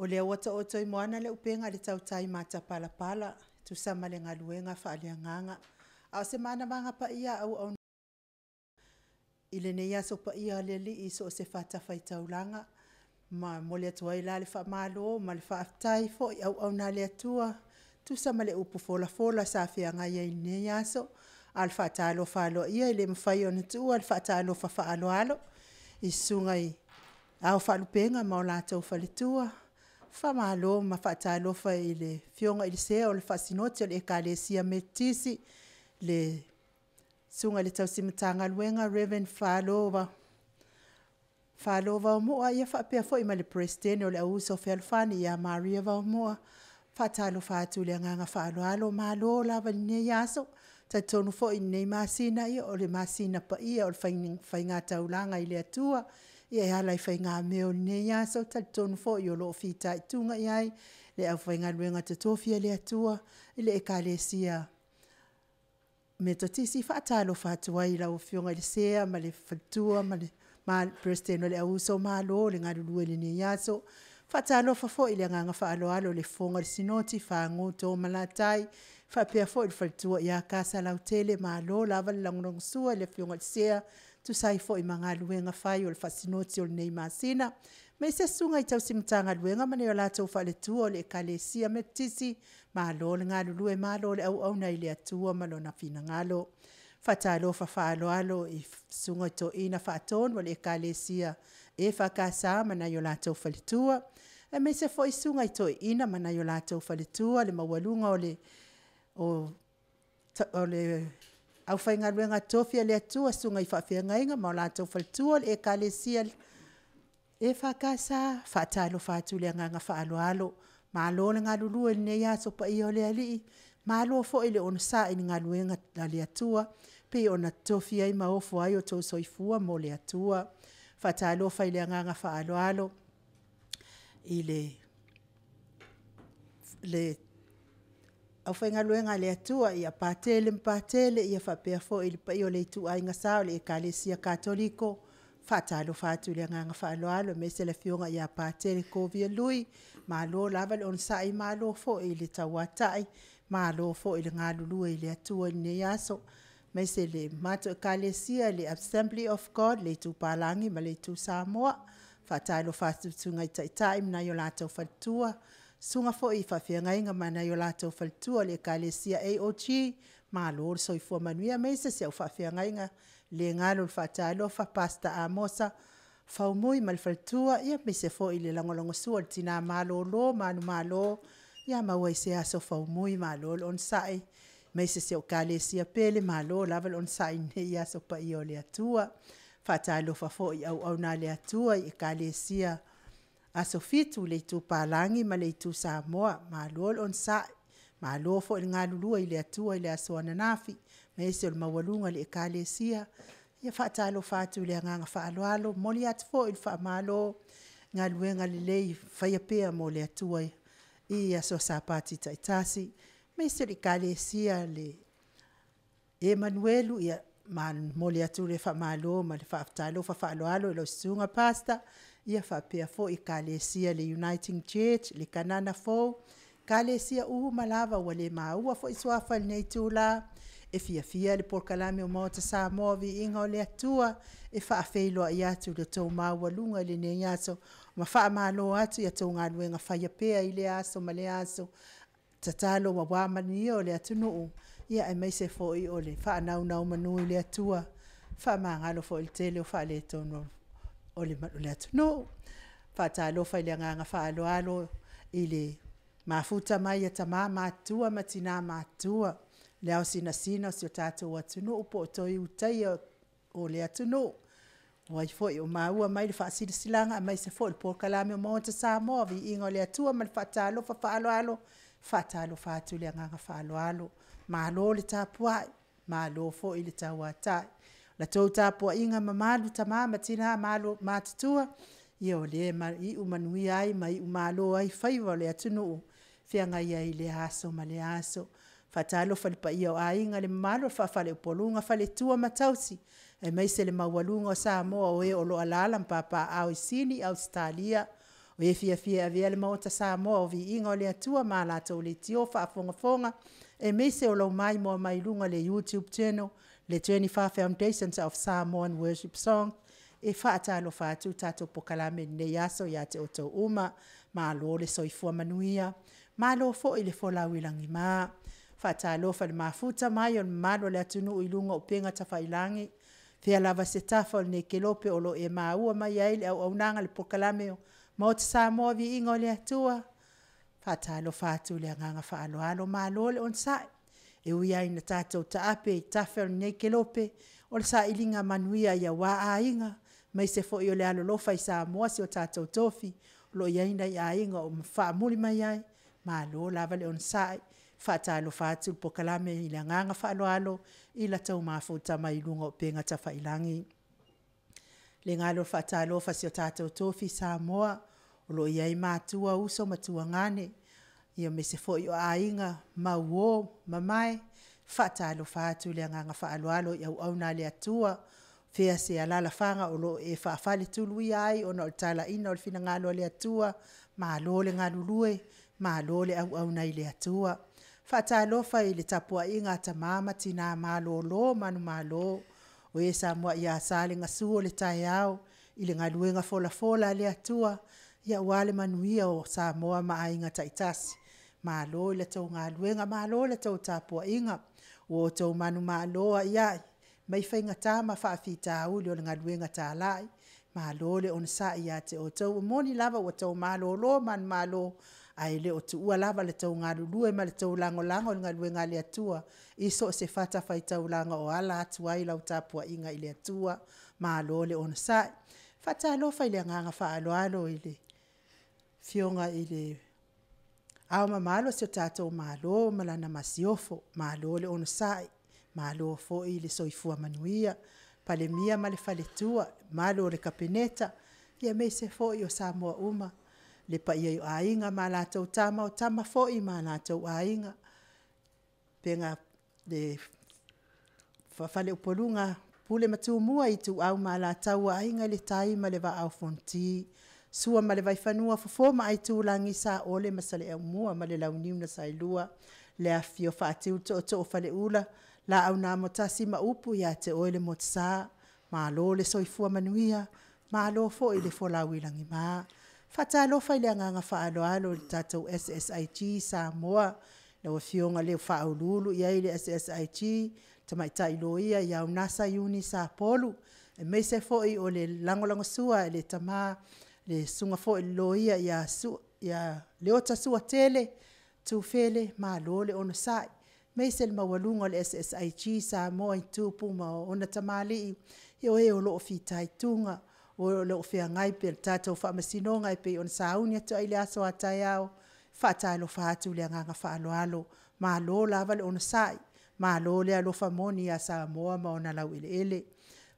O lea ua taoto i moana le upega a le tautai matapalapala e tusa ma le galuega faale-Agaga. A o se manavaga paia a i lenei Aso Paia o le Alii i so o se fatafaitaulaga, ma e momoli atu ai la le faamalo ma le faafetai foi i auauna a le Atua e tusa ma le upu folafola sa feagai ai i lenei aso. A o le faatalofa aloaia e le mafai ona tuua le faatalofa faaaloalo i Susuga i Ao Faalupega ma o latou faletua, faamalo ma faatalofa i le Afioga i le Sea o le Faasinoti o le Ekalesia Metotisi, le Susuga i le tausi Matagaluega Reverend Falo Vaomua faapea foi ma le Peresetene o le Auuso Fealofani ia Maria Vaomua. Faatalofa atu i le agaga faaaloalo, malo lava i lenei aso. E talitonu foi i lenei masina o le masina paia o le faigataulaga i le Atua e ala i faigamea o lenei aso, e talitonu foi o lo o fitaituga i ai le aufaigaluega totofi a le Atua i le Ekalesia Metotisi. E faatalofa atu ai i lau Afioga i le Sea ma le faletua ma le Peresetene o le Auuso, malo le galulue i lenei aso. E faatalofa foi i le agaga faaaloalo i le fofoga o le Sinoti, Fagu Toomalatai faapea foi le faletua ia Kasalautele, malo lava le lagolagosua i le Afioga i le Sea e tusa ai foi ma galuega fai o le Faasinoti o lenei masina. Aemaise Susuga i tausi Matagaluega ma nai o latou faletua o le Ekalesia Metotisi, malo le galulue malo le auauna i le Atua ma Lona finagalo. Faatalofa faaaloalo i Susuga i Toeaina Faatonu o le Ekalesia EFKS ma nai o latou faletua, aemaise foi Susuga i Toeaiina ma nai o latou faletua, le maualuga o le aufaigaluega totofi a le Atua, Susuga i Faafeagaiga ma o latou faletua, le Ekalesia EFKS, faatalofa atu i le agaga faaaloalo. Malo le galulue i lenei aso paia o le Alii, malo foi le onosai i le galuega a le Atua e pei ona tofia ai ma ofo ai outou soifua mo le Atua. Faatalofa i le agaga faaaloalo i le aufaigaluega a le Atua ia Patele ma Patele faapea foi le paia o le ituaiga sa o le Ekalesia Katoliko, faatalofa atu i le agaga faaaloalo aemaise le Afioga ia Patele Kovia Lui, malo lava le onosai malo foi le tauatai, malo foi le galulue i le Atua i lenei aso. Aemaise le matou Ekalesia le Assembly of God i le Itu Palagi ma le Itu Samoa. Faatalofa atu i Susuga i Taitai ma nai o latou faletua, Susuga foi i Faafeagaiga ma nai o latou faletua o le Ekalesia AOG, malo le soifua manuia aemaise si au faafeagaiga, le galo i le faatalofa Pastor Amosa Faumui ma le faletua, aemaise foi le lagolagosua i le tina malolo manumalo, ia maua i se aso Faumui malo le onosai. Aemaise si ou Ekalesia pele, malo lava le onosai i lenei aso paia o le Atua. Faatalofa foi i auauna a le Atua i Ekalesia Aso Fitu i le Itu Palagi ma le Itu Samoa, malo le onosai, malo foi le galulue i le Atua i le aso ananafi, aemaise o le maualuga o le Ekalesia. Ia faatalofa atu i le agaga faaaloalo, momoli atu foi le faamalo i galuega lelei faia pea mo le Atua i aso Sapati taitasi. Aemaise o le Ekalesia o Emanuelu, ia momoli atu le faamalo ma le faatalofa faaaloalo i lau Susuga Pastor faapea foi le Ekalesia o le Uniting Church i le Kanana Fou, Ekalesia uma lava ua le maua foi suafa i lenei itula, e fiafia le Polokalame o Maota Samoa o Viiga o le Atua e faafeiloai atu i le tou maualuga i lenei aso ma faamalo atu i a outou galuega faia pea i lea aso ma lea aso, tatalo aua manuia o le atunuu, aemaise foi o le faanonomanu i le Atua, faamagalo foi i le tele o faaletonu o le atunuu. Faatalofa i le agaga faaaloalo i le mafuta mai a tama matutua ma tina matutua, le ao sinasina o si o tatou atunuu po o toe ulutaia o le atunuu, o ai foi o maua mai le faasilasilaga aemaise foi o le Polokalame o Maota Samoa o Viiga o le Atua ma le faatalofa faaaloalo. Faatalofa atu i le agaga faaaloalo, malo le tapuai, malo foi le tauatai. O la outou tapuaiga mamalu tama ma tina matutua, ia o lea e iu manuia ai ma iu malo ai faiva o le atunuu e feagai ai i lea aso ma lea aso. Faatalofa i le paia o aiga, le mamalu o le faa-faleupoluga, faletua ma tausi, aemaise le maualuga o Samoa o e o lo o alaala ma papaaao i Sini, Ausetalia, O e fiafia e avea le Maota Samoa o Viiga o le Atua ma latou leitio faafogafoga aemaise o lou maimoa mai i luga o le YouTube Channel le Tenifa Foundation of Samoan Worship Song. E faatalofa atu le tatou polokalame i lenei aso ia te outou uma. Malo le soifua manuia, malo foi le folau i lagima. Faatalofa i le mafuta mai o le mamalu o le atunuu i luga o upega tafailagi, fea lava se tafa o lenei kelope o lo o e maua mai ai le auaunaga o le polokalame Maota Samoa Viiga o le Atua, faatalofa atu i le agaga faaaloalo, malo le onosai. E ui lava ina tatou taape i tafa o lenei kelope, o le sailiga manuia aua aiga, aemaise foi o le alolofa i Samoa si o tatou tofi o lo o i ai nai aiga o faamuli mai ai, malo lava le onosai. Faatalofa atu le polokalame i le agaga faaaloalo i la outou mafuta mai i luga o upega tafailagi. E le galo faatalofa i si o tatou tofi Samoa o lo o i ai matua, uso ma tuagane, ia aemaise foi o aiga ma uo mamae, faatalofa atu i le agaga faaaloalo i auauna a le Atua, fea se alalafaga o lo o e faafaletuluia ai ona o le talaiina o le finagalo o le Atua, malo le galulue, malo le auauna i le Atua. Faatalofa i le tapuaiga a tama ma tina malolo manumalo, o e sa muai asa le gasu o le taeao i le galuega folafola a le Atua, ia aua le manuia o Samoa ma aiga taitasi. Malo i la outou galuega, malo i la outou tapuaiga, ua outou manumalo aiai mai faigata ma faafitauli o le galuega talai, malo le onosai ia te outou. E moni lava ua outou malolo manumalo, ae le o tuua lava lo outou galulue ma le tou lagolago i le galuega a le Atua i so o se fatafaitaulaga o ala atu ai lau tapuaiga i le Atua, malo le onosai. Faatalofa i le agaga faaaloalo i le Afioga i Le Ao Mamalu o si o tatou Malo ma lana Masiofo, malo le onosai, malo foi le soifua manuia. Palemia ma le faletua, mamalu o le Kapeneta, ia aemaise foi o Samoa uma, le paia i Aiga ma latou Tama, o Tama foi ma latou Aiga, le Faleupoluga Pule ma Tumua, Ituau ma Alataua, Aiga i le Tai ma le Vaa o Fonoti, Sua ma le Vaifanua, Fofo ma Aitulagi, Saole ma Saleaaumua ma le Launiu na Saelua, le afifio o Fatiu ma Tootoo o Faleula, Laau na Amotasi ma upu ia te oe le Motusa, malo le soifua manuia, malo foi le folau i lagima. Faatalofa i le agaga faaaloalo i le tatou SSIG Samoa, lau Afioga i le Faauluulu i ai le SSIG Tamaitai Loia ia Unasa Iuni Sapolu, aemaise foi o le lagolagosua i le tama le Susuga foi i le Loia ia Leota Suatele Tufele, malo le onosai, aemaise le maualuga o le SSIG Samoa i tupu ma ona tamalii, ia o e o lo o fitaituga, o e o lo o feagai pea i le tatou Faamasinoga e pei ona sauni atu ai i le aso a taeao. Faatalofa atu i le agaga faaaloalo, malo lava le onosai, malo le alofa moni ia Samoa ma ona laueleele.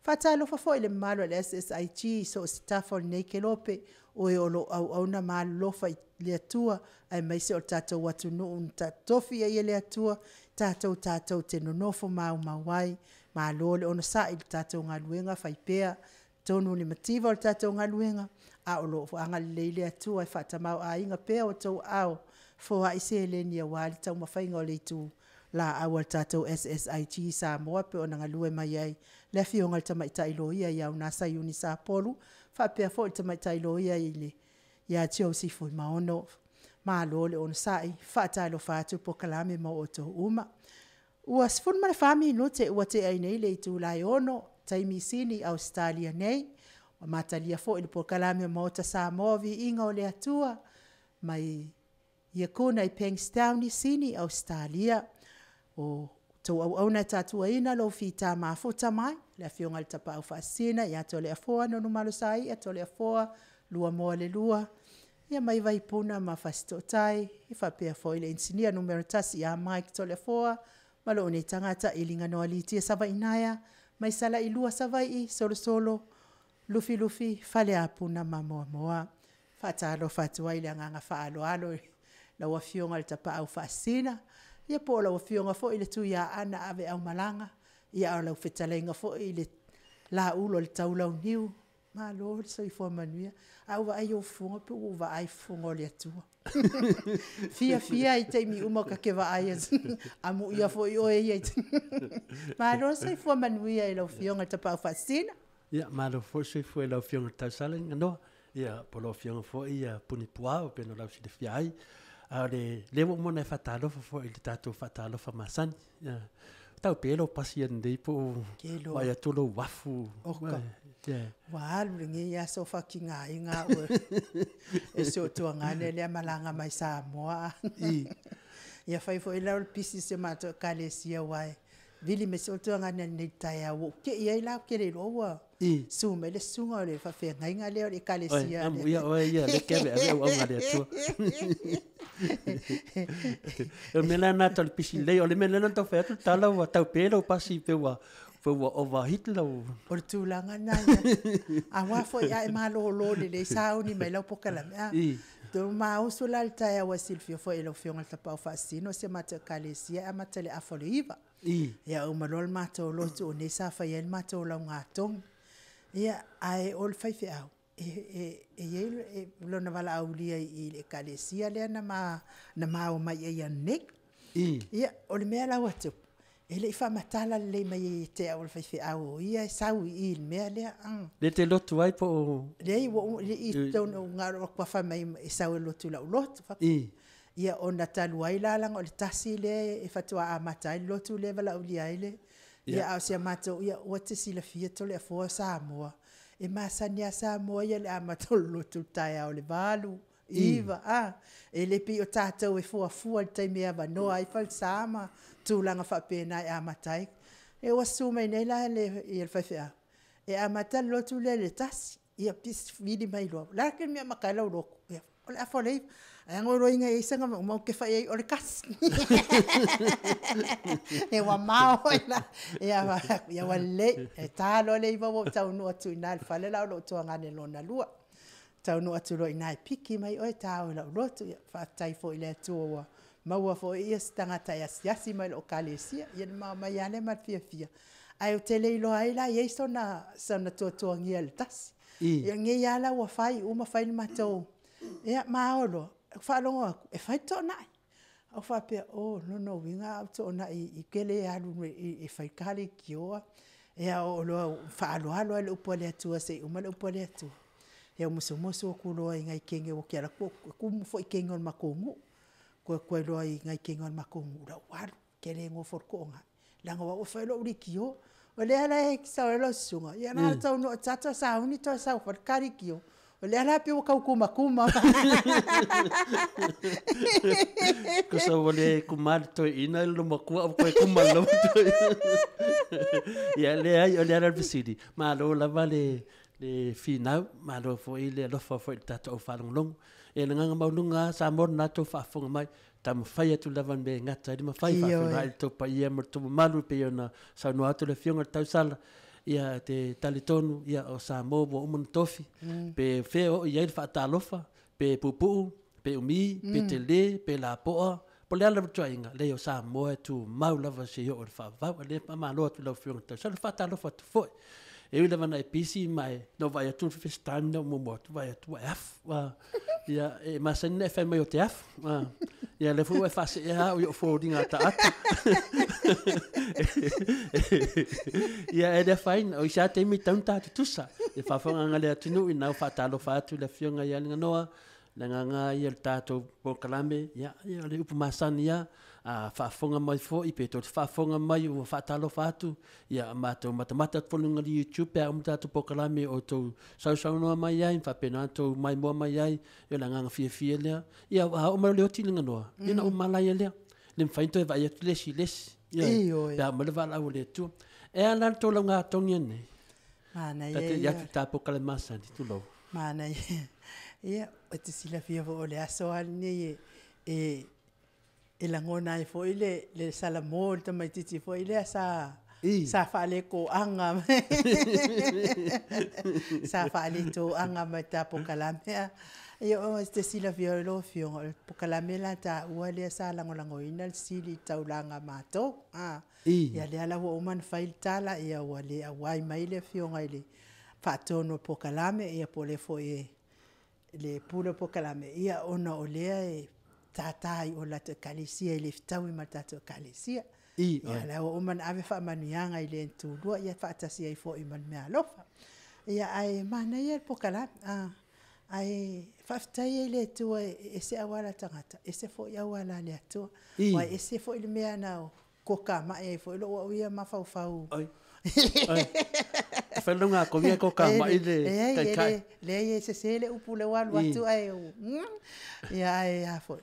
Faatalofa foi i le mamalu o le SSIG i so o se tafa o lenei kelope, o e o lo o auauna ma alolofa i le Atua aemaise o le tatou atunuu na totofi i ai e le Atua tatou te nonofo maumau ai. Malo le onosai i le tatou galuega faipea, atonu o le mativa o le tatou galuega, ae o lo o agalelei le Atua e faatamaoaiga pea outou aao, foai seleni aua le taumafaiga o le pitolaau a le tatou SSIG Samoa e pei ona galue mai ai le Afioga i le Tamaitai Loia ia Unasa Iuni Sapolu, faapea foi le Tamaitai Loia ia Josie Fuimaono. Malo le onosai, faatalofa atu le polokalame ma outou uma. Ua 14 minute ua tea ai nei le itula e 6:00 taimi Sini Ausetalia nei, ua amatalia foi le polokalame a le Maota Samoa o Viiga o le Atua mai Iakuna i Bankstown i Sini Ausetalia. O outou auauna e tatuaina lou fita mafuta mai, le Afioga i le Tapaau Faasisina ia Toleafoa Nonumalo Saia Toleafoa Luamoalelua, ia mai Vaipuna ma Fasitootai, faapea foi le Inisinia Numera 1 ia Mike Toleafoa ma lou nei tagata Iliganon Alitia Savaiinaea mai Salailua Savaii, Solosolo Lufilufi Faleapuna ma Moamoa. Faatalofa atu ai i le agaga faaaloalo i lau Afioga i le Tapaau Faasisina, ia po o lau Afioga foi i le Tuiaana aveaumalaga, ia ae o lau fetalaiga foi Laulu o le Taulauniu, Malo le soifua manuia. Ae ou vaai i ou fofoga e pei ua ou vaai i fofoga o le Atua. Fiafia ai i taimi uma ta te vaai atu, amuia foi oe ia. Malo le soifua manuia i lau Afioga i le Tapaau Faasisina. Ia, malo foi le soifua i lau Afioga i le Tausala Ganoa. Ia, po o lau Afioga foi ia Punipuao pei ona lausilafia ai. A o le lea ua uma ona e faatalofa foi i le tatou faatalofa masani. Ia, tau pe lou pasi ananei po o vaai atu lou afu. Oka. Ua alu lenei aso o faatigaina au e si ou tuagane lea malaga mai Samoa. Ia fai foi la o le pisi o si o matou Ekalesia aua e vili mai si ou tuagane nei i le taeao ua ou te i ai la ou te le iloa ua susu mai le susuga o le faafeagaiga lea o le Ekalesia. Amuia oe ia lea e ave ave auauna a le Atua. O le mea la lena tau le pisi lelei, o le mea lea na tau fai atu le tala ua tau pe lou pasi pe ua pe ua overheat lau. O le tulaga lena ia. Aua foi a e malolo lelei sauni mai lau polokalame, a. Ma usu la i le taeao aua e silafia foi e lau Afioga i le Tapaau Faasisina o si a matou Ekalesia e amata i le 8:30. Ia uma loa le matou lotu o nei sa fai ai le matou laugatogi. Ia, ae o le faifeau, e i ai lona valaaulia i le Ekalesia lea na ma omai ai ananei. Ia, o le mea la ua tupu, e le i faamatala lelei mai ia te au o le faifeau o ia e sau i i i le mea lea. Le te lotu ai po o? Leai, ua i totonu na ona ou alu atu lava fai mai e sau e lotu i lau lotu. Ia ona talu ai la leaga o le tasi lea e faatoa amata ai le lotu lea e valaaulia ai le, ia a o si a matou, ia ua te silafia Toleafoa Samoa, e masani lava Samoa ia i le amata o le lotu i le taeao i le 8, 9, a. E le pei o tatou e fuafua i le taimi e avanoa ai falesa ma tulaga faapena e amata ai. Ia ua susu mai nei la le faifeau, e amata le lotu lea i le 1. Ia vili mai loa, o le a le taimi e amata ai lau lotu? Ia, o le 8:30. Ae a na iloa ina i ai se mea uma ou te fai i ai, o le 1. Ia ua mao foi la. Ia ua lelei, e ta loa le 9 ua ou taunuu atu i ina i le fale la o lou tuagane lona lua. Taunuu atu loa i ina e piki mai oe ta o i lau lotu. Ia faafetai foi i le Atua ua maua foi se tagata e asiasi mai i lou ekalesia. Ia ona ma omai lava lea ma le fiafia, ae ou te le iloa ai la i ai sona tuatuagia i le 1. Ia lenei lava la ua fai uma fai le matou, ia ma o loa, faalogo atu e fai le toonai. Ou faapea, o lona uiga a ou toonai ou te le alu e fai le ta leitioa. Ia oo loa ua faaaloalo lava i le upu a le Atua se i uma le upu a le Atua, ia ou musumusu atu loa i nai teine aua ou te alu atu e tumu foi i teine o le matou nuu. Tuu atu ai loa i nai teine o le matou nuu o le a ou alu, ou te le nofo i le toonai, leaga o au e fai lou leitio. O lea la e sau ai lau susuga, ia na ona taunuu atu lava toe sauni toe sau e fai le ta leitio. O lea la e pei ua tau tumatuma. Tusa ua le kuma le toeaina i le matua ae ua toe kuma i le toeaina. Ia leai, o le ala o le fesili, malo lava le le finau, malo foi le alofa foi i le tatou au faalogologo. Ia le agaga maualuga lava Samoa o lena tou faafofoga mai, taumafai atu lava i le mea e gata ai le mafai, faafeiloai i le tou paia ma le tou mamalu e pei ona saunoa atu le Afioga i le Tausala, ia te talitonu ia o Samoa ua uma ona tofi, pe fea o oo i ai le faatalofa, pe puupuu, pe umi, pe tele, pe lapoa, po o le a lava le ituaiga, leai o Samoa e tumau lava seia oo i le faavavau. O lea e faamalo atu i lau Afioga i le Tausala, faatalofa atu foi. E ui lava ina e pisi ma e, na ou vaai atu le first time na ou muamua atu, vaai atu ua e afu. Ia, e masani ona e fai mai ou te afu. Ia, o lea foi ua e faaseea au i ou foliga ataata. Ia, e le afaina, o isi lava taimi e tatau ona ta tutusa. I le faafofogaaga a le atunuu, ina ua faatalofa atu i le Afioga ia Alinganoa, le agaga lava ia o le tatou polokalame, ia, o le upu masani lava, a faafofoga mai foi pe tou te faafofoga mai ua faatalofa atu, ia matou matamata atu foi i luga o le YouTube pe a uma le tatou polokalame o outou sausaunoa mai ai ma faapena ona outou maimoa mai ai, ia o le agaga fiafia lea. Ia a oo mai loa le oti Liganoa, ia ona uma lava laia lea. Le mafai ona toe vaai atu le isi i le isi. Ioe. Pe a oo mai le valaau a le Atua. E a la le tou laugatogi nei? Manaia Ta te ia. i atu i ta polokalame masani, tulou. Manaia. Ia, e te silafia foi o le aso lava lenei e e lagona ai foi le salamo i le tamaitiiti foi lea sa sa faaletoaga sa faaletoaga mai i le ta polokalame. Ia e te silafia foi lau Afioga, o le polokalame la a taua lea sa lagolagoina le sili i le taulaga a matou. Ia lea la ua uma ona fai le tala ua le auai mai le Afioga i le faatonu o le polokalame ia po o le foi e le pule o le polokalame, ia ona o lea e tata i o i le latou ekalesia e le fetaui ma le tatou ekalesia. Ia la ua uma ona ave faamanuiaga i le na tulua ia faatasi ai foi ma le meaalofa. Ia ae manaia le polokalame, ae faafetai ai i le Atua e ese auala a tagata, ese foi auala a le Atua. Aua e ese foi le mea na kokamai ai foi lou au ia mafaufau. Oi. Oi. Fai longa ko ia kokamai le taitai. Leai, e sese le upu lea ua alu atu ae ia ae a foi.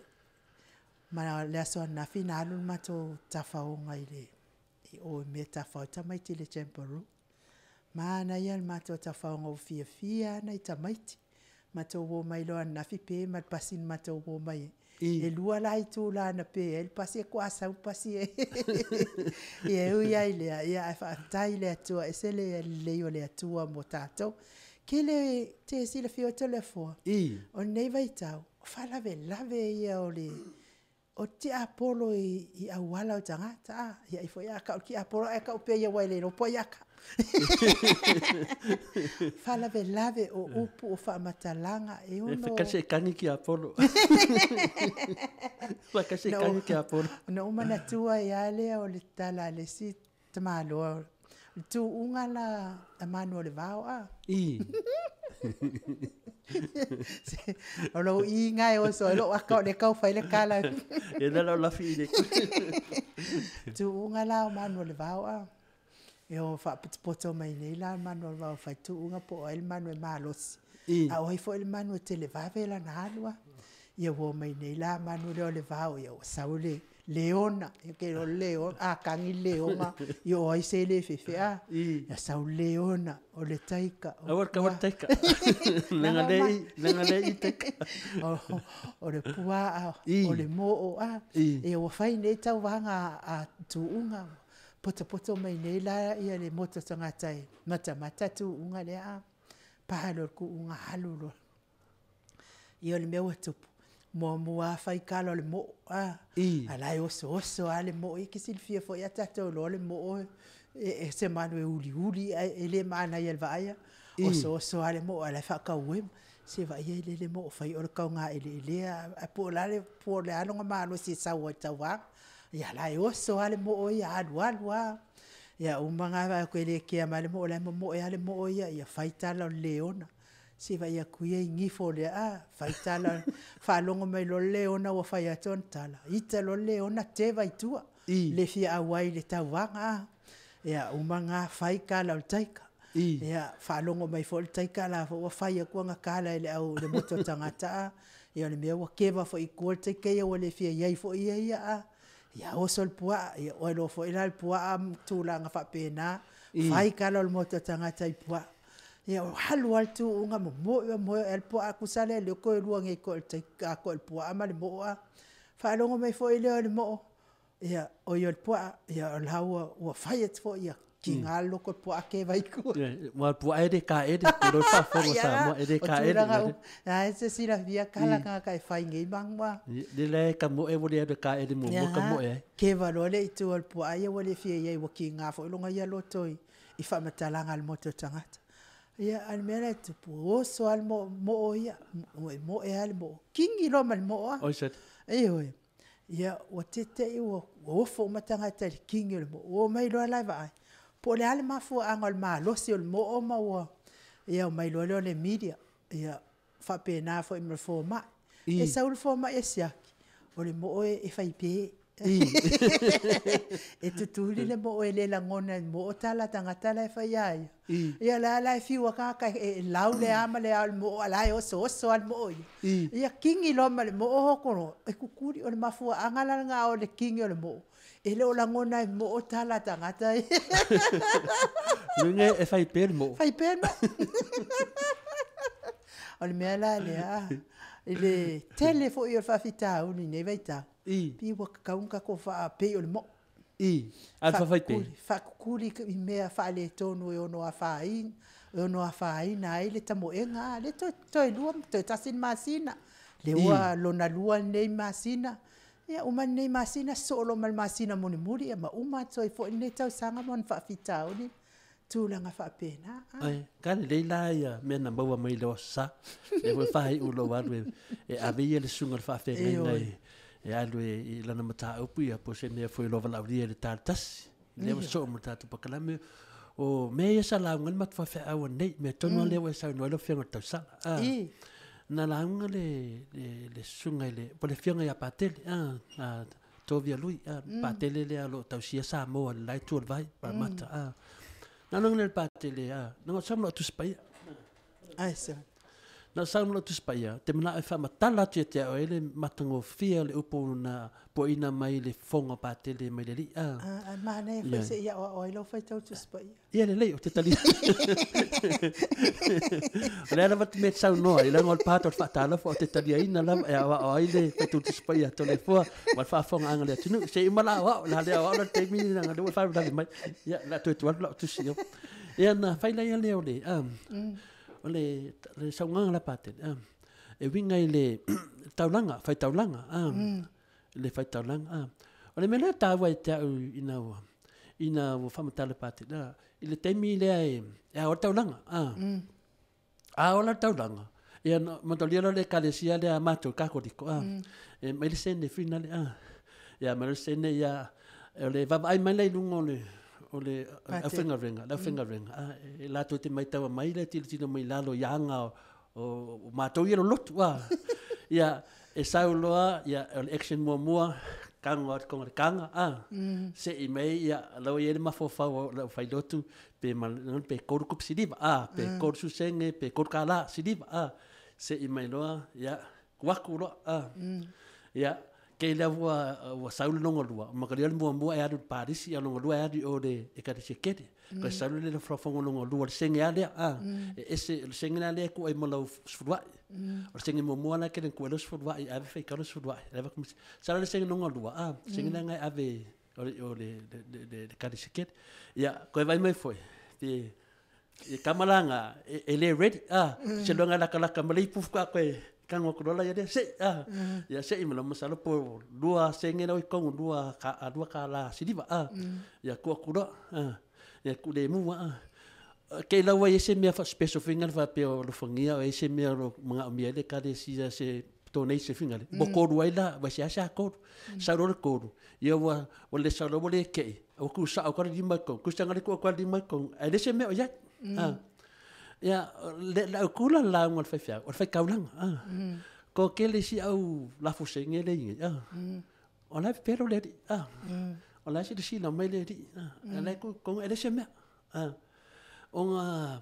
Ma le aso ananafi na alu le matou tafaoga i le i o i mea e tafao ai tamaiti i le Jamboree. Manaia le matou tafaoga ua fiafia lava nai tamaiti. Matou uo mai loa ananafi pe ma le pasi na matou uo mai ai. E 2 la itula na pe ai le pasi faatoa sau le pasi e ia e ui lava i lea, ia ae faafetai i le Atua e ese le lelei o le Atua mo tatou. Tele, e te silafia oe Toleafoa, o lenei vaitau, o faalavelave ia o le tiapolo i auala o tagata a. Ia ai foi a tau o le tiapolo ae tau pea aua e le iloa po o ai a tau. Faalavelave o upu o faamatalaga e ono... E se kani tiapolo. Fa se kani tiapolo. Ona ou manatua ai lava lea o le tala a le isi tamaloa, o le tuuga la a manu o le vao a. O lou i lena e oso ai lou aka o lea e tau fai le tala. E le lau lafi i le. Tuuga la o manu o le vao a. E o faapotopoto mai nei la manu o le vao fai tuuga po o ai le manu e malosi. A o ai foi le manu e televave lana alu a. Ia ua omai nei la manu lea o le vao, ia ua sau le leona, ia te iloa le leona, a tagi le leona, ia o ai se le fefe a. Ia sau le leona, o le taika. Aua le taua le taika. Leaga le i taika. O le puaa, o le moo a. Ia ua fai nei tauvaga a tuuga, potopoto mai nei la ia le motu o tagata e matamata tuuga lea a. Pa loa le tuuga alu loa. Ia o le mea ua tupu, muamua lava fai tala o le moo a, a la e osooso lava le moo. Ia e te silafia foi a tatou iloa le moo e se manu e uliuli ae e le manaia i le vaaia. Osooso lava le moo ae la e faatauema. Se vaai e le moo fai o le taugaeleelea, ae po o le a lona malosi e sau ai i le tauvaga. Ia la e oso lava le moo ia alualu lava. Ia uma na vaai atu e le kea mai le moo o la e momoe lava le moo ia, ia fai tala o le leona. Se vaai atu ia i gifo lea a, fai tala, faalogo mai loa le leona ua fai atu ana tala, ita loa le leona teva i tua. Le fia auai i le tauvaga a. Ia uma na fai tala o le taika. Ia faalogo mai foi le taika la foi ua fai atu ana tala i le au i le motu o tagata a. Ia o le mea ua keva foi i tua le taika ia ua le fia i ai foi ia ia a. Ia oso le puaa, ia ua iloa foi la le puaa ma tulaga faapena, fai tala o le motu o tagata i puaa. Ia ua alu lava le tuuga momoe momoe ea le puaa tusa lea o toe lua nei koe o le taika koe o le puaa ma le moo a. Faalogo mai foi lea o le moo, ia oi o le puaa, ia o la ua fai atu foi ia tiga le loto o le puaa keva i tua. Ua puaa e le kaele, te loi faafofoga Samoa, e le kaele. A e se silafia kala tagata e fai nei manu a. Le le ka moe ua le alu e kaele muamua ka moe ai. Keva loa le itu o le puaa ia ua le fia i ai ua kiga foi lona ia loto i faamatalaga a le motu o tagata. Ia a o le mea la e tupu, oso lava le moo ia, moemoe lava le moo, kini loa ma le moo a. Oi sole. Ioe. Ia ua tete'i ua ofo uma tagata i le kini o le moo, ua omai loa la e vaai, po o le a le mafuaaga o le malosi o le moo ma ua, ia omai loa lea o le media, ia faapena foi ma le fomai. E sau le fomai e siaki, o le moo e faipe. E tutuli le moo e le lagona e le moo tala a tagata la e fai ia ia. Ia la la e fiu lava tagata e lau le a ma le a o le moo a o la e osooso lava le moo ia. Ia kini loa ma le moo hoko loa, e tutuli, o le mafuaaga la lena o le kini o le moo, e le o lagona e le moo tala a tagata ia. Luga e faipe le moo. Faipe le moo. O le mea la lea, i le tele foi o le faafitauli i lenei vaitau, pei ua tatau ona tatou faapei o le moo. A le faafaipe. Faatutuli i mea faaletonu e ono afaina, e ono afaina ai le tamoega a, lea toe lua, toe tasi le masina, lea ua lona lua lenei masina, ia uma lenei masina sosoo loa ma le masina mulimuli ia ma uma atu ai foi lenei tausaga ma ona faafitauli. tulaga faapena. Ai, ka lelei la ia mea na maua mai i le Aso Sa. Lea foi e faaiu lou alu e ave ia le susuga i le faafeagaiga e alu i lana mataupu ia po o se mea foi o lo o valaaulia i le ta le tasi. Lea ua soo ma le tatou pakalame. O mea ia sa lauga ai le matou faifeau anei, mea tonu lava lea ua e saunoa ai lau Afioga i le tausala. Na lauga le susuga i le, po o le Afioga ia Patele, Tovia Lui, Patele lea o lo o tausia Samoa i le la itu o le vai, Parramatta. Na lauga lea i le Patele, na o sau ma lau Tusi Paia. Aisea? Na sau ma lou Tusi Paia, ou te manao e faamatala atu ia te au ai le matagofie o le upu na puaina mai i le fofoga o Patele mai le Alii. Ae manaia foi se i aoao ai lau faitau Tusi Paia. Ia lelei, ou te talia. O le a lava le mea e te saunoa ai, leaga o le part o le faatalofa ou te taliaina lava e aoao ai le faitau Tusi Paia a Toleafoa ma le faafofogaaga a le atunuu. Se i uma la aoao, o le a le aoao la i le taimi lenei leaga o lea ua e faalavelave mai. Ia, o le a toe tuu atu lau tusi i o. Ia ona fai laia lea o le, o le saunoaga a Patele, e uiga i le taulaga, faitaulaga, le faitaulaga. O le mea lea e taua ia te au ina ua, ina ua faamatala e Patele, i le taimi lea e ao ai le taulaga, a ola le taulaga, ia ona mataulia lea o le ekalesia lea a matou Kakoliko, e aumai le sene finale, ia aumai le sene, ia, o le vaavaai mai la i luga o le o le aufaigaluega, le aufaigaluega, e latou te maitaua mai le tilotilo mai lalo i aga o matou ia lolotu, a. Ia, e sau loa, ia, o le action muamua, tago lava i le taga, a, sei mai, ia, la ua i ai le mafaufau o le aufailotu, pe pe 3 kupi siliva, a, pe 30 sene, pe $3 siliva, a, sei mai loa, ia, tuu atu loa, a. Ia, kei lea ua sau le longa lua, makalia le muamua e alu i le palisi, a o longa lua e alu i o le ekalesia kele. Koe sau le lafoga longa lua, le sene lava lea, a, e ese, o le sene la lea e tuu ai ma lau sefuluai. O le sene muamua la e kele na tuu ai lau sefuluai, ave faitau lau sefuluai. Sau la le sene longa lua, a, sene lea na e ave o le ekalesia kele. Ia, koe vaai mai foi, pe e tama la na, e le ready, a, se loga lakalaka ma le ipu faatoa koe tago atu loa la ia lea, sei, a, ia sei ma lau masalo po 2 sene lau i totonu, $2 siliva, a, ia tuu atu loa, a, ia tuu lemu lava, a. Kei lau ai se mea faa-special foi lea faapea o alofagia o i ai se mea o lo o manaomia ai le ekalesia se donation foi lea, ua 3 ai la, aua e seasea 3. Sau loa le 3, ia ua le sau loa ua le kei, ua tuusao atu lava le 5 i totonu, tusa na le tuu atu lava le 5 i totonu, ae leai se mea o i ai. Ia, le autu la o le lauga a le faifeau, o le faitaulaga. Toatele isi au lafo sene lea e i ai, o la e pepelo le alii, o la e silasila mai le alii, a o la e tuu i totonu ae leai se mea. Ona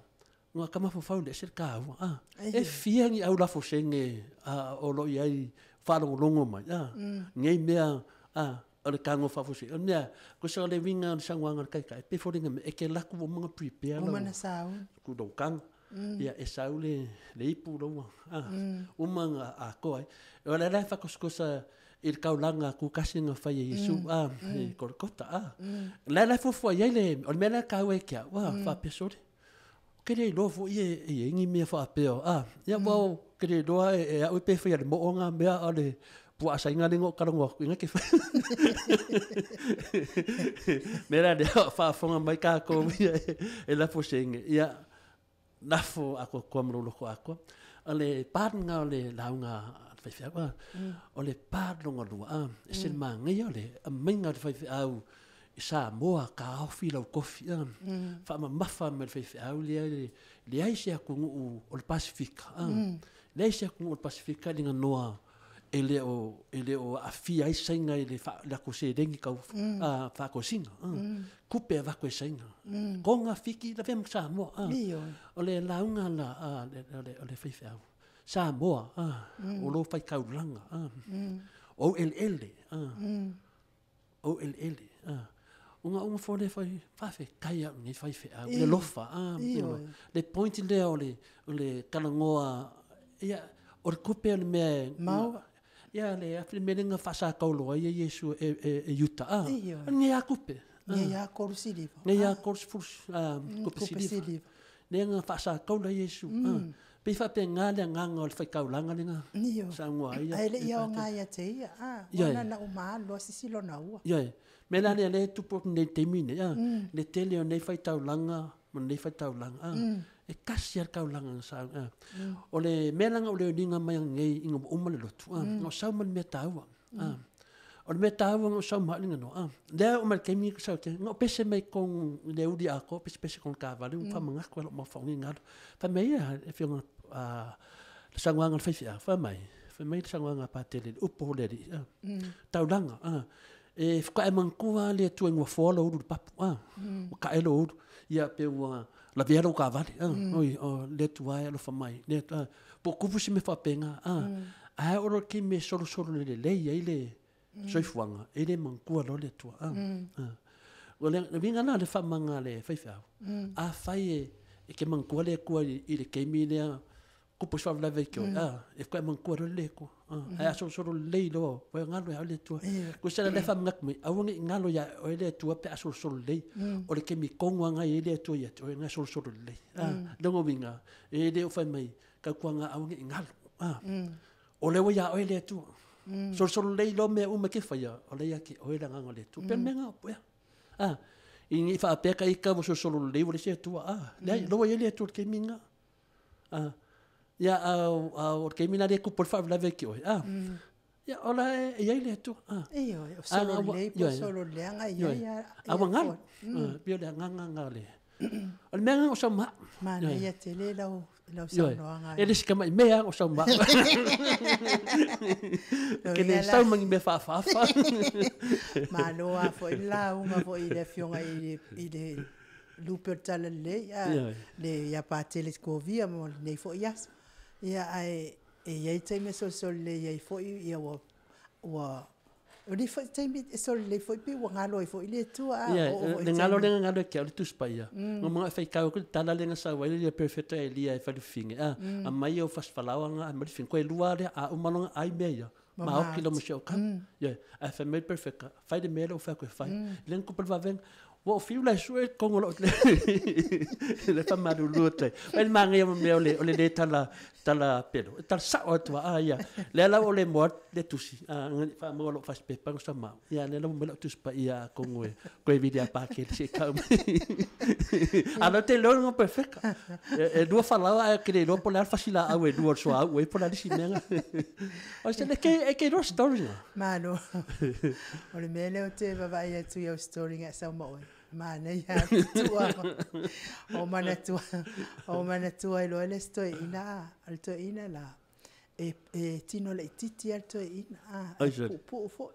ona ka mafaufau lea, e ese le taua. E fia ni au lafo sene o lo o i ai faalogologo mai nei mea o le tago faafuasei. O le mea, tusa o le uiga o le saunoaga a le Taitai, e pei e foliga mai e te alu atu ua uma ona prepare lau, uma ona sauni. Lou tago. Ia e sau le ipu lou, uma ona atoa ai. O le ala e faatosotosa i le taulaga tutasi na fai e Iesu i Kolokota. O le ala e fuafua i ai le, o le mea lea e taua ia te au, faapea sole, ou te le iloa foi e i ai ni mea faapea, ia aua ou te le iloa e au pe faia e le moo na mea a o le puaa saina lea na ou talanoa atu i ai na te fai. Mea la lea o faafofoga mai tatou ia e lafo sene, ia lafo atoatoa ma lou loto atoa. O le part lena o le lauga a le faifeau, o le part lona lua, e ese le manaia o le aumaiga o le faifeau i Samoa, taofi lau tofi, faamamafa mai le faifeau lea, leai se atunuu o le Pasefika, leai se atunuu o le Pasefika i le ganoa e le o aafia ai Saina i le latou seleni tau faatosina. Tupe e avatu e Saina. Toga, Fiti, lavea ma Samoa. O le lauga la a le faifeau, Samoa, o lo faitaulaga, o ou eleele, o ou eleele. Ona uma foi lea fai, faafetai au i lenei faifeau, le alofa, le point lea o le talanoa, ia, o le tupe o le mea e maua. Ia, le afi le mea lea na faasatauro ai e Iesu e Iuta, o lenei lava tupe. Nei lava 3 siliva. Nei lava 30 tupe siliva. Lea na faasatauro ai Iesu. Pei faapena le agaga o le faitaulaga lena. Saunoa ai. Ae le i aoga ia te ia, ona na uma alu loa sisi lona ua. Ioe. Mea la lea lea e tupu atu nei i le taimi lenei, le tele o nei faitaulaga Ma lenei faitaulaga e tasi lava le taulaga na sau o le mea la na ou learn ina mai ananei ina ua uma le lotu na ou sau ma le mea taua o le mea taua na ou sau ma au le igoa lea e oo mai le taimi lenei na ou pese mai totonu i le aoauli atoa ou pesepese i totonu o le taavale ua faamanatu i lou mafaufau i galu. Fai mai e a le afioga le saunoaga a le faifeau, fai mai, fai mai le saunoaga a Patele i le upu a le Alii, taulaga e faatoa e manatua lava le Atua ina ua foa lou ulu i le papu, ua tae lou ulu, ia pe ua lavea lau taavale, oi le Atua e alofa mai, le Atua. Po o tupu se mea faapena, ae oo loa i le taimi e solosolo lelei ai le soifuaga, e le manatua loa le Atua. O le uiga la o le faaumaga a le faifeau, afai e te manatua le Atua i le taimi lea, tupu se faalavelave ia te oe, e faatoa e manatua loa le Atua. Ae a solosolo lelei loa, ua galo ia te oe le Atua. Tusa la o lea e faamanatu mai, aua ne i galo ia oe le Atua pe a solosolo lelei. O le taimi tonu lava lena e i ai le Atua ia te oe, lena e solosolo lelei. Lona uiga, e le o fai mai, tautuana aua ne i galo. O lea ua ia oe le Atua. Solosolo lelei loa mea uma e te faia, o la e ia te oe le agaga o le Atua. Pei o le mea lena o Ea. Ina ne i faapea ta ita ua solosolo lelei ua leai se Atua. Leai, o la ua i ai le Atua i le taimi lena. Ia a o le taimi lena lea e tupu ai le faalavelave ia te oe, ia o la e i ai le Atua. Ioe, o solo lelei po o solo leaga e i ai lava. A ua galo. Pei o le agaga lena o le o le mea lena o sau ma au. Manaia tele lau saunoaga. E le si tamai mea lava o sau ma au. Ou te le sau ma ni mea faafaafa. Malo lava foi le lauga foi i le Afioga i le lupe o le Talalelei, le ia Patele Kovia mo lenei foi aso. Ia ae e i ai taimi e solosolo lelei ai foi ia ua o nisi foi taimi e sololelei foi pei ua galo ai foi le Atua. Ia, le galo lea na galo ia te au le Tusi Paia, na ou manao e faitau atu le tala lea na sau ai le perofeta o Elia e fai le fafine, aumai au fasifalaoa na, aumai le fafine, toe lua lava lea, a uma loa ona ai mea ia, maoti loa ma si ou tama. Ioe, ae fai mai le perofeta, fai le mea lea ou fai atu e fai. Lea na tupu ai le vavega, ua ou fiu la e sue totonu o lau le faamalulu atu ai. Ai le manaia o mea o le le tala tala pelo, e tala sao atu lava, a ia. Lea la ua ou le moa le tusi, faamaua lou fasipepa ma sau ma au. Ia lea la ua aumai lau Tusi Paia atonu e toe vili a Pakele se i tau mai. A o lea ou te iloa na perfeka. E lua falaoa ae ou te le iloa po o le a le fasilaau e lua o le suauu ai po o le a le isi mea na. O se e ke iloa story na. Malo. O le mea lea ou te vaavaai atu i au story na e sau ma oe, manaia lava le tutuaga. O manatua, o manatua ai loa le isi toeaina, o le toeaina la, e tino laitiiti lava le toeaina, e puupuu foi.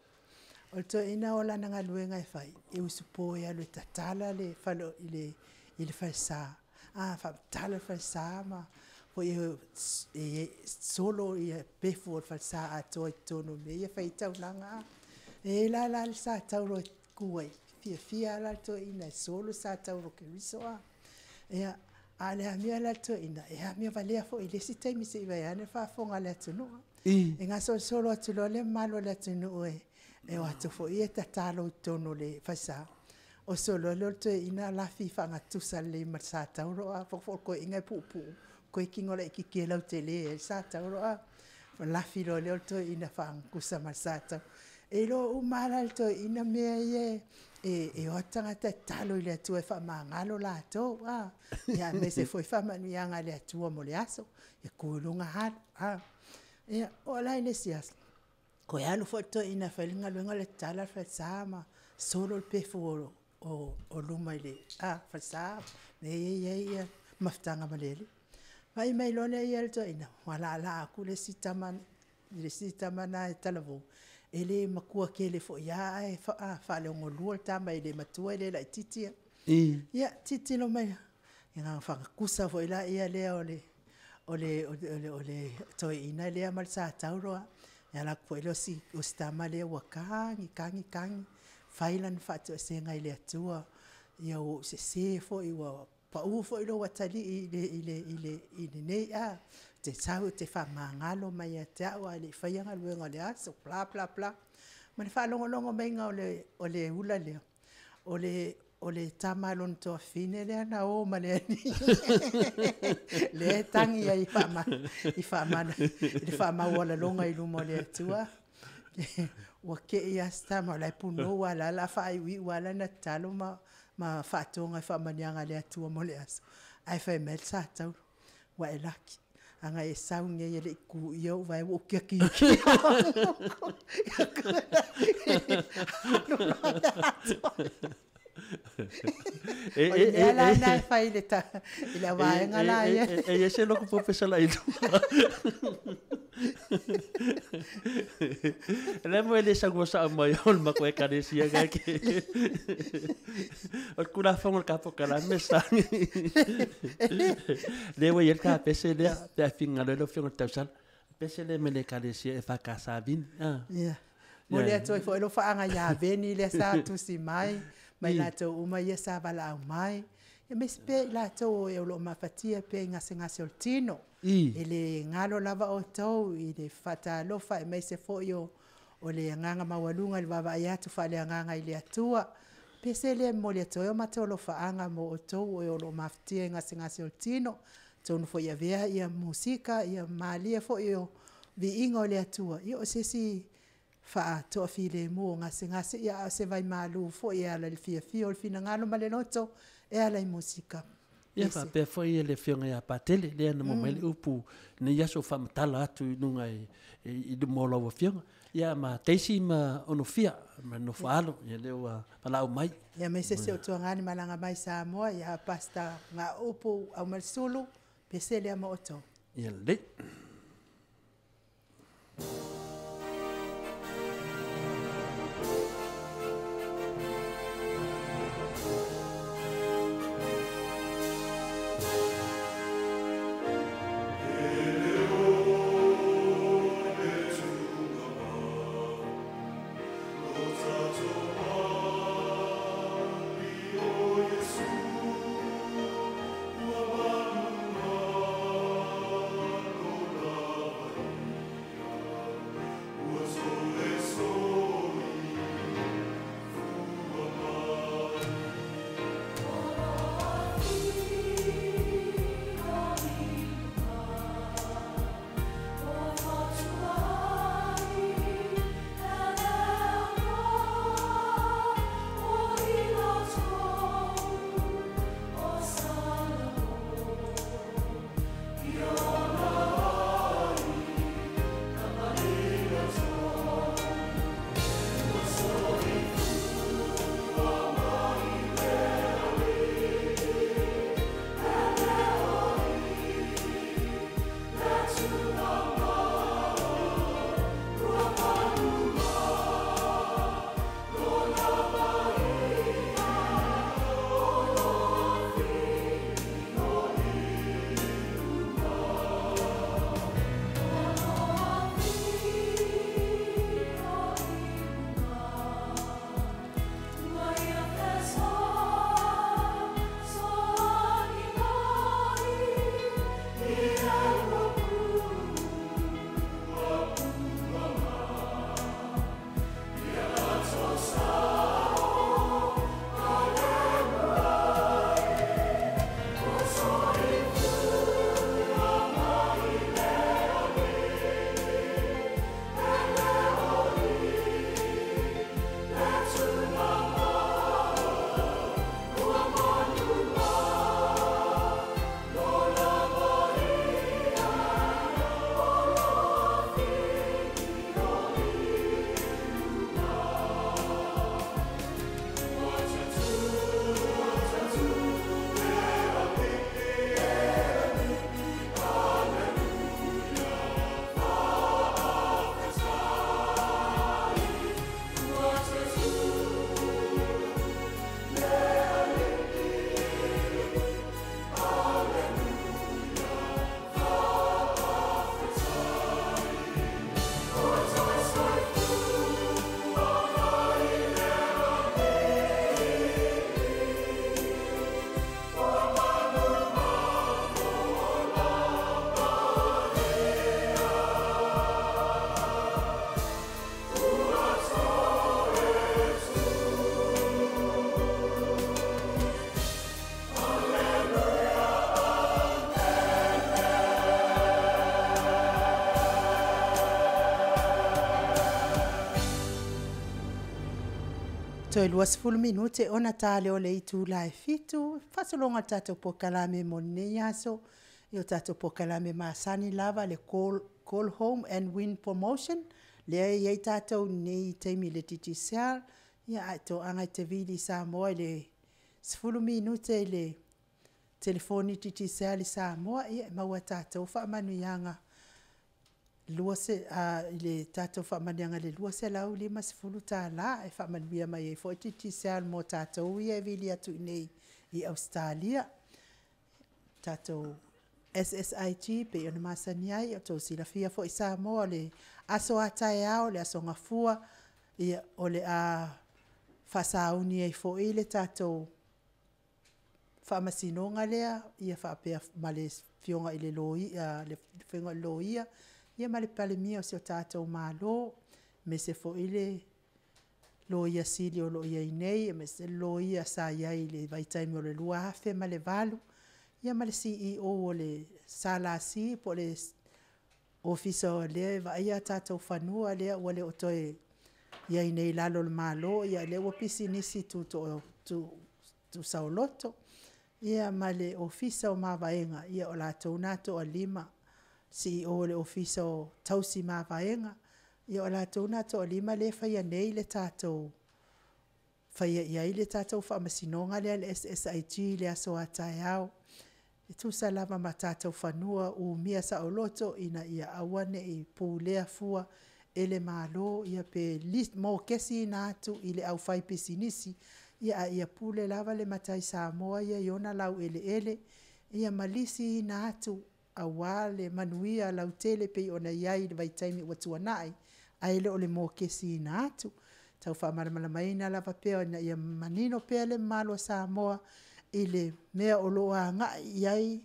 O le toeaina o lana galuega e fai, e usupo e alu e tatala le fale i le falesa, faamatala le falesa ma foi e solo ia pefu o le falesa atoa i totonu o mea ia e fai ai taulaga. E i ai la la le sa tauro e tu ai, fiafia lava la le toeaina e solo le sa tauro o Keriso. Ia, a o le amio a le toeaina, e amio valea foi i le isi taimi se i vae ane le faafofoga a le atunuu. E gasolosolo atu loa le mamalu o le atunuu e o atu foi ia tatalo i totonu o le falesa, oso loa lea o le toeaina lafi faagatusa lelei ma le sa tauro, a foi o le toeaina e puupuu, toe tino laitiiti e lautele ai le sa tauro. Lafi loa lea o le toeaina faagatusa ma le sa tauro. E iloa uma lava la e le toeaina mea ia e o atu tagata e tatalo i le Atua e faamagalo latou, ia aemaise foi faamanuiaga a le Atua mo le aso, ia tu i luga alu. Ia, oo la i le isi aso, toe alu foi le toeaina e fai le galuega lea e tatala le falesa ma solo le pefu o luma i le falesa, mea ia e i ai le mafutaga ma le Alii. Vaai mai loa lea i ai o le toeaina, ua laalaa atu le isi tama le isi tama lena e talavou, e le matua tele foi lava ae faaleogolua le tama, e le matua e le laitiiti. Ia, tilotilo mai, ia na ona faagatusa foi lea o le toeaina lea ma le sa tauro, ia alu atu foi lea o si tama lea ua tagi, tagi, tagi, fai lana faatoesega i le Atua, ia ua ou sese foi, ua pau foi lou atalii i lenei, e te sau e te faamagalo mai ia te au a o le i faia galuega o le aso, bla bla bla. Ma le faalogologo maiga o le ula lea, o le tama a lona tuafafine lea na o ma le alii, lea e tagi ai i le faamaualaloga i luma o le Atua. Ua te i lava si tama o la e punou lava o la o le a faaiuiu lava lana tatalo ma Ma faatoga e faamanuiaga a le Atua mo le aso. Ae fai mai le sa taulu, ua e laki, aga e sau nei e le i kuia ou vae ua ou kiakiakia. O le mea la lena e fai i le vaega la ia. E ese loko po pesala i luma. Le mo ele sa gosa mai o le mako e kalesia ga ke. O kula fongo ka po kala me sa. Le wa yel ka pese le pe finga le lo finga tausal. Pese le me le kalesia e fa ka sa vin. Ah. Yeah. Mo le atu ai foi lo faaaga iā Veni lea sa tusi mai, ma i latou uma ia sa valaau mai. Ia ma isi pea i latou o e o loo mafatia pea i gasegase o le tino. E le galo lava outou i le faatalofa aemaise foi o o le agaga maualuga i le vaavaai atu faaleagaga i le Atua. Pese lea e momoli atu ai o matou alofaaga mo outou o e o loo mafatia i gasegase o le tino. Atonu foi e avea ia musika ia malie foi o viiga o le Atua, ia o se isi faatoafilemu o gasegase, ia a o se vaimalu foi e ala i le fiafia o le finagalo ma le loto e ala i musika. Ia faapea foi le Afioga ia Patele, lea na maua mai le upu i lenei aso faamatala atu i luga i luma o lau Afioga. Ia ma Daisy ma Onofia ma nofo alo, ia lea ua valaau mai. Ia ma se isi o tuagani malaga mai Samoa, ia Pastor Gaupu Aumalesulu, pese lea mo outou. Ia lelei. Toe 20 minute ona ta lea o le itula e 7, faasologa o le tatou polokalame mo lenei aso, ia o tatou polokalame masani lava, le call home and win promotion, lea e i ai tatou i lenei taimi i le Digicel, ia ae toaga e te vili i Samoa i le 10 minute i le telefoni Digicel i Samoa, ia e maua e tatou faamanuiaga i le tatou faamanuiaga i le $250 e faamanuia mai ai foi le Digicel mo tatou ia e vili atu i inei i Ausetalia. Tatou SSIG e pei ona masani ai, ua outou silafia foi Samoa o le aso a taeao, le aso Gafua, ia o le a faasauni ai foi le tatou Faamasinoga lea, ia faapea ma le Afioga i le Loia, ia ma le Palemia o si o tatou Malo, aemaise foi le Loia Sili o lo o i ai nei, aemaise le Loia sa i ai i le vaitaimi o le 2008, ia ma le CEO o le SLC po o le Ofisa o lea e vaaia o tatou fanua lea ua le o toe i ai nei i lalo o le Malo, a o lea ua pisinisi tuusaoloto, ia ma le Ofisa o Mavaega, ia o latou na e toa-5, CEO o le Ofisa o Tausi Mavaega, ia o latou na e toa-5 lea e faia nei le tatou, faia i ai le tatou faamasinoga lea a le SSIG i le aso a taeao, e tusa lava ma tatou fanua umia saoloto ina ia aua ne i pulea fua e le Malo pe mokesiina atu i le aufaipisinisi, a ia pule lava le matai Samoa ia i ona laueleele ma lisiina atu aua le manuia lautele e pei ona i ai i le vaitaimi ua tuanai, ae le o le mokesiina atu. E tau faamalamalamaina lava pea ina ia manino pea le mamalu o Samoa i le mea o lo o agai i ai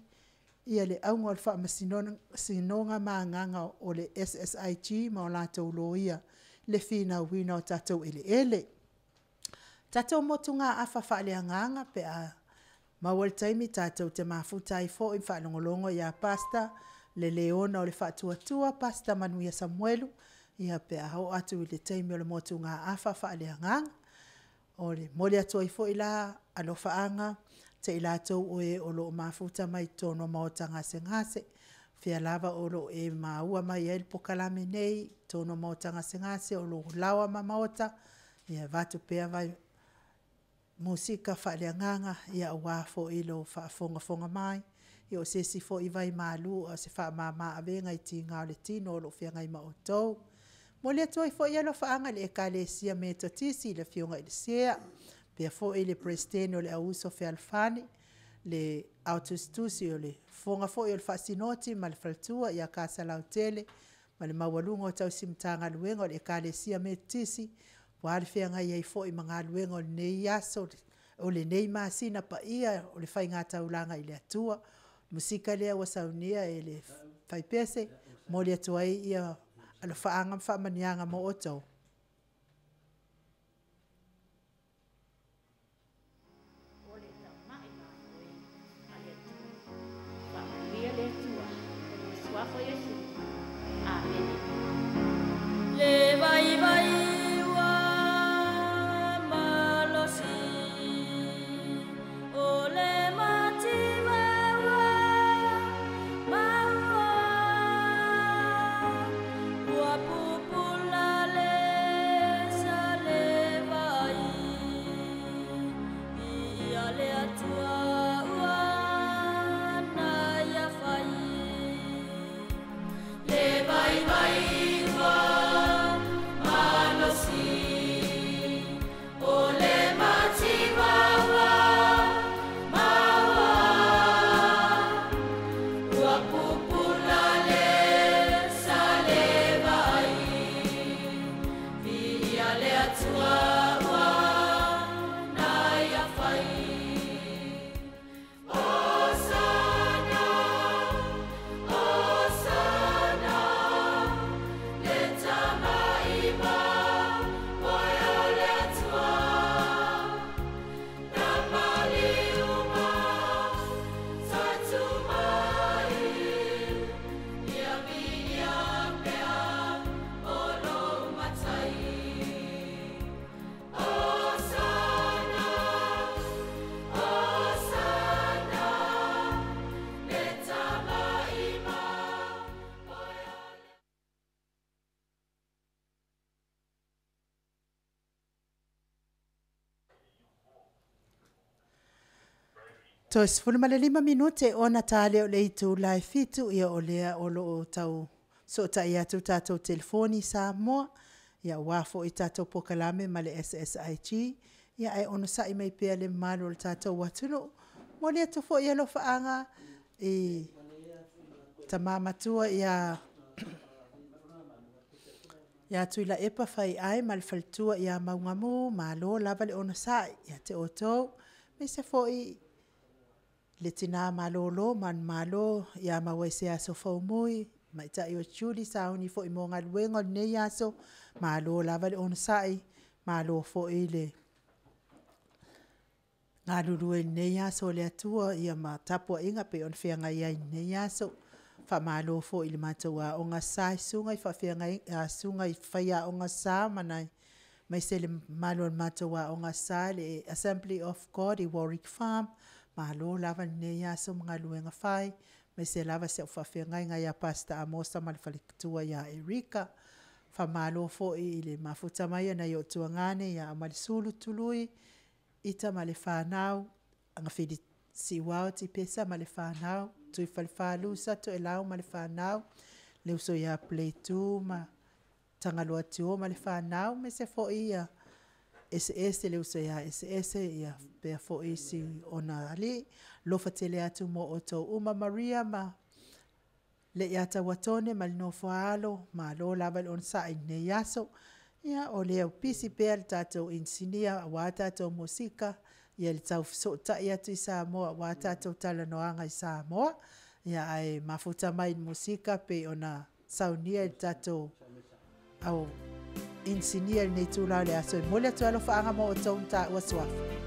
le auga o le Faamasinoga ma agaga o le SSIG ma o latou loia i le finauina o tatou eleele. Tatou motugaafa faaleagaga pe a maua le taimi tatou te mafuta ai foi ma faalogologo ia Pastor Le Leona o le Faatuatua Pastor Manuia Samuelu pe a oo atu i le taimi o le motugaafa faaleagaga. E momoli atu ai foi la alofaaga ia i latou o e o lo o mafuta mai totonu o maota gasegase, o fea lava o lo o e maua mai ai le polokalame nei i totonu o maota gasegase o lo o laoa ma maota, ia avatu pea musika faaleagaga aua foi le faafogafoga mai, o se isi foi vaimalu a o se faamama-avega i tiga o le tino o lo o feagai ma outou. E momoli atu ai foi alofaaga i le Ekalesia Metotisi i le Afioga i le Sea, faapea foi le Peresetene o le Auuso Fealofani, le Ao Tusitusi o le Fofoga foi o le Faasinoti ma le Faletua ia Kasalautele ma le maualuga o tausi Matagaluega o le Ekalesia Metotisi, aua le feagai ai foi ma galuega o lenei aso, o lenei masina paia o le faigataulaga i le Atua. O le musika lea ua saunia e le Faipese, e momoli atu ai alofaaga ma faamanuiaga mo outou. O le tamai mamoe a le Atua. Faamanuia le Atua. I le Suafa o Iesu. Amene. Le vaivai ua malosi, o le mativa ua maua, ua pupula le Toe 15 minute ona ta lea o le itula e 7, ia o lea o lo o tau fesootai atu tatou telefoni i Samoa, ia aua foi tatou polokalame ma le SSIG, ia ae onosai mai pea le mamalu o le tatou atunuu. Momoli atu foi alofaaga i tama matua ia Tuilaepa Faiai ma le faletua ia Maugamu, malo lava le onosai ia te outou, aemaise foi le tina malolo manumalo ia Mauaisia Sofomui, tamaitai o Julie sauni foi mo galuega o lenei aso, malo lava le onosai, malo foi le galulue i lenei aso o le Atua ma tapuaiga e pei ona feagai ai i lenei aso. Faamalo foi i le matou Aoga Sa i Susuga i Faiaoga Sa aemaise le mamalu o le matou Aoga Sa i le Assembly of God i Warwick Farm, malo lava i lenei aso ma galuega fai, aemaise lava si au faafeagaiga ia Pastor Amosa ma le faletua ia Erika. Faamalo foi i le mafuta mai o nai ou tuagane ia Aumale Tului, Ita ma le fanau, Agafili Siuao Tipesa ma le fanau, Tuifalefa Lusatoelau ma le fanau, le uso ia Pleitu ma Tagaloa Tio ma le fanau, aemaise foi ia Eseese le uso ia Eseese ia faapea foi si ona alii. Alofa tele atu mo outou uma Maria ma Leiatauatone ma le nofo a alo, malo lava le onosai i lenei aso. Ia o lea e pisi pea le tatou inisinia aua tatou musika, ia le tau fesootai atu i Samoa aua tatou talanoaga i Samoa. Ia ae mafuta mai i le musika e pei ona saunia e le tatou au inisinia i lenei itula o le aso. E momoli atu ai alofaaga mo outou na taua suafa.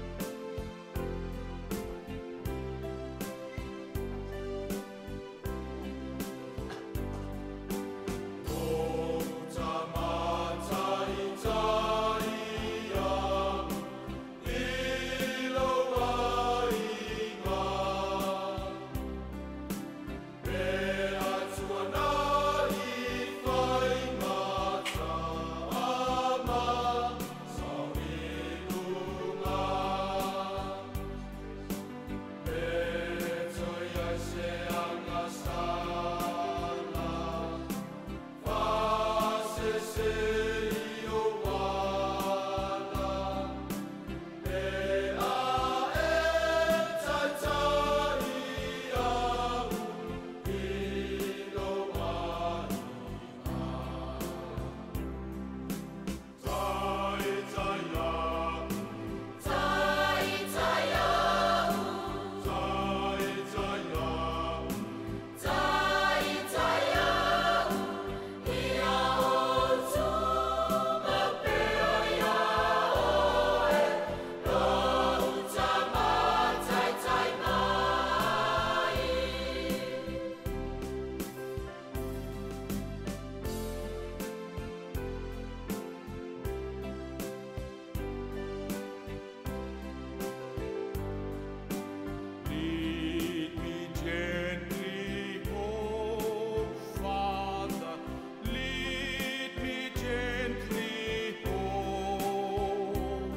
Lead me gently, oh Father, lead me gently home.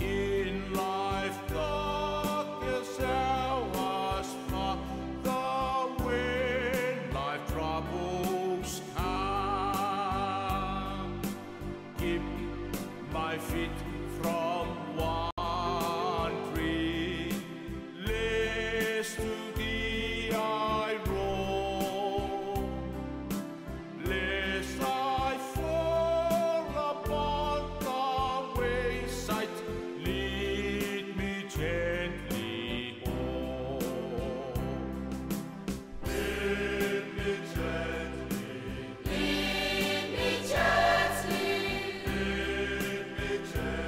In life's darkest hours, Father, when life troubles come, keep my feet from wandering, lest to thee I roam, lest I fall upon the wayside, lead me gently home. Lead me gently, Lead me gently, lead me gently.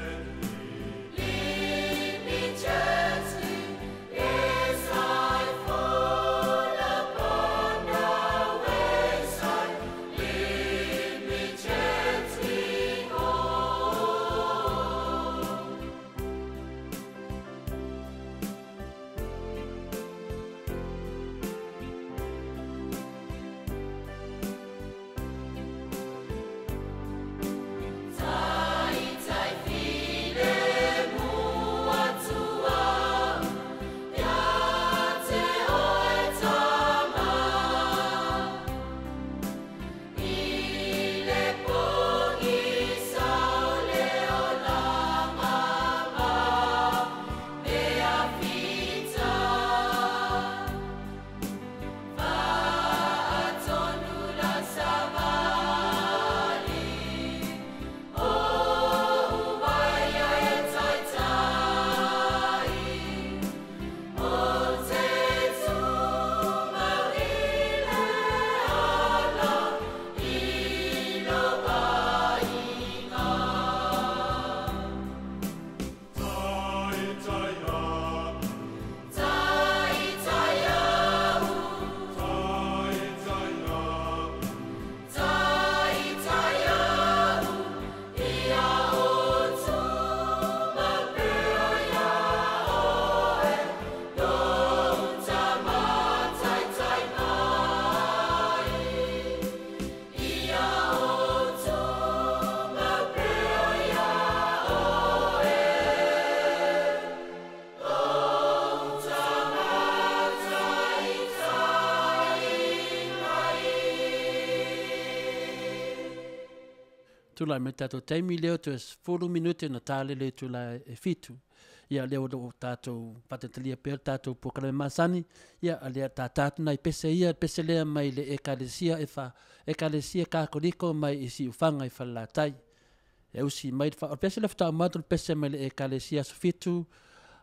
Tulai mai tatou taimi lea toe 10 minute na tā le itula e 7. Ia lea o loo tatou faatatalia pea le tatou polokalame masani. Ia a lea tātā nai pese ia pese lea mai le ekalesia e fa ekalesia Katoliko mai i Siufaga i Falelatai. E usi mai o pese le faatoa matou pese mai le ekalesia aso 7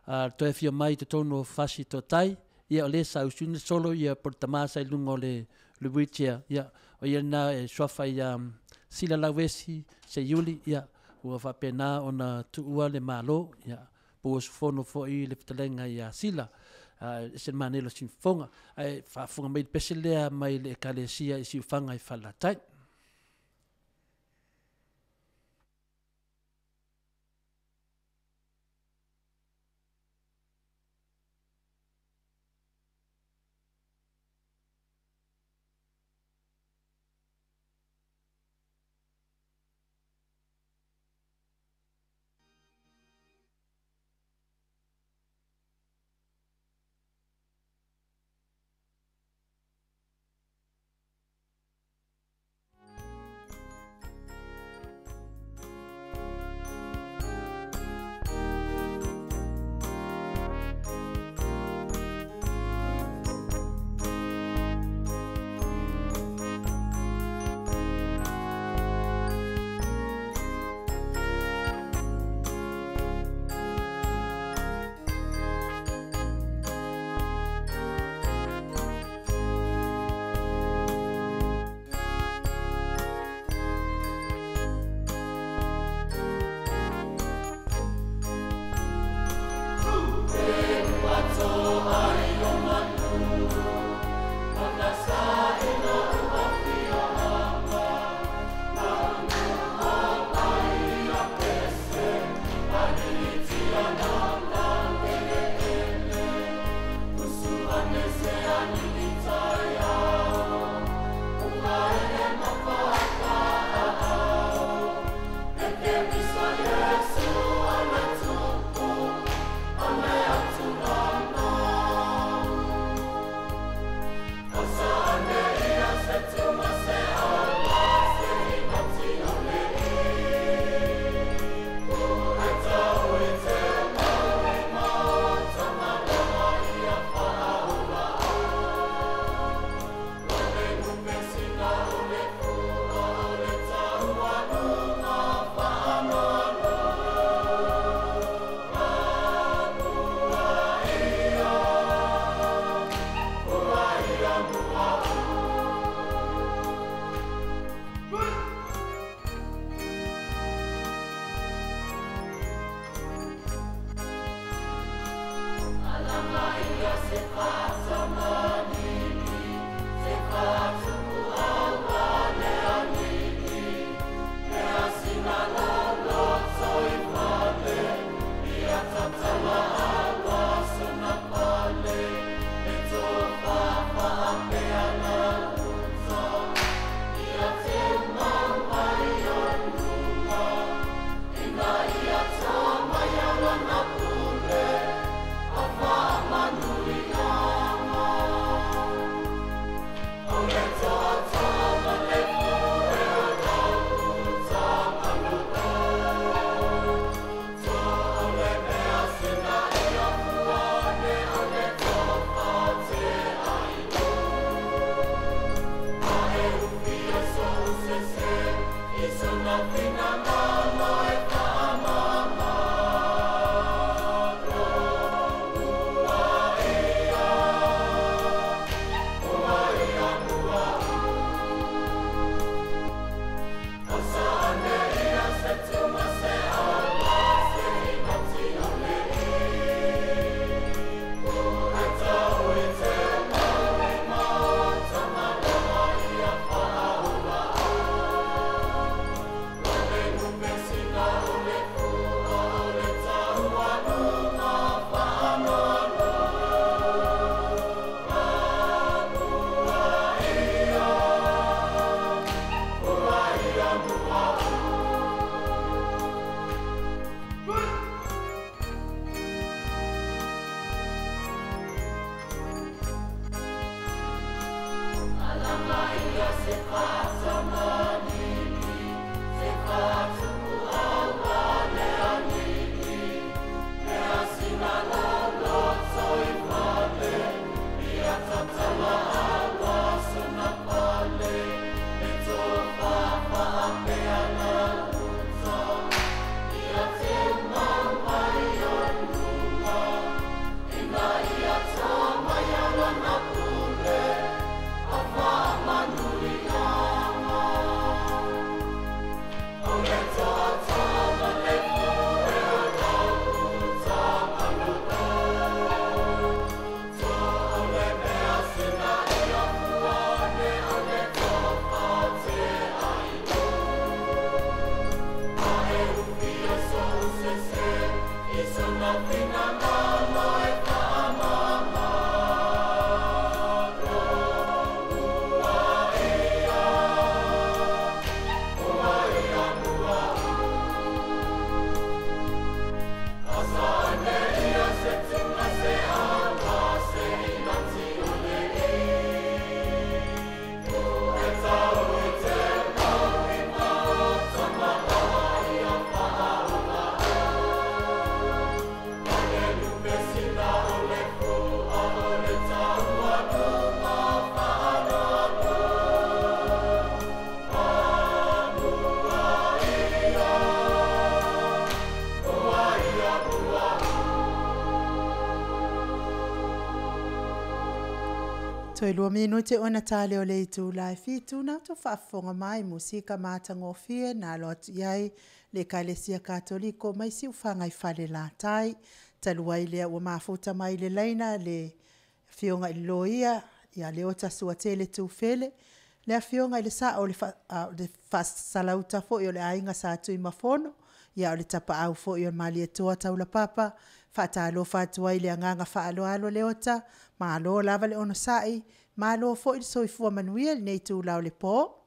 a toe fia mai totonu o fasi totai. Ia o le sa usuni solo ia po le tama sa i luga o le wheelchair. Ia o ia na e suafa ia Sila Lauesi se Iuli. Ia ua faapena ona tuua le malo. Ia po ua usufono foi le fetalaiga ia Sila se manelo sifofoga ae faafofoga mai le pese lea mai le ekalesia i Siufaga i Falelatai. Toe 2 minute ona tale o le itu la e 7 na to faafofoga mai musika matagofie na alo atu i ai le Ekalesia Katoliko mai Siufaga i Falelatai. Talu ai lea ua mafuta mai le laina le afioga i le Loia ia Leota Suatele Tufele, le afioga i le Sao o le Faasalauta foi o le Aiga Sa Tuimafono, ia o le Tapaau foi o le Malietoa Taulapapa. Faatalofa atu ai le agaga faaaloalo Leota, malo lava le onosai, malo foi le soifua manuia i lenei itula o le po.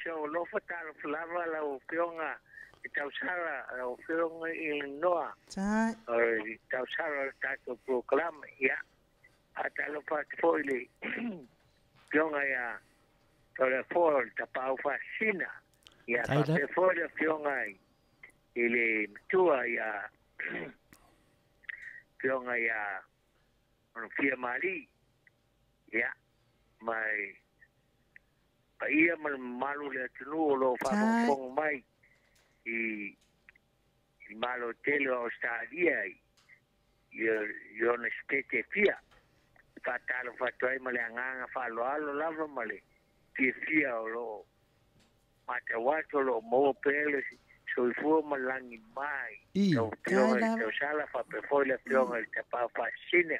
So alofa talofa lava lau Afioga i tausala, lau Afioga i le Noa, o le tausala o le tatou polokalame. Ia, faatalofa atu foi i le Afioga ia Toleafoa o le Tapaau Faasisina. Ia, faapea foi le Afioga i le Matua ia Afioga ia Manufia Mali. Ia, mai paia ma le mamalu le atunuu o lo o faafogafoga mai i Malo tele o Ausetalia i ona sitete e fia. Faatalofa atu ai ma le agaga faaaloalo lava ma le fiafia o lo o matau atu o lo o maua pea le soifua ma le lagi mai. Lau Afioga i le Tausala faapea foi le Afioga i le Tapaau Faasisina.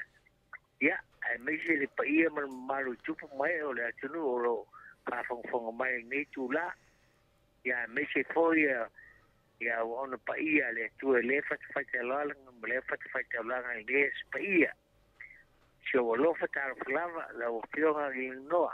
Ia, aemaise le paia ma le mamalu i tupu mai o le atunuu o lo o faafogafoga mai i lenei itula. Ia, aemaise foi ia ua ona paia le Atua i lea fatafaitaulaga ma lea fatafaitaulaga i lenei aso paia. Si ou alofa talofa lava lau Afioga i le Noa.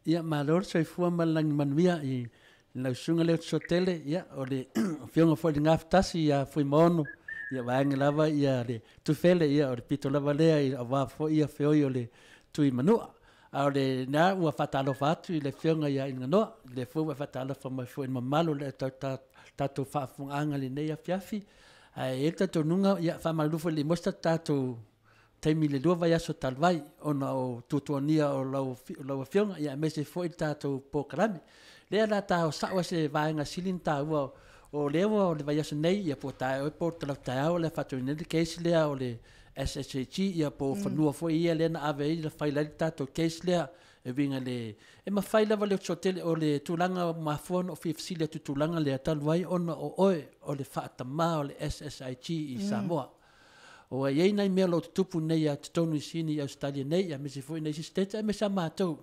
Ia, malo le soifua ma le lagi manuia i lau susuga lea o Sotele, ia, o le afioga foi i le Gafatasi ia Fuimaono, ia vaega lava ia le Tufele, ia o le pito lava lea i aua foi ia feoi o le Tui Manua. A o le na ua faatalofa atu i le afioga ia Inaganoa, le foi ua faatalofa mai foi i le mamalu o le tatou faafofogaaga i lenei afiafi. Ae i ai le talitonuga, ia faamalulu foi i le Mosta tatou taimi i le 2 vaiaso talu ai ona o tuatuania o lau afioga, ia aemaise foi le tatou polokalame. Lea la ta sao ai se vaega sili ona taua o lea ua o le vaiaso nei, ia po o taeao po o talaatu taeao le faatuina ai le case lea o le SSAG, ia po o fanua foi ia lea na ave ai na faila ai le tatou case lea e uiga le e mafai lava le tele o le tulaga mafua ona fia fesili atu tulaga lea talu ai ona o oe o le faatamā o le SSIG i Samoa. O ai ai nai mea o lo o tutupu nei ia totonu i Sini i Ausetalia nei, aemaise foi nai isi state, aemaise a matou.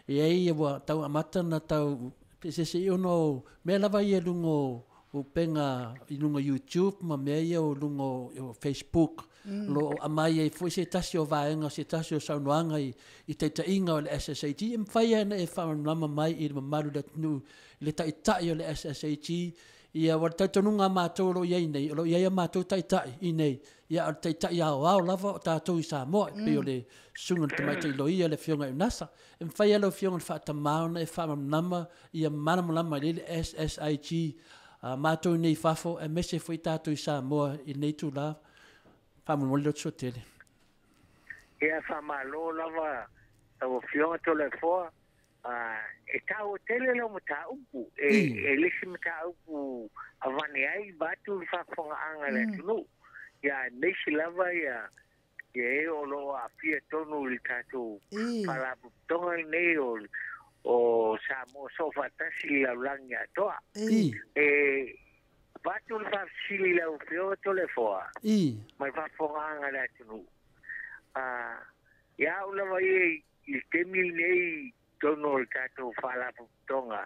E ai ua tau amata na tau pesese i ona o mea lava ia i luga o upega i luga YouTube ma mea ia o luga o Facebook. Lo o aumai ai foi se tasi o vaega, se tasi o saunoaga i taitaiga o le SSAG, e mafai ai ona e faamalamalama mai i le mamalu o le atunuu i le taitai o le SSAG. Ia ua le talitonuga a matou o lo o i ai nei, o lo o i ai a matou taitai i nei, ia o le taitai aoao lava o tatou i Samoa, e pei o le susuga i le tamaitai loia le afioga i Unasa. E mafai lava lau afioga i le faatamā ona e faamalamalama ia malamalama lelei le SSIG a matou nei i fafo, aemaise foi tatou i Samoa i lenei itula. Faamolemole le Suatele. Ia faamalo lava lau Afioga Toleafoa. E taua tele lau mataupu, e le isi mataupu avane ai vaeatu le faafofogaaga a le atunuu. Ia aemaise lava ia e o lo o aafia tonu i le tatou faalapotopotoga lenei o Samoa Soofaatasi i le lalolagi atoa. E avatu le faafesili i lau Afioga Toleafoa ma le faafofogaaga a le atunuu. Ia au lava ia i le taimi lenei i totonu o le tatou faalapotopotoga,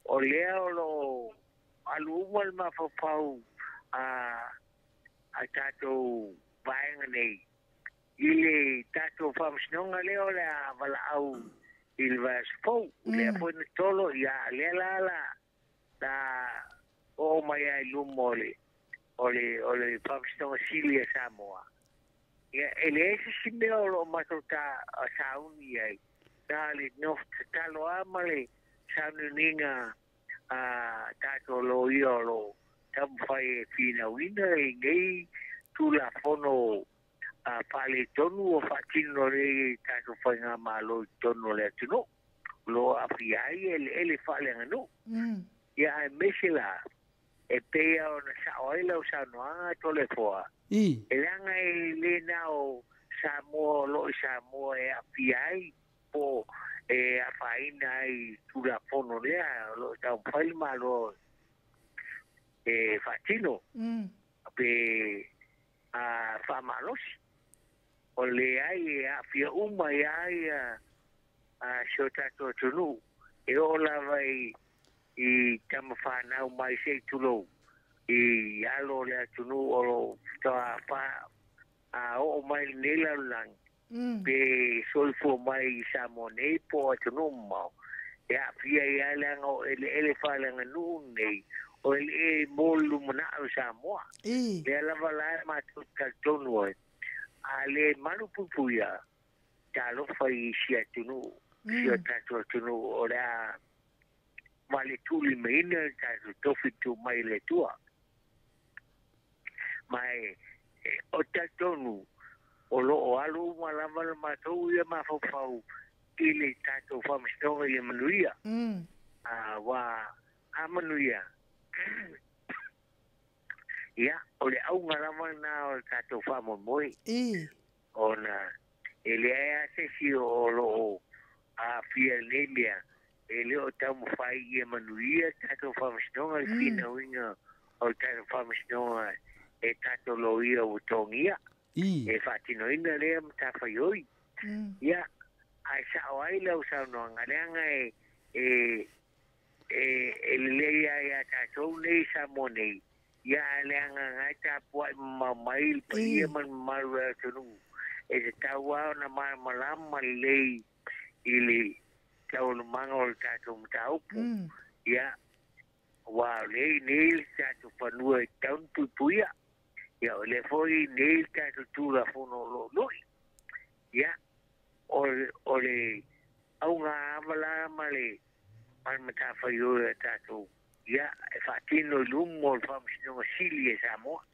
o lea o lo o alu uma le mafaufau a tatou vaega nei i le tatou faamasinoga lea o le a valaau i le vaiaso fou. Lea foi na tolo, ia lea la la oo mai ai i luma o le faamasinoga sili a Samoa. Ia, e leai se isi mea o lo o matou sauni ai, na le nofo tatalo lava ma le sauniuniga a tatou loia o lo o taumafai e finauina lenei Tulafono faaletonu ua faatino nei e tatou faigamalo i totonu o le atunuu, o lo o aafia ai eleele faaleaganuu. Ia, aemaise la, e pei ona sao ai lau saunoaga Toleafoa, I. E leaga e lē na o Samoa o loo i Samoa e aafia ai po e afaina ai Tulafono lea o loo taumafai le Malo e faatino pe a faamalosi. O leai e aafia uma iā ia a si o tatou atunuu e oo lava i tama fanau mai se i tulou i alo o le atunuu o loo faatoa a oo mai lenei lalolagi pe soifua mai i Samoa nei po o atunuu mamao e aafia ai lava leaga o eleele faaleaganuu lenei o eleele mo le lumanai o Samoa. Lea lava la e matou te talitonu ai a lē malu puipuia talofa i isi atunuu si o tatou atunuu o le a valetuulimaina le tatou tofi tuu mai e le Atua. Ma e o talitonu o loo alu uma lava le matou ia mafaufau i le tatou faamasinoga ia manuia. Ua a manuia ia o le auga lava lena o le tatou faamoemoe. Ona e leai lava se isi o loo aafia i lenei mea e le o taumafai ia manuia le tatou faamasinoga le finauina o le tatou faamasinoga e tatou loia ua togia e faatinoina lea matafaioi. Ia ae sao ai lau saunoaga leaga e e lelei lava iā tatou nei i Samoa nei ia ae leaga na e tapuai mamao mai le paia ma le mamalu o le atunuu e tatau lava ona malamalama lelei i le taualumaga o le tatou mataupu. Ia aua o lea e i inei le tatou fanua e tatau ona puipuia. Ia o lea foi e i inei le tatou Tulafono o lo o lui. Ia o le auga la ma le matafaioi a tatou ia e faatino i luma o le Faamasinoga Sili a Samoa.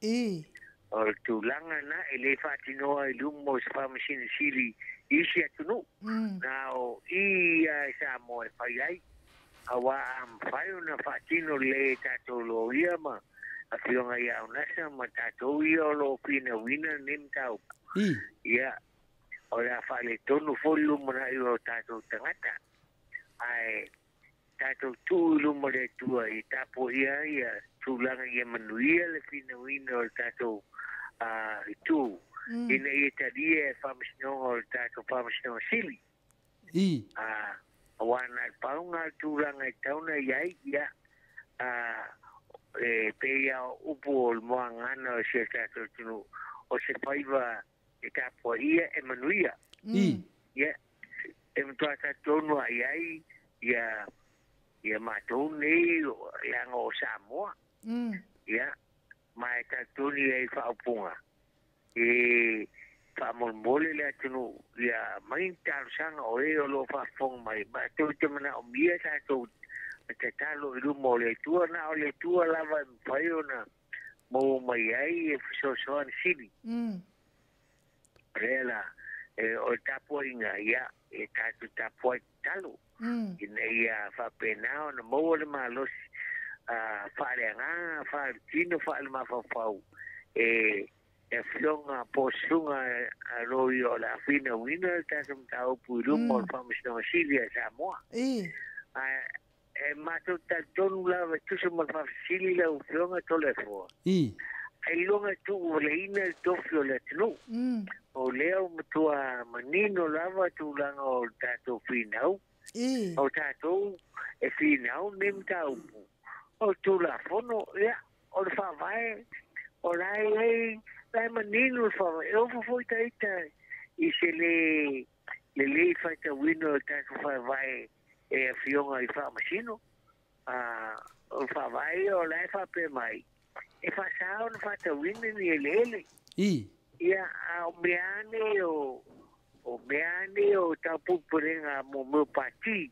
O le tulaga lena e lē faatinoa i luma o se Faamasino Sili i isi atunuu na o i ia e Samoa e fai ai. Auā a mafai ona faatino lelei e tatou loia ma afioga ia Aunasa ma tatou ia o loo finauina lenei mataupu ia o le a faaletonu foi le lumanai o tatou tagata ae tatou tuu i luma o le Atua i tapuaia ia tulaga ia manuia le finauina o le tatou itu ina ia talia e Faamasinoga o le tatou Faamasinoga Sili. Auā na o le pauga le tulaga e tatau ona i ai ia e pei lava o upu o le muagana o si o tatou atunuu o se faiva e tapuaia e manuia. Ia e matua talitonu lava i ai ia ia matou nei leaga o Samoa. Ia ma e talitonu i ai i faaupuga e faamolemole le atunuu ia aumai ni talosaga o e o loo faafofoga mai matou te manaomia tatou tatalo i luma o le Atua na o le Atua lava e mafai ona maua mai ai e fesoasoani sili. O lea la o le tapuaiga ia e tatou tapuai tatalo ina ia faapena ona maua le malosi faaleagaga faaletino faalemafaufau e afioga po o susuga a loia o le a finauina le tatou mataupu i luma o le Faamasinoga Sili a Samoa. Ae e matou talitonu lava e tusa ma le faafesili lau Afioga Toleafoa, ailoga e tuuvaleina le tofi o le atunuu. O lea ua matua manino lava tulaga o le tatou finau. O tatou e finau lenei mataupu o le Tulafono, ia, o le Faavae, o la e i ai, la e manino le Faavae. E ofo foi ita i se lē lelei faitauina o le tatou Faavae e afioga i Faamasino. O le Faavae ia o la e faapea mai, e faasā ona faatauina ni eleele. Ia, a o mea lava nei o mea lava nei o taupulepulega mo mea o pati,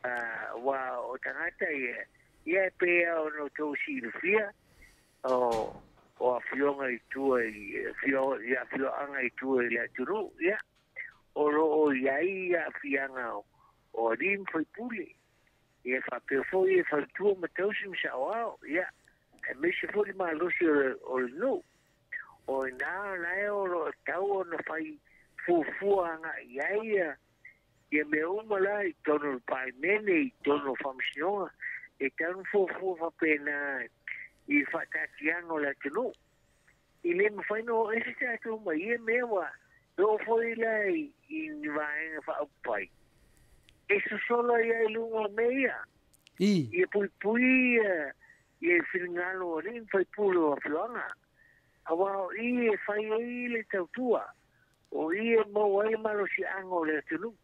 aua o tagata ia, ia e pei lava ona outou silafia, o afioga i tua i afioaga i tua i le atunuu, ia, o loo i ai aafiaga o alii ma faipule, ia faapea foi e faletua ma tausi ma saoao, ia, aemaise foi le malosi o le nuu. O ina la e o lo tau ona fai fuafua agai i ai ia ia mea uma la i totonu o le Palemene i totonu o Faamasinoga e tatau ona fuafua faapena i faataatiaga o le atunuu. I le mafai ona oo ese tatou ma ia mea ua e oo foi la i ni vaega faaupufai e sosolo ai lava i luga o mea ia. Ia puipui ia finagalo o alii ma faipule o afioaga, aua o i e fai ai le tautua, o i e maua ai le malosiaga o le atunuu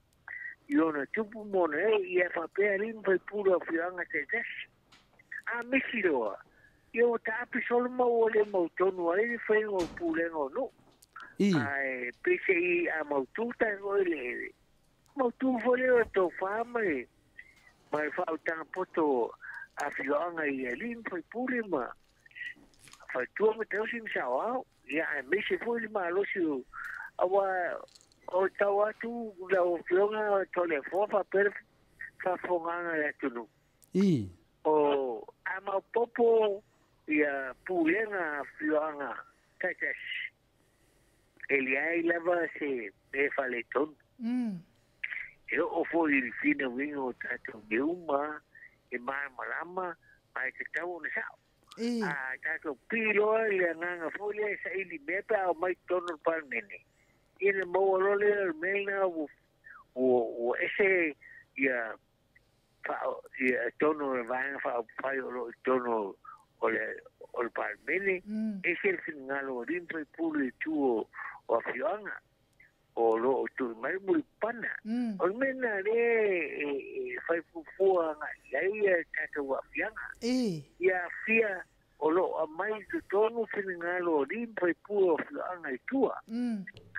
i ona tupu ma ona ee, ia faapea alii ma faipule o afioaga taitasi. A misi loa, ia ua taape solo ma ua le mautonu ai le faiga o pulega o nuu. Ae peiseai a mautu tatou eleele, mautu foi lea o le tofa ma le faautaga poto a afioaga i alii ma faipule ma faletua ma tausi ma saoao, ia aemaise foi le malosi o aua o tau atu lau Afioga Toleafoa faapea le faafofogaaga a le atunuu. O a maopoopo ia pulega a afioaga taitasi, e leai lava se mea faaletonu. E oo foi i le finauina o tatou mea uma e malamalama ma e tatau ona sao. A tatou pii loa i le agaga foi lea e saili mea pe a omai i totonu o le Palemene, ia ona maua loa lea o le mea lena ua ese ia totonu o le Vaega Faaupufai o lo o i totonu o le Palemene, ese le finagalo o alii ma faipule i tua o afioaga o lo o tui mai Mulipana. O le mea lena lea e fai fuafua agai i ai ia tatou aafiaga. Ia aafia o lo o aumai i totonu finagalo o alii ma faipule o afioaga i tua.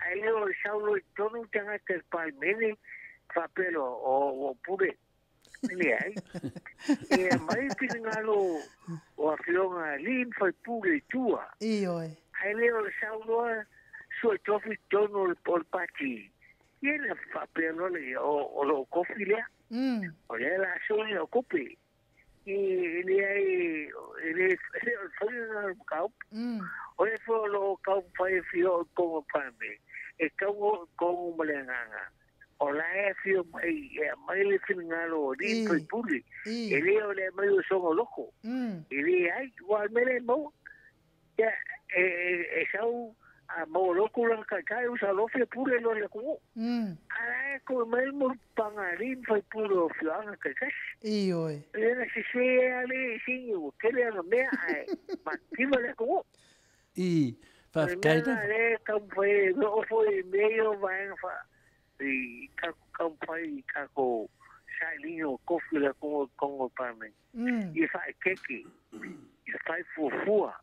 Ae le o le sau loa i totonu tagata i le Palemene faapea loa, o ua pule. Leai. E aumai finagalo o afioga alii ma faipule i tua. Ae le o le sau loa sue tofi i totonu o le pati. Ia na faapea loa lea, o lou kofi lea. O lea o le a sue lau kope. E leai, e le o le faiga lena o le mataupu. O le foi o lo o taumafai e fia oo i totonu o le Palemene, e tatau ona oo i totonu ma le agaga o la e afio mai e aumai le finagalo o alii ma faipule. E le o le aumai o soga loko. E leai, aua o le mea lea e maua. Ia, e sau a maua loa tulaga taitai ua sau loa fia pule loa i le atunuu. A la e toe mai le mulipapaga a alii ma faipule o afioaga taitasi. Lea na sese lava le sini ua tele ana mea ae matitiva le atunuu. O le mea lena lea e taumafai ai, e oo foi i mea ia o vaega faa i taumafai i tatou sailiga o tofi o le atunuu i totonu o le Palemene, ia faaeteete, ia fai fuafua.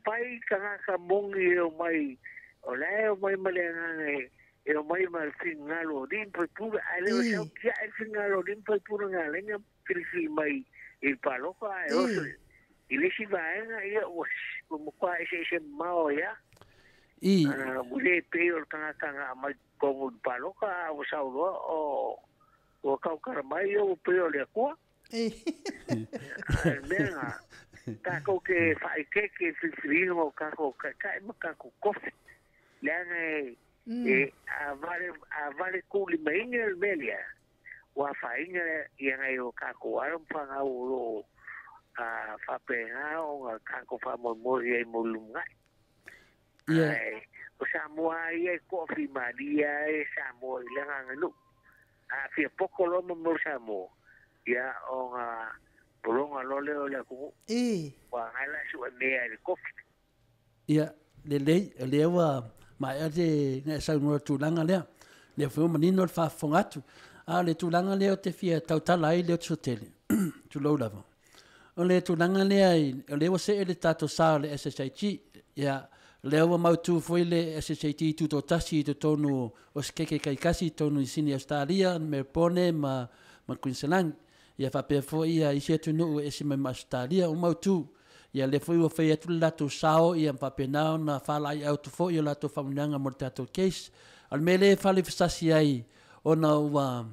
Fai tagata moni e omai, o la e omai ma le agaga e omai ma le finagalo o alii ma faipule, ae le o sau tiai le finagalo o alii ma faipule na ala ai ona filifili mai i le palota ae oso i le isi vaega, ia ua matua eseese mamao ai lava. Ua le pei o le tagata na aumai i totonu i le palota a ua sau loa o ua tautala mai ia ua pei o le Atua. Ae o le mea lena, tatou te faaeteete i le filifiliina o tatou taitai ma tatou tofi, leaga e a vale tuulimaina le mea lea, ua afaina ia nai o tatou alo ma fanau o lo o faapena ona tatou faamoemoe i ai mo le lumanai. Ae o Samoa lava ia e toafimalie lava e Samoa i lana aganuu. A fia poto loa ma mea o Samoa, ia ona pologa loa lea o le atunuu. Ua agai la sue mea i le tofi. Ia, lelei, o lea ua maea le na e saunoa i le tulaga lea. Lea foi ua manino le faafofoga atu. A o le tulaga lea ou te fia tautala ai Leotisotele, tulou lava. O le tulaga lea, o lea ua see le tatou sa o le SSIG. Ia, o lea ua mautu foi le SSIG tutoatasi i totonu o sikeke taitasi i totonu i Sini Ausetalia, Melebone ma Kuiniselani. Ia faapea foi ia isi atunuu e ese mai ma Ausetalia ua mautu. Ia lea foi ua fai atu le latou sao ia ma faapena ona faalaeiau atu foi o latou faamanuiaga mo le tatou case. A o le mea lea e falefasasi ai ona ua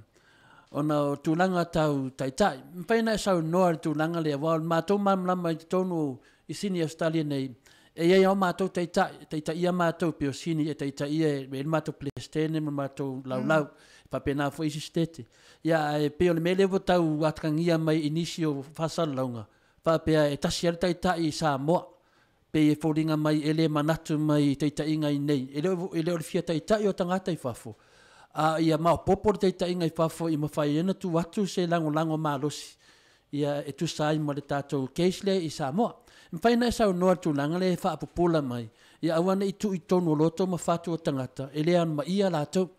ona o tulaga tau taitai. Mafai ona e saunoa i le tulaga lea aua o le matou malamalama i totonu i Sini Ausetalia nei, E iai ao matou taitai, taitaia matou pei o Sini e taitaia e le matou Peresetene ma le matou laulau, e faapena foi isi Setete. Ia ae pei o le mea lea ua tau atagagia mai i nisi o faasalalauga, faapea e tasi lava le taitai i Samoa, pei e foliga mai e le manatu mai i taitaiga i inei. E le o, e le o le fia taitai o tagata i fafo, a ia maopoopo le taitaiga i fafo i mafai ai ona tuu atu se lagolago malosi ia e tusa ai ma le tatou case lea i Samoa. E mafai ona e saunoa i le tulaga lea e faapupula mai, ia aua ne i tuu i totonu o loto ma fatu o tagata e le anomaia latou.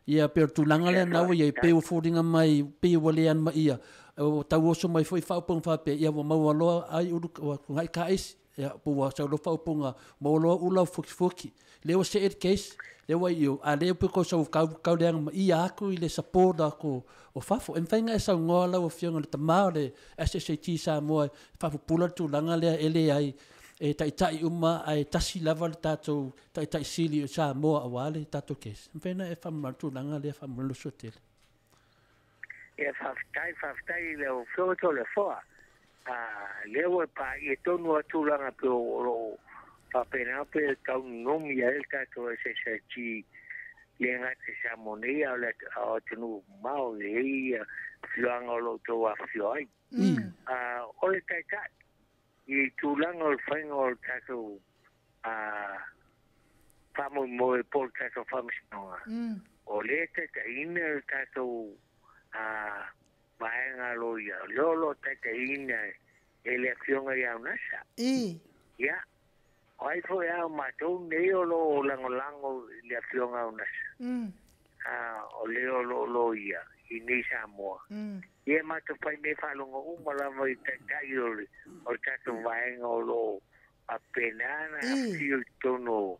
Ia pei o le tulaga lea na ua i ai, pei ua foliga mai, pei ua le anomaia, ua tau oso mai foi faaupuga faapea, ia ua maua loa ai ulu, ua tugai taisi, ia po ua sau loa faaupuga, maua loa ula fukifuki. Lea ua see le case, lea ua i o, a lea pei ko sau kau, kau leaga ma ia atu i le support aku o fafo. E mafai ona e saunoa lau Afioga i le tama o le SSAT Samoa e faapupula le tulaga lea e leai e taitai uma ae tasi lava le tatou taitai sili o Samoa aua le tatou case. E mafai ona e faamamalu le tulaga lea faamolemole Suatele. Ia faafetai, faafetai i lau Afioga Toleafoa. Lea ua paia tonu a tulaga pe o lo o faapena pe tau nomi ai le tatou SSIT le gata i Samoa nei a o le atunuu mamao e i ai afioaga o lo o outou afifio ai. O le taitai i tulaga o le faiga o le tatou faamoemoe po o le tatou faamasinoga, o lea e taitaiina le tatou vaega loia, o lea o lo o taitaiina e le Afioga ia Unasa. Ia, o ai foi a o matou nei o lo o lagolago i le Afioga Unasa, o lea o lo o loia i nei Samoa. Ia matou fai mea faalogo uma lava i taitai o le tatou vaega o lo o faapena na afifio i totonu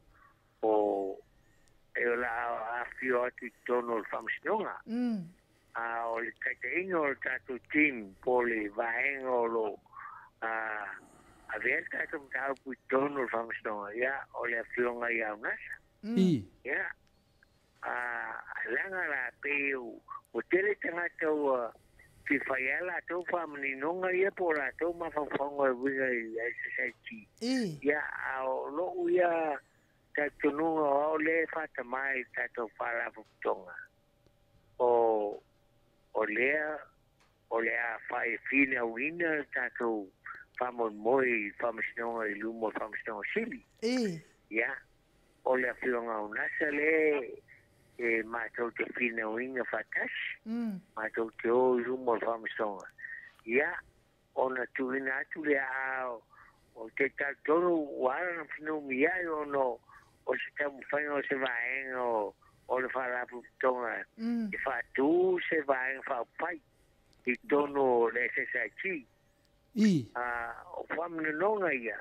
o e o la afifio atu i totonu o le faamasinoga. A o le taitaiga o le tatou team po o le vaega o lo o avea le tatou mataupu i totonu o le faamasinoga, ia, o le Afioga ia Unasa. Ia, leaga la pei ua tele tagata ua fia fai lava latou faamaninoga ia po o latou mafaufauga e uiga i le SSIT. Ia, a o lou ia talitonuga o au lea e faatamā i le tatou Faalapotopotoga, o lea o le a fai e finauina le tatou faamoemoe i faamasinoga i luma o le Faamasinoga Sili. Ia, o le Afioga Unasa lea e matou te finauina faatasi, matou te o i luma o le faamasinoga. Ia, ona tuuina atu le aao o te talitonu ua ala ona finau ai ona o se taumafaiga o se vaega o le Faalapotopotoga e faatu se vaega faaupufai i totonu o le SSIT. O faamaninoga ia,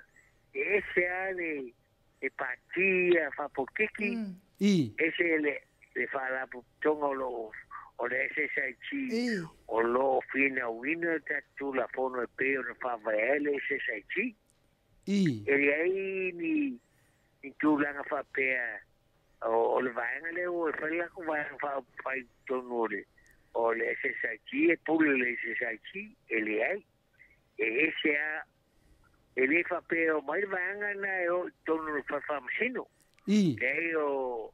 e ese lava le pati ia faapolokiki, ese le Faalapotopotoga o lo o o le SSIT o lo o finauina le tatou Tulafono e pei ona faavae ai le SSIT. E leai ni tulaga faapea o le vaega lea ua fai le latou vaega faaupufai i totonu o le SSIT e pule le SSIT, e leai. E ese lava, e le faapea e omai le vaega lena e o i totonu o le fale faamasino. Leai o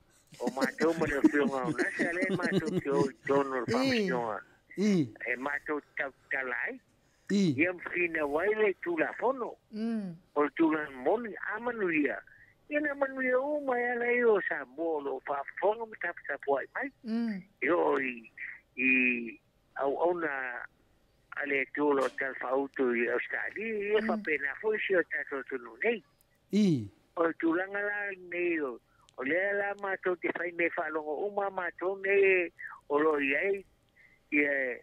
matou ma le Afioga o Nasa lea e matou te o i totonu o le faamasinoga e matou te tautala ai. Ia ma finau ai le Tulafono. O le tulaga moni, a manuia, ia na manuia uma e ala ia o Samoa o lo o faafofoga ma taputapuai mai. E oo i auauna a le Atua o lo o talafaauto i Ausetalia, ia faapena foi si o tatou atunuu nei. O le tulaga la lenei o lea la matou te fai mea faalogo uma matou nei o lo o i ai ia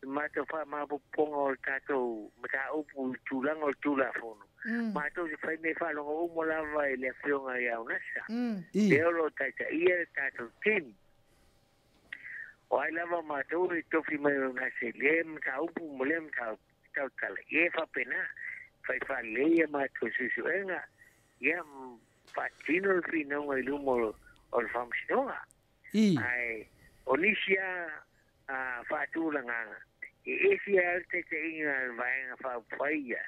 matou faamaopoopoga o le tatou mataupu i tulaga o le Tulafono. Matou te fai mea faalogo uma lava i le Afioga ia Unasa. Lea o lo o taitaia le tatou team. O ai lava matou e tofi mai o Unasa i lea mataupu ma lea mataupu tautala. Ia e faapena, fai faalelei a matou suesuega, ia faatino le finauga i luma o le faamasinoga. Ae o nisi a faatulagaga, e ese lava le taitaiga a le vaega faaupufai ia,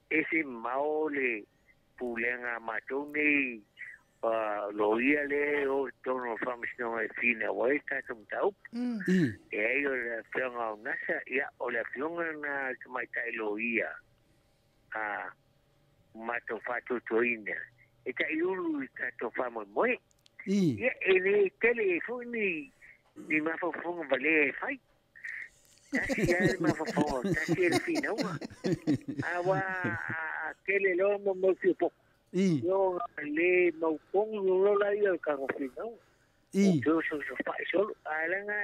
ese mamao le pulega a matou nei loia le o tonu o le Faamasinoga e finau ai le tatou mataupu. Leai o le Afioga o Gasa, ia o le Afioga lena a le tamaitai loia a matou faatuatuaina e ta'iulu i tatou faamoemoe. Ia e lē tele ai fo'i ni ni mafaufauga valea e fai. Tasi lava le mafaufauga, tasi le finauga. A ua a tele loa ma mau fia poto. Io le mau kongu lo la ia ka ko finauga. O so so fa solo. A la nga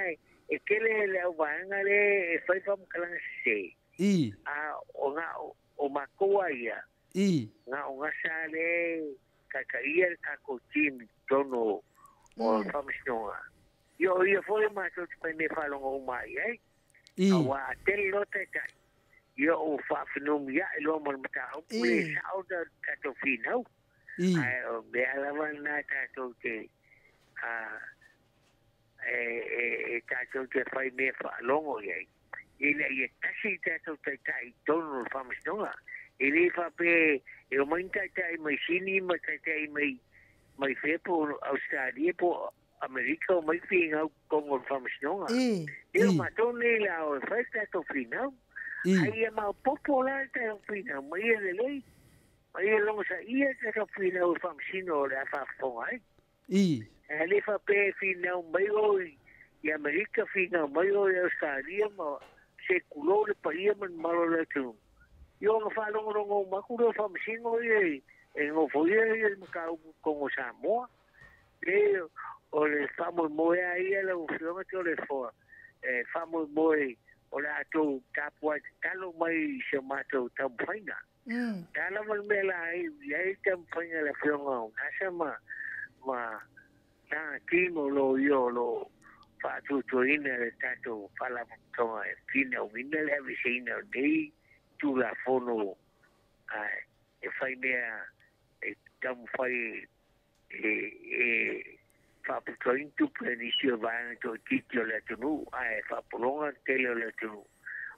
e tele le au vaega le e fai faamatalaga sesē. A o nga o makoa ia. Nga o gasa le kakaia le tatou team tonu o le Faamasinoga. Ia o ia foi matou te fai mea faalogo uma ai ai. Auā a tele loa taitai. Ia o faafinaumia'i loa ma le mataupu le sa'o tatou finau. Ae o mea lava lena tatou te e tatou te fai mea faalogo i ai. Ina ia tasi tatou taitai i totonu o le Faamasinoga. E lē faapea e omai ni taitai mai Sini ma taitai mai mai fea po o Ausetalia po o Amerika omai finau totonu o le Faamasinoga. Ia o matou nei la o e fai le tatou finau. Ae ia maopoopo la le tatou finau ma ia lelei. Ma ia logosaia le tatou finau e faamasino o le a faafofoga ai. Ae lē faapea e finau mai o i Amerika, finau mai o i Ausetalia ma se kulō le paia ma le mamalu o le atunuu. Ia ona faalogologo uma atu lea o faamasino ia e nofoia ia le mataupu i totonu o Samoa. Le o le faamoemoe lava ia lau Afioga Toleafoa, e faamoemoe o le a tou tapuai tatalo mai i si o matou taumafaiga. O le a lava le mea o le a iu i ai le taumafaiga a le Afioga o Gasa ma lana team o loia o lo o faatuatuaina le tatou Faalapotopotoga e finauina le aveeseina o lenei Tulafono e fai mea e taumafai e faaputuaina tupe a nisi o vaega toaitiiti o le atunuu ae faapologa le tele o le atunuu.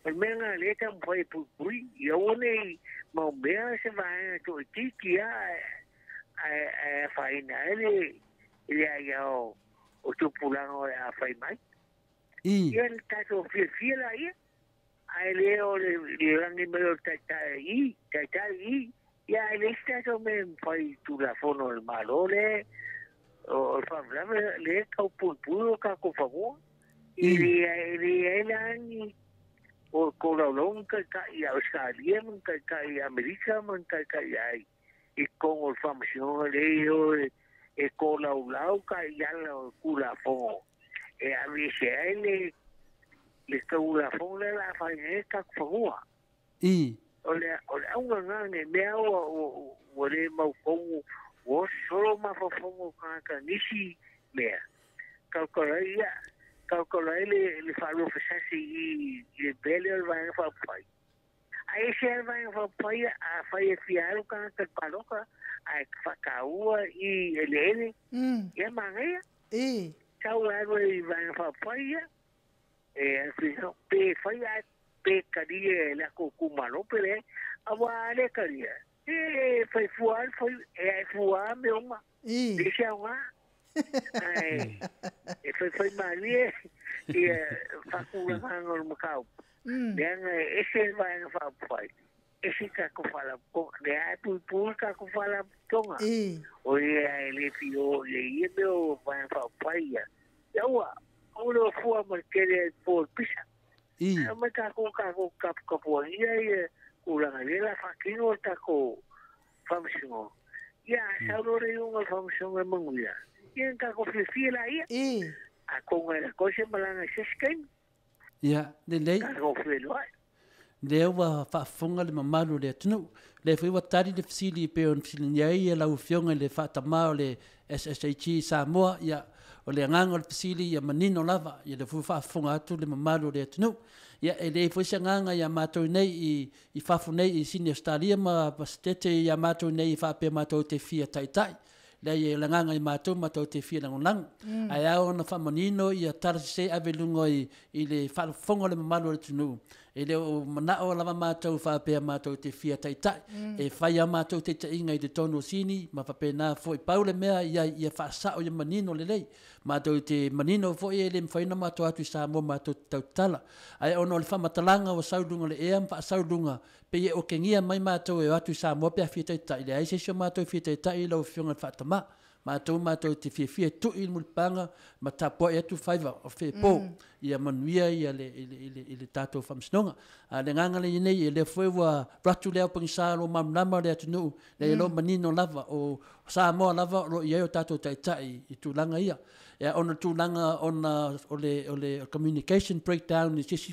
O le mea lena o lea e taumafai e puipui, ia aua ne i mau mea se vaega toaitiiti lava ae afaina ai le aia o tupulaga o le a fai mai. Ia le tatou fiafia laia, ae le o le lagi mai o le taitai i, taitai i, ia ae leai se tatou mea e mafai i Tulafono a le Malo lea o le faalavelave lea e tau puipui o tatou fanua. E leai la ni o tolaulauga ni taitai i Ausetalia ma ni taitai i Amerika ma ni taitai ai i totonu o le Faamasinoga lea e o e tolaulau taiala o le Tulafono e aveese ai le Tulafono lea o le a fai nei le tatou fanua. O le auga lena nei mea ua le mautonu ua oso solo mafaufauga o tagata i nisi mea. Tautala ai ia, tautala ai le faaluafesasi i le mea lea o le Vaega Faaupufai. Ae ese lava le Vaega Faaupufai afai e fia alu tagata i le palota ae faataua i eleele, ia manaia. Sau e alu ai i Vaega Faaupufai ia, e pe fai ae pe talia e latou itumalo pe leai. Aua a le talia, e fai fua lava le fai, e ae fua lava mea uma. E leai se aoga. Ae e faifai malie ia faatulagaga o le mataupu, leaga e ese le Vaega Faaupufai, ese tatou Faalapotopotoga. O lea lava e puipui le tatou Faalapotopotoga. O ia e le fia o i ai ia mea o Vaega Faaupufai ia. Ia ua aua le o fua ma le tele ai po o le pisa. Ae omai tatou tatou taputapuagia ia tulaga lea o le a faatino le tatou Faamasinoga. Ia a sau loa le iuga o le Faamasinoga e manuia, ia ona tatou fiafia laia. Atonu e alu atu ai se malaga i se isi taimi. Ia, lelei. Tatou feiloai. Lea ua faafofoga le mamalu o le atunuu. Lea foi ua tali le fesili e pei ona fesiligia ai lau Afioga i le faatamā o le SSAG i Samoa. Ia, o le agaga o le fesili ia manino lava, ia lea foi ua faafofoga atu le mamalu o le atunuu. Ia, e leai foi se agaga ia matou nei i fafo nei i Sini Ausetalia ma Setete ia matou nei e faapea matou te fia taitai. Leai, o le agaga i matou, matou te fia lagolago. Ae ao ona faamanino ia tala sese ave i luga i le faafofoga o le mamalu o le atunuu. E le o manao lava mātou whāpea mātou te fia taitai. E whai a mātou te tainga i te tono sini, ma whapena foi paule mea ia ia whaasao ia manino lelei. Mātou te manino foi e le mwhaina mātou atu i Samoa mātou te tautala. Ai ono le whamatalanga o saulunga le ea mwhaasaulunga, pe e okengia mai mātou e atu i Samoa pe a fia taitai. Le ai se mātou fia taitai i lau fionga whaatama. Mātou mātou te fia fia tui i mulipanga, ma tapoa e atu whaiva o whepō. Ia manuia ia le i le tātou whamsnonga. A le nganga le nei e le fue ua ratu leo pangisa lo mamnama le atu nuu le lo manino lava o Samoa lava lo ia o tātou taitai i tūlanga ia. Ia ona tūlanga ona o le communication breakdown i sisi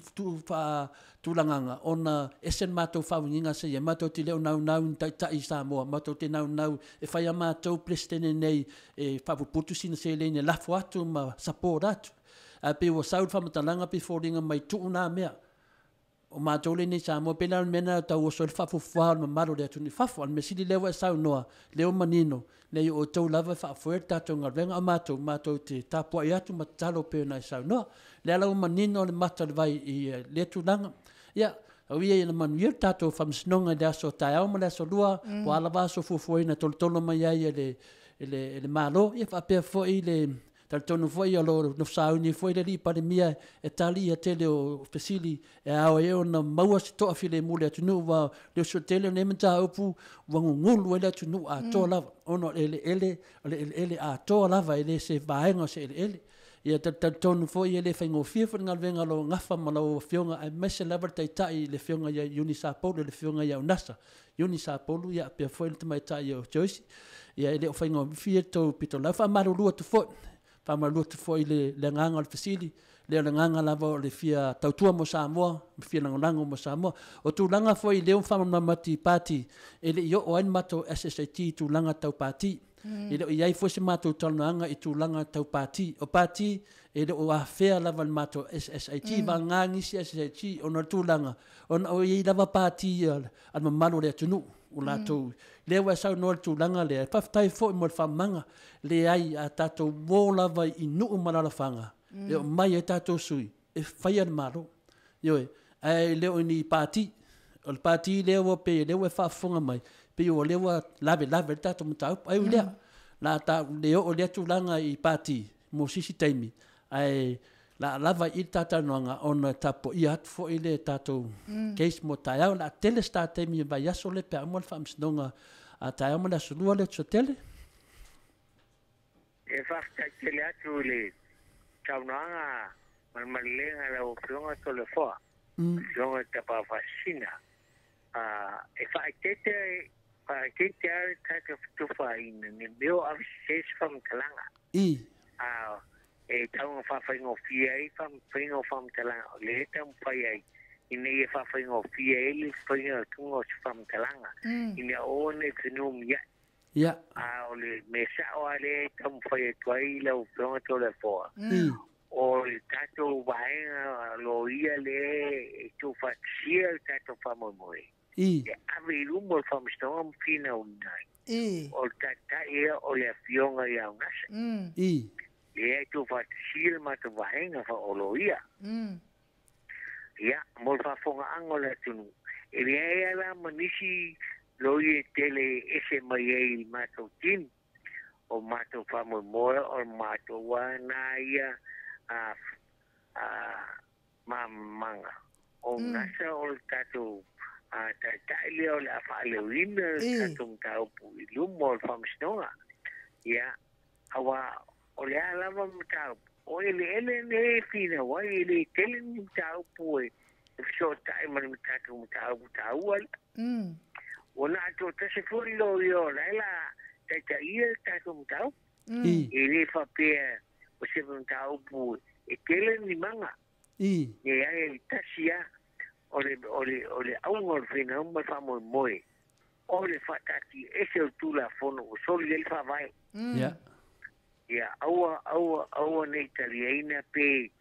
tūlanganga ona esen mātou whawinginga se ia mātou te leo nau nau ni taitai i Samoa mātou te nau nau e whai a mātou presidente nei e whapuputu sina se le ne lafo atu ma support atu. A pe ua saul whamatalanga pe fōringa mai tuu nā mea. O mātou le nei Samoa, pēnā o mena tau o soe whafufua o mamalo le atu ni whafu. An mesili lewa e sau noa, leo manino, nei o tau lava whaafoe tātou ngā renga o mātou, mātou te tāpua i atu ma talo pēnā i sau noa. Le ala o manino le mata le vai i le tūlanga. Ia, au ia ina manuia tātou whamsnonga le aso taeao ma le aso lua, po ala aso fuafuaina tolotolo mai ai e le malo. Ia whaapea foi le talitonu foi o lo sauni foi le li pandemia e tali ia tele o fesili e ao e ona maua se toa file mule atu nu wa le so tele ne mata upu wa ngulu ele atu nu a toa lava ono ele ele ele ele a toa lava ele se vaenga se ele ele ia talitonu foi ele faingofie foi ngalvenga lo ngafa ma lo fionga ai mese lava taitai le fionga ia Unisa Polo le fionga ia Unasa Unisa Polo ia pe foi le tamaitai o Joyce ia ele o faingofie to pito la fa marulu atu foi whamalua tu foi le nganga o le fesili, le nganga lava o le fia tautua mo Samoa, fia langolango mo Samoa. O tūlanga foi le whamamamati pāti, e le i o ain mato SSAT tūlanga tau pāti. E le o iai foi se matou talanoanga i tūlanga tau pāti. O pāti, e le o afea lava le matou SSAT, wa ngangisi SSAT, ona tūlanga. Ona o iai lava pāti al mamalo le atunu. O lātou, lea wa sau noa le tūlanga lea, whawhtai foi mo le whamanga, le ai a tātou mō lava i nuu malalawhanga, e o mai e tātou sui, e whaia le malo. Ioe, ai leo ni pāti, o le pāti lea wa pe, lea wa whaafonga mai, pe o lea wa lave lave le tātou mataupu, ai o lea, la tā leo o lea tūlanga i pāti, mō sisi taimi, ai la lava i tātou noanga ona tapo ia atu foi le tātou case mo taeao la tele sta taimi vai aso le pe amo le whamsnonga a taeao mo le aso lua le tso tele. E whakta tele atu le taunoanga malmalenga la o fionga tole foa. Fionga tapawhasina. E whaetete are tātou tufa ina ne meo avises whamtalanga. I. E taunga whawhaingofia ai, whawhaingo whamtalanga, o le taumpai ai, ina ia whawhaingofia ai, le whainga tunga o se whamtalanga, ina one whenum ia. Ia. A o le mesa o ale taumpai atu ai lau whainga tole foa. O le tātou waenga lo ia le e tō whatia le tātou whamoemoe. E ave i rumo le whamstonga mpina o nai. O le tātai ia o le afionga ia o nasa. I. Lea tō whatisila mātou wahenga wha olo ia. Ia, mo le whafonga ango le atunu. E lea ea la manisi lo ia tele ese mai ei mātou tini. O mātou whamoemoe o mātou wana ia mamanga. O nasa o le tātou taitai lea o le awhaalewina le tātou mtaupu i lumo o le whamsnonga. Ia, awa o le alava mtaupu. O ele ele ne fina wai ele tele ni mtaupu e whisotai ma le mtatu mtaupu taua. O nā tō tasi furi lo i o laila taita ia le tātou mtaupu. E le whapea o se mtaupu e tele ni manga. Ne ai le tasi a o le aunga o le whina uma whamoemoe. O le whatati ese o tūla fono o soli le whawai. Ia. Ia, aua nei taliaina pe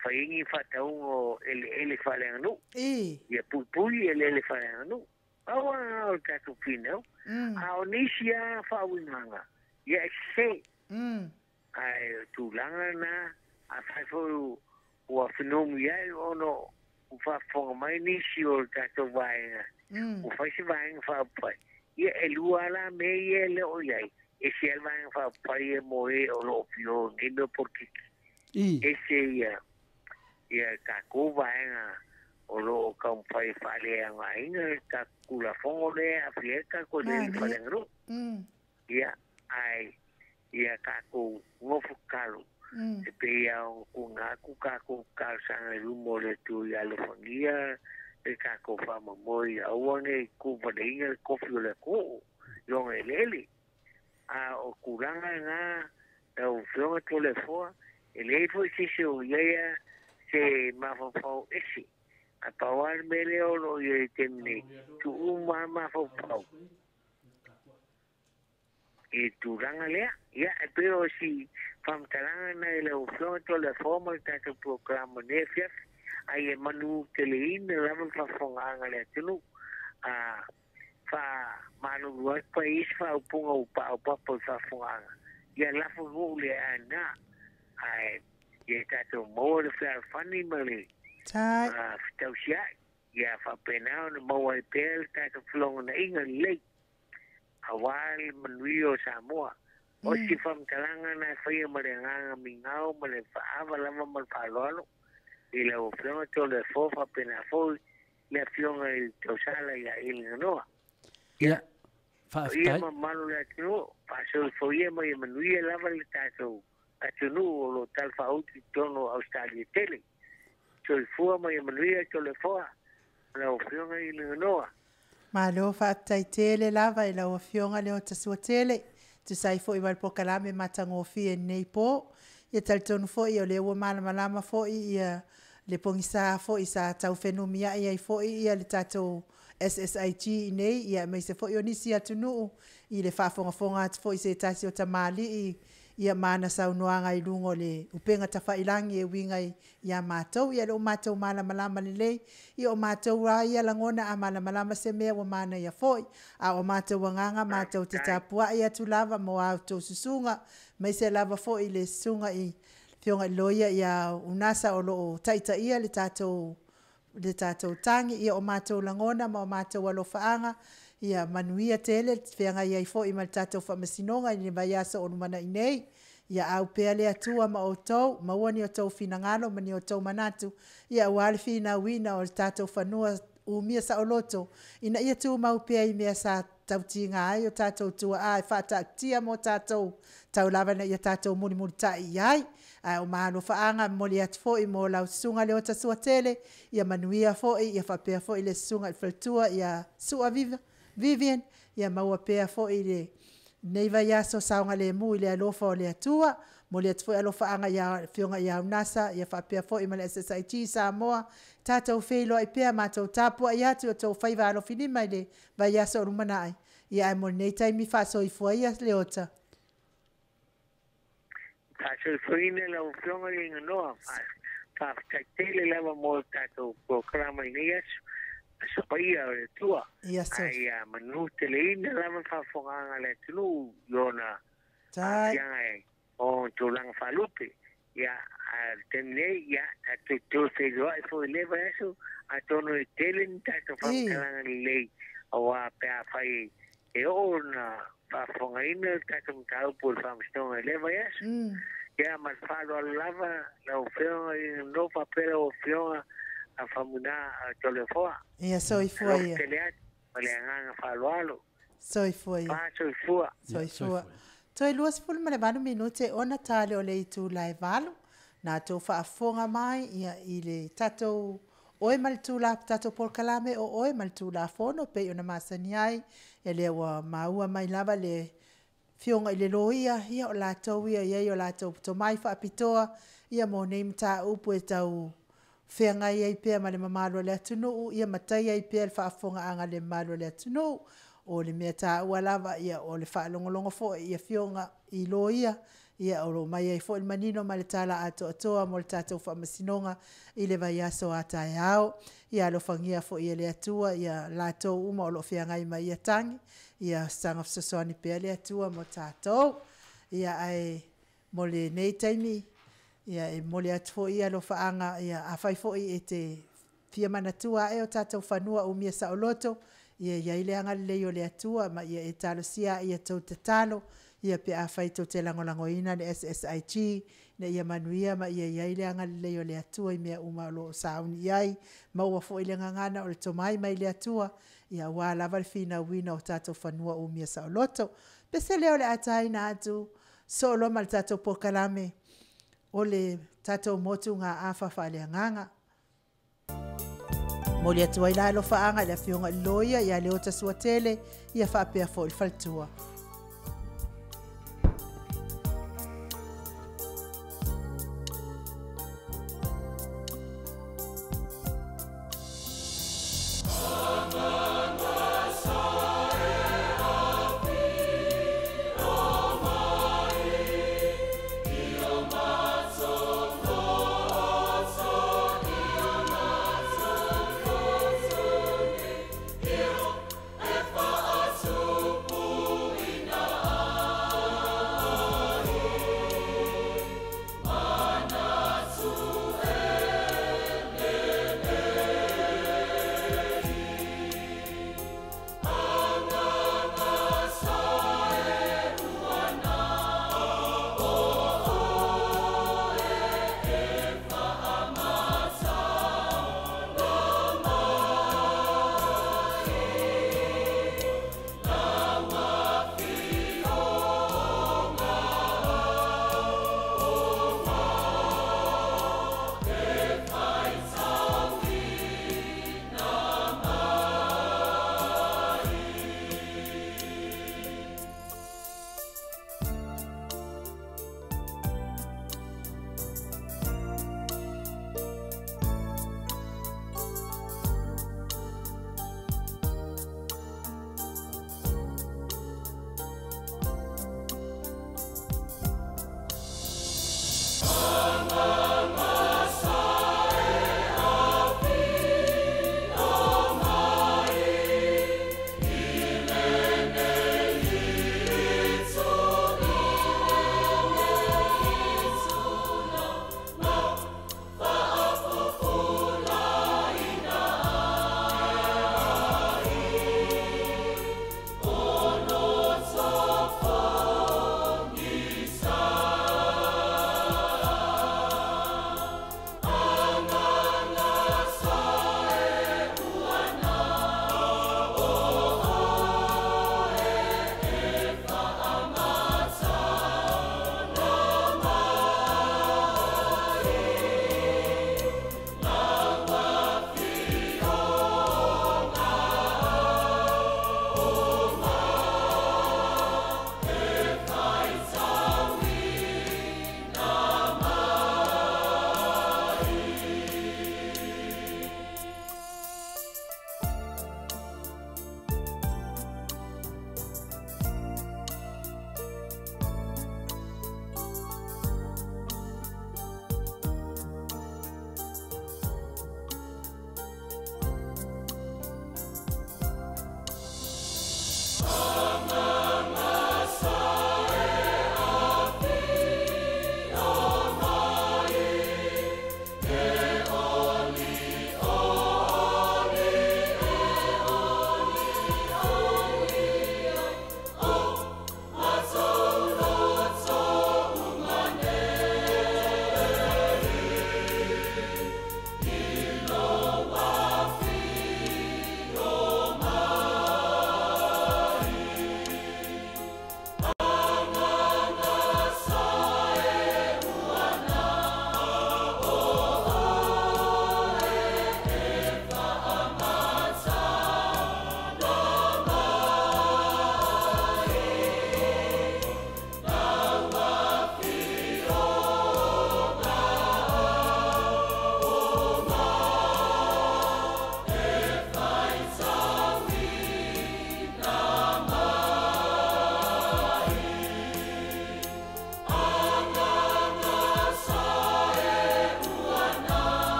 whaingi whataunga o ele ele whaleanganu. Ia pupui ele ele whaleanganu. Aua o tātou whina. A o nisi a whawinganga. Ia e se. Ai tūlanga na a whaifo ua whinomu iai ono Ua faafofoga mai nisi o le tatou vaega, ua fai se Vaega Faaupufai. Ia, e lua lava la mea ia e le o i ai, ese lava le Vaega Faaupufai ia mo e o lo o fia o i nei mea o polokiki, ese ia ia tatou vaega o lo o taumafai e faaleaogaina le tatou Tulafono lea e aafia ai le tatou eleele faaleaganuu. Ia, ae ia tatou nofo tatalo, e pei lava ona tuuina atu tatou talosaga i luma o le Atua ia alofagia le tatou faamoemoe ia aua ne i tuuvaleina le tofi o le atunuu i ona eleele. A o tulaga na lau Afioga Toleafoa, e leai foi se isi o i ai se mafaufau ese, ae pau lava le mea lea o lo o i ai i le taimi nei, tuu uma lava mafaufau i le tulaga lea. Ia, e pei o si faamatalaga lena i lau Afioga Toleafoa ma le tatou polokalama i lenei afiafi, a ia manuteleina lava le faafofogaaga a le atunuu. A faamalulu atu pe i ai se faaupuga ua paopapa i le faafofogaaga, ia lafo nuu le aena, ae ia tatou maua le fealofani ma le fetausiai, ia faapena ona maua ai pea le tatou felogonaiga lelei aua le manuia o Samoa. O si faamatalaga na e faia ma le agaga migao ma le faaava lava ma le faaaloalo i lau Afioga Toleafoa faapena foi le Afioga i le Tausala ia Iliganoa. Ia, Ia faafetai. ma mamalu o le atunuu, faasoifoia ma ia manuia lava le tatou atunuu o lo o talafaauto i totonu o Ausetalia tele. Soifua ma ia manuia Toleafoa ma lau Afioga Iliganoa. Malo faafetai tele lava i lau Afioga Leotasuatele, tusa ai foi ma le polokalame matagofie i lenei po. Ia talitonu foi o lea ua malamalama foi ia le pogisa foi sa tau fenumiai ai foi ia le tatou SSIG i inei, ia aemaise foi o nisi atunuu i le faafogafoga atu foi i se tasi o tamalii ia ma ana saunoaga i luga o le upega tafailagi e uiga ia matou. Ia o lea ua matou malamalama lelei, ia o matou lava ia lagona a malamalama se mea ua manaia foi. A o matou agaga matou te Faafetai. tapuai atu lava mo a outou susuga, aemaise lava foi le susuga i Afioga i le Loia ia Unasa o lo o taitaia le tatou le tatou tagi. Ia o matou lagona ma o matou alofaaga, ia manuia tele le feagai ai foi ma le tatou Faamasinoga i le vaiaso o lumanai nei. Ia au pea le Atua ma outou, maua ni outou finagalo ma ni outou manatu, ia aua le finauina o le tatou fanua umia saoloto, ina ia tumau pea i mea sa tautiga ai o tatou tuaa e faataatitia mo tatou, tau lava ina ia tatou mulimulitai i ai. Ae o malofaaga e momoli atu foi mo lau Susuga Leotasuatele, ia manuia foi, ia faapea foi le Susuga i le Faletua ia Sua Vivian, ia maua pea foi lenei vaiaso saogalemu i le alofa o le Atua. Momoli atu foi alofaaga i le Afioga ia Unasa ia faapea foi ma le SSIG Samoa, tatou feiloai pea matou tapuai atu i outou faiva alofilima i le vaiaso o lumanai. Ia ae mo lenei taimi faasoifua ia Leota. Faasoifuaina lau Afioga i le Iganoa. Faafetai tele lava mo le tatou polokalama i lenei aso. Aso Paia o le Atua. Ia soifua. Ae ia manuteleina lava le faafofogaaga a le atunuu i ona Tai. aafiaga o tulaga faalupe. Ia, a o le taimi nei, ia, tatou toe feiloai foi i lea vaiaso, atonu e tele ni tatou faamatalaga lelei, aua pe afai e oo ona faafofogaina le tatou mataupu o le Faamasinoga i lea vaiaso. Ia, ma le faaaloalo lava lau Afioga i le faapea lau Afioga a Faumuina Toleafoa. Ia soifua Alofa ia. tele atu ma le agaga faaaloalo. Soifua ia. Faasoifua. Soifua. Toe 28 minute ona tale o le itula e 8. Na tou faafofoga mai ia i le tatou Oe ma le Tula, tatou polokalame o Oe ma le Tulafono pei ona masani ai. Ia lea ua maua mai lava le Afioga i le Loia, ia o latou ia e i ai o latou tomai faapitoa ia mo nei mataupu e tau feagai ai pea ma le mamalu o le atunuu, ia ma taia ai pea le faafofogaaga a le mamalu o le atunuu. O le mea taua lava, ia o le faalogologo foi i afioga i loia, ia o lo o aumai ai foi le manino ma le tala atoatoa mo le tatou faamasinoga i le vaiaso a taeao. Ia alofagia foi e le Atua ia latou uma o lo o feagai ma ia tagi, ia saga fesoasoani pea le Atua mo tatou. Ia ae mo lenei taimi, ia e momoli atu foi alofaaga, ia afai foi e te Fia manatua ae o tatou fanua umia saoloto, ia iai le agalelei o le Atua ma ia e talosia ia tou tatalo, ia pe afai tou te lagolagoina le SSIG, ina ia manuia ma ia iai le agalelei o le Atua i mea uma o lo o sauni i ai, maua foi le gagana o le tomai mai le Atua, ia aua lava le finauina o tatou fanua umia saoloto. Pese lea o le a taina atu, soo loa ma le tatou polokalame o le tatou motugaafa faaleagaga. Momoli atu ai la alofaaga i le afioga i le Loia ia Leota Suatele, ia faapea foi le faletua.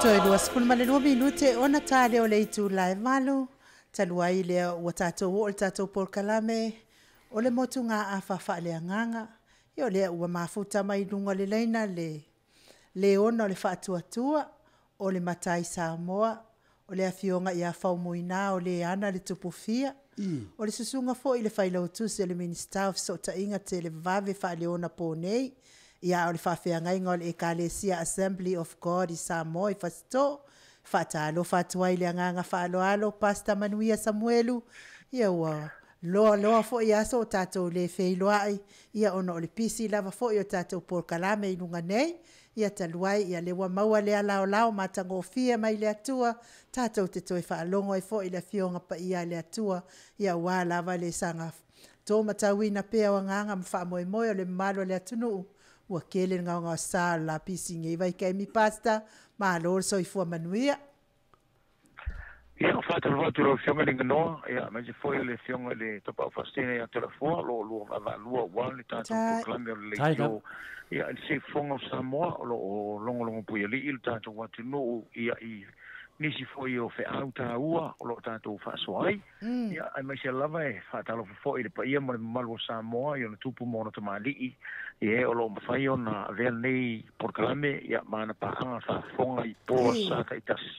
Toe 22 minute ona tā lea o le itula e 8, talu ai lea ua tatou oo i le tatou polokalame o le motugaafa faaleagaga. Ia o lea ua mafuta mai luga o le laina le leona o le faatuatua o le matai Samoa, o le afioga ia Faumuina o le ana le Tupufia. O le susuga foi i le Failautusi o le Minisita o Fesootaiga Televavave Faaneionapo. Ia o le faafeagaiga o le Ekalesia Assembly of God i Samoa i Fasitoo. Faatalofa atu ai i le agaga faaaloalo, Pastor Manuia Samuelu, ia ua loa loa foi aso o tatou le feiloai, ia ona o le pisi lava foi o tatou polokalame i luga nei. Ia talu ai ia lea ua maua le laolao matagofie mai le Atua, tatou te toe faalogo ai foi i le Afioga Paia a le Atua, ia aua lava le saga tōmatauina pea o agaga ma faamoemoe o le mamalu o le atunuu, ua tele le gaogaosa o le lapisi i lenei vaitaimi. Pastor, malo le soifua manuia. Ia, faatalofa atu i lau Afioga i le Ganoa, ia, aemaise foi o le Afioga i le Tapaau Faasisina ia Toleafoa, o lo o lua vaavaalua aua le tatou polokalame o le Leitio, ia, i le Siufofoga o Samoa, o lo o logologo puialii le tatou atunuu, ia, i nisi foi o feau taua o lo o tatou faasoa ai. Ia, aemaise lava e faatalofa foi i le paia ma le mamalu o Samoa i ona tupu ma ona tamalii, ia e o lo o mafai ona avea lenei polokalame, ia, ma ana paaga faafofoga i po sa taitasi.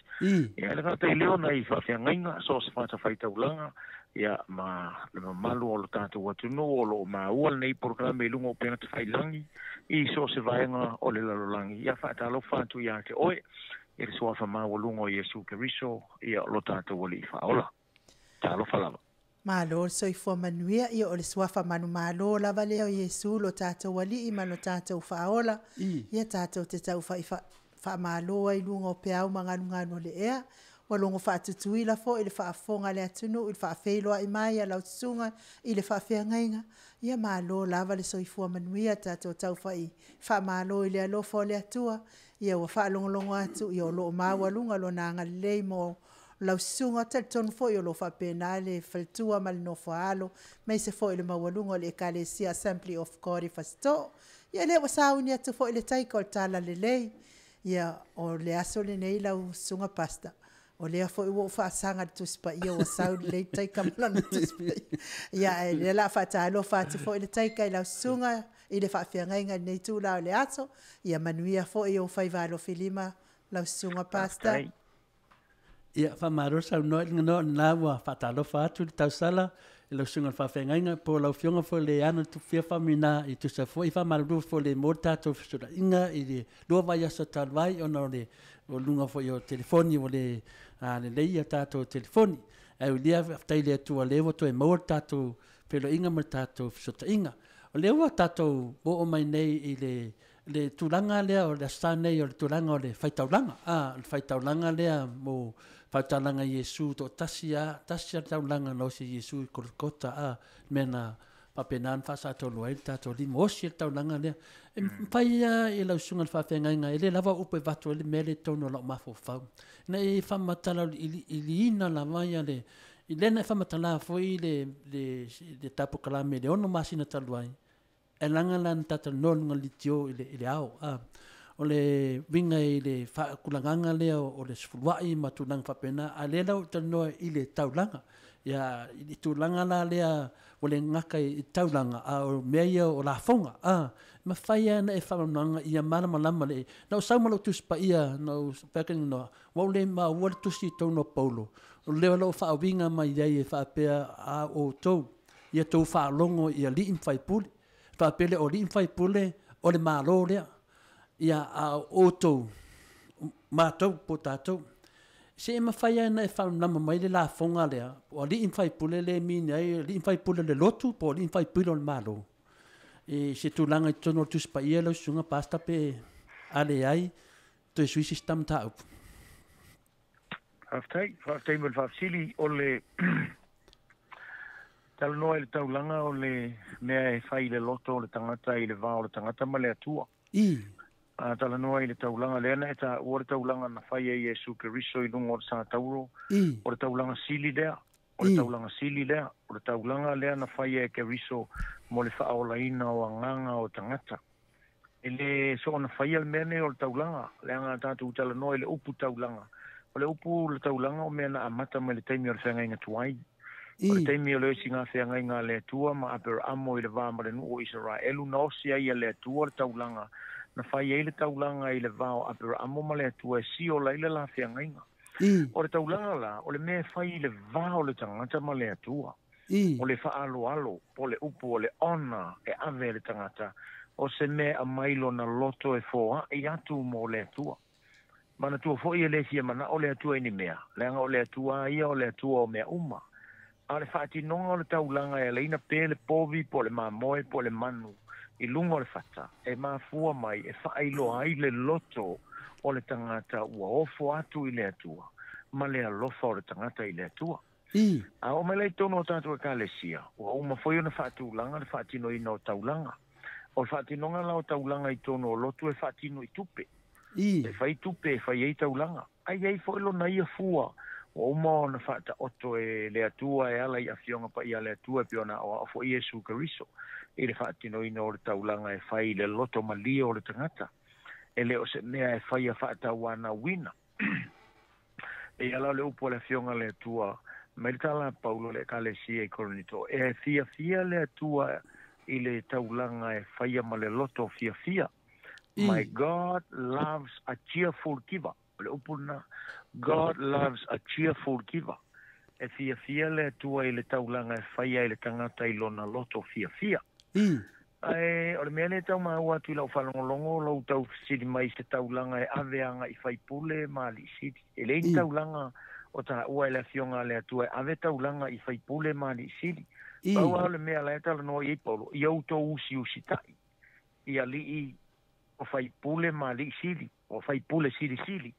Ia, e le gata i lea ona i faafeagaiga, so o se fatafaitaulaga, ia, ma le mamalu o lo tatou atunuu o lo o maua lenei polokalame i luga o upega tafailagi i so o se vaega o le lalolagi. Ia, faatalofa atu ia te oe i le suafa maualuga o Iesu Keriso, ia, o lo tatou Alii Faaola. Talofa lava. Malo le soifua manuia, ia o le suafa manumalo lava lea o Iesu lo tatou Alii ma lo tatou Faaola. Ia tatou te tau faamalo ai luga o peau ma galugalu o le ea. Ua logo faatutuila foi le faafofoga a le atunuu i le faafeiloai mai a lau susuga i le faafeagaiga. Ia malo lava le soifua manuia, tatou taufai faamalo i le alofa o le Atua. Ia ua faalogologo atu, ia o lo o maualuga lona agalelei mo lau susuga, talitonu foi o lo o faapena le faletua ma le nofoaalo, aemaise foi le maualuga o le Ekalesia Assembly of God i Fasitoo. Ia lea ua sauni atu foi le taika o le tala lelei. Ia o le aso lenei lau susuga Pastor, o lea foi ua ou faasaga le Tusi Paia ua sau lelei taika ma lana Tusi Paia. Ia ae lea la faatalofa atu foi le taika i lau susuga i le faafeagaiga i lenei itula o le aso. Ia manuia foi ou faiva alofilima lau susuga Pastor. Ia, faamalo saunoa i le ganoa, lena ua faatalofa atu le tausala i lau susuga i le faafeagaiga po o lau Afioga foi le ana le Tupufia Faumuina i tusa foi faamalulu foi le mo le tatou fesulaiga i le lua vaiaso talu ai ona o le o luga foi o telefoni ua le lelei ia tatou telefoni. Ae ulia faafetai i le Atua o lea ua toe maua le tatou feiloaiga ma le tatou fesootaiga. O lea ua tatou oo mai nei i le le tulaga lea o le Aso Sa nei o le tulaga o le faitaulaga, a, o le faitaulaga lea mo faitaulaga i Iesu toatasi a, tasi a le taulaga na osi e Iesu i Kolokota, a, le mea na faapena ona faasaatolu ai le tatou alii ma osi e le taulaga lea. E mafai lava e lau susuga i le faafeagaiga, e le lava upu e avatu ai le mea lea i totonu o lau mafaufau, ina ia faamatalailiina lava ia le, i lea na e faamatala foi le, le, le tapokalamme i le 6 masina talu ai, E laga la na talatalanoa i luga o le leitio i le ao, a. O le uiga i le faatulagaga lea o le sefuluai ma tulaga faapena, a o lea la ua ou talanoa i le taulaga. Ia, i le tulaga la lea ua le gata i le taulaga, a o mea ia o lafoga, a. E mafai lava ona e faamalamalamaina ia malamalama le… Na ou sau ma lou Tusi Paia na ou fai atu ai, ua ou le maua le tusi i totonu o Paulo, o lea o lo o faauiga mai ai e faapea, a outou ia outou faalogo i alii ma faipule. Faapea lea, o alii ma faipule o le Malo lea. Ia, a o outou, matou po o tatou, se e mafai lava ona e faamalamalama mai le lafoga lea, o alii ma faipule lea e mean ai o alii ma faipule o le lotu po o alii ma faipule o le Malo. I se tulaga i totonu o le Tusi Paia lau Susuga Pastor pe a leai, toe sui se isi ta mataupu. Faafetai, faafetai mo le faafesili. O le talanoa i le taulaga o le mea e fai i le loto o le tagata i le va o le tagata ma le Atua. A talanoa i le taulaga lea na e taua le taulaga na fai e Iesu Keriso i luga o le satauro, o le taulaga sili lea, o le taulaga sili lea, o le taulaga lea na fai e Keriso mo le faaolaina o agaga o tagata. E le soona faia le mea nei o le taulaga, leaga tatou talanoa i le upu taulaga. O le upu le taulaga o mea na amata mai le taimi o le feagaiga tuai. O le taimi o le osiga feagaiga a le Atua ma Aperaamo i le va ma le nuu o Isaraelu na osi ai e le Atua le taulaga. Na fai ai le taulaga i le va o Aperaamo ma le Atua e siola ai le la feagaiga. O le taulaga la, o le mea e fai i le va o le tagata ma le Atua. O le faaaloalo po o le upu o le honour e ave e le tagata, o se mea e aumai lona loto e foai atu mo le Atua. Manatua foi e le fia manao le Atua i ni mea, leaga o le Atua lava ia o le Atua o mea uma. A o le faatinoga o le taulaga e alaina pe le povi po o le mamoe po o le manu i luga o le fata, e mafua mai e faailoa ai le loto o le tagata ua ofo atu i le Atua ma le alofa o le tagata i le Atua. A oo mai la i totonu o tatou Ekalesia, ua uma foi ona faatulaga le faatinoina o taulaga. O le faatinoga la o taulaga i totonu o lotu e faatino i tupe. E fai tupe e fai ai taulaga. Ae i ai foi lona ia fua ua uma ona faataoto e le Atua e ala i Afioga Paia a le Atua e pei ona aoao foi Iesu Keriso i le faatinoina o le taulaga e fai i le loto malie o le tagata. E le o se mea e faia faatauanauina. E ala o le upu a le Afioga a le Atua mai le tala a Paulo i le Ekalesia i Korinito, E fiafia le Atua i le taulaga e faia ma le loto fiafia. My God loves a cheerful giver. O le upu lena, God loves a cheerful giver. E fiafia le Atua i le taulaga e faia e le tagata i lona loto fiafia. Ae o le mea lea e tau maua atu i lau faalogologo, o lou tau fesili mai i se taulaga e ave agai i faipule ma alii sili. E leai ni taulaga o taua e le Afioga a le Atua e ave taulaga i faipule ma alii sili. Pau lava o le mea la e talanoa i ai Paulo, ia outou usiusitai i alii o faipule ma alii sili, o faipule silisili.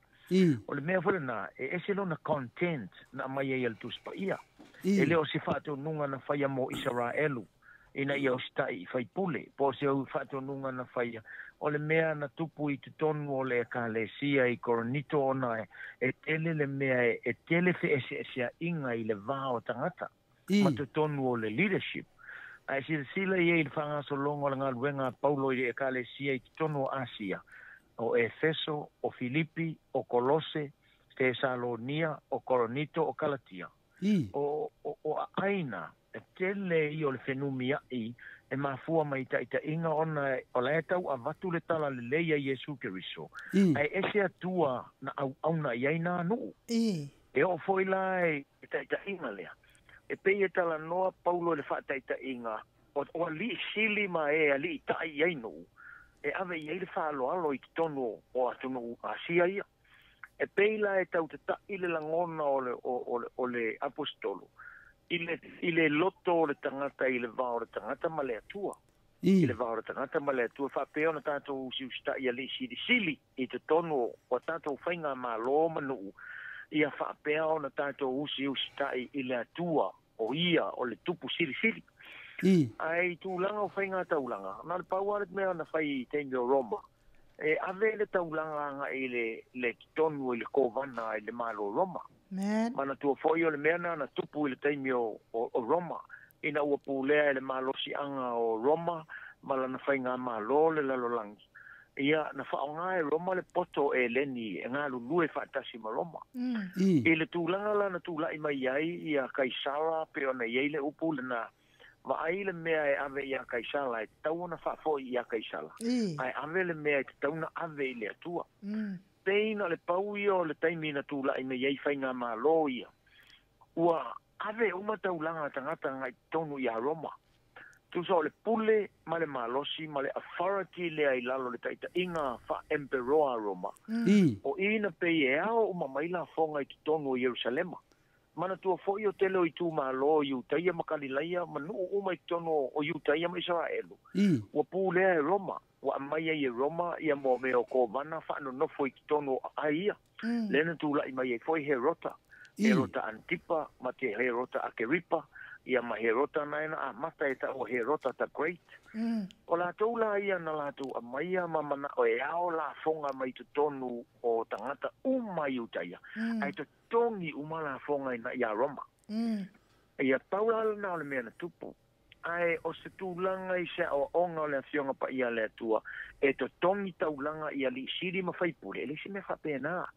O le mea foi lena, e ese lona content na aumai ai e le Tusi Paia. E le o se faatonuga na faia mo Isaraelu ina ia usitai i faipule, po o se faatonuga na faia, o le mea na tupu i totonu o le Ekalesia i Korinito ona e tele le mea e tele feeseeseaiga i le va o tagata ma totonu o le leadership. Ae silasila i ai i le faagasologa o le galuega a Paulo i le Ekalesia i totonu o Asia, o Efeso, o Filipi, o Kolose, Tesalonia, o Korinito, o Kalatia. O, o, o aina e tele ia o le fenumiai e mafua mai i taitaiga ona o la e tau avatu le talalelei a Iesu Keriso, ae ese Atua na auauna i ai nā nuu. E oo foi la i taitaiga lea, e pei e talanoa Paulo i le faataitaiga o, o alii sili ma e alii tai i ai nuu, e ave i ai le faaaloalo i totonu o atunuu Asia ia. E pei la e tau tata'i le lagona o le, o, o le, o le aposetolo i le, i le loto o le tagata i le va o le tagata ma le Atua. I le va o le tagata ma le Atua, faapea ona tatou usiusita'i alii silisili i totonu o a tatou faigamalo ma nuu, ia faapea ona tatou usiusita'i i le Atua o Ia o le Tupu Silisili. Ae i tulaga o faiga taulaga, na o le pau lava le mea na fai i taimi o Roma, e ave le taulaga agai i le, le totonu i le kovana i le Malo o Roma. Manatua foi o le mea na na tupu i le taimi o, o, o Roma, ina ua pulea e le malosiaga o Roma ma lana faigamalo le lalolagi. Ia, na faaaoga e Roma le poto o Eleni e galulue faatasi ma Roma. I le tulaga la na tulai mai ai ia Kaisara pei ona i ai le upu lena, vaai le mea e ave iā Kaisara e tatau ona faafoi iā Kaisara, ae ave le mea e tatau ona ave i le Atua. Pei na o le pau ia o le taimi na tulai mai ai faigamalo ia, ua ave uma taulaga a tagata agai totonu iā Roma. Tusa o le pule ma le malosi ma le authority lea i lalo o le taitaiga faa-emperoa a Roma, o i na pei e ao uma mai lafoga i totonu o Ierusalema. Manatua foi o tele o itumalo o Iutaia ma Kalilaia ma nuu uma i totonu o Iutaia ma Isaraelu, ua pulea e Roma, ua aumai ai e Roma ia mea o kovana faanonofo i totonu o aai ia. Lea na tulai mai ai foi Herota, Herota Antipa ma te Herota Akeripa, ia ma Herota na e na amata e taua Herota the Great. O latou la ia na latou aumaia ma manao e ao lafoga mai totonu o tagata uma i Iutaia, ae totogi uma lafoga ina ia Roma. Ia pau la lena o le mea na tupu. Ae o se tulaga i se aoaoga o le Afioga Paia a le Atua e totogi taulaga i alii sili ma faipule, e leai se mea faapena.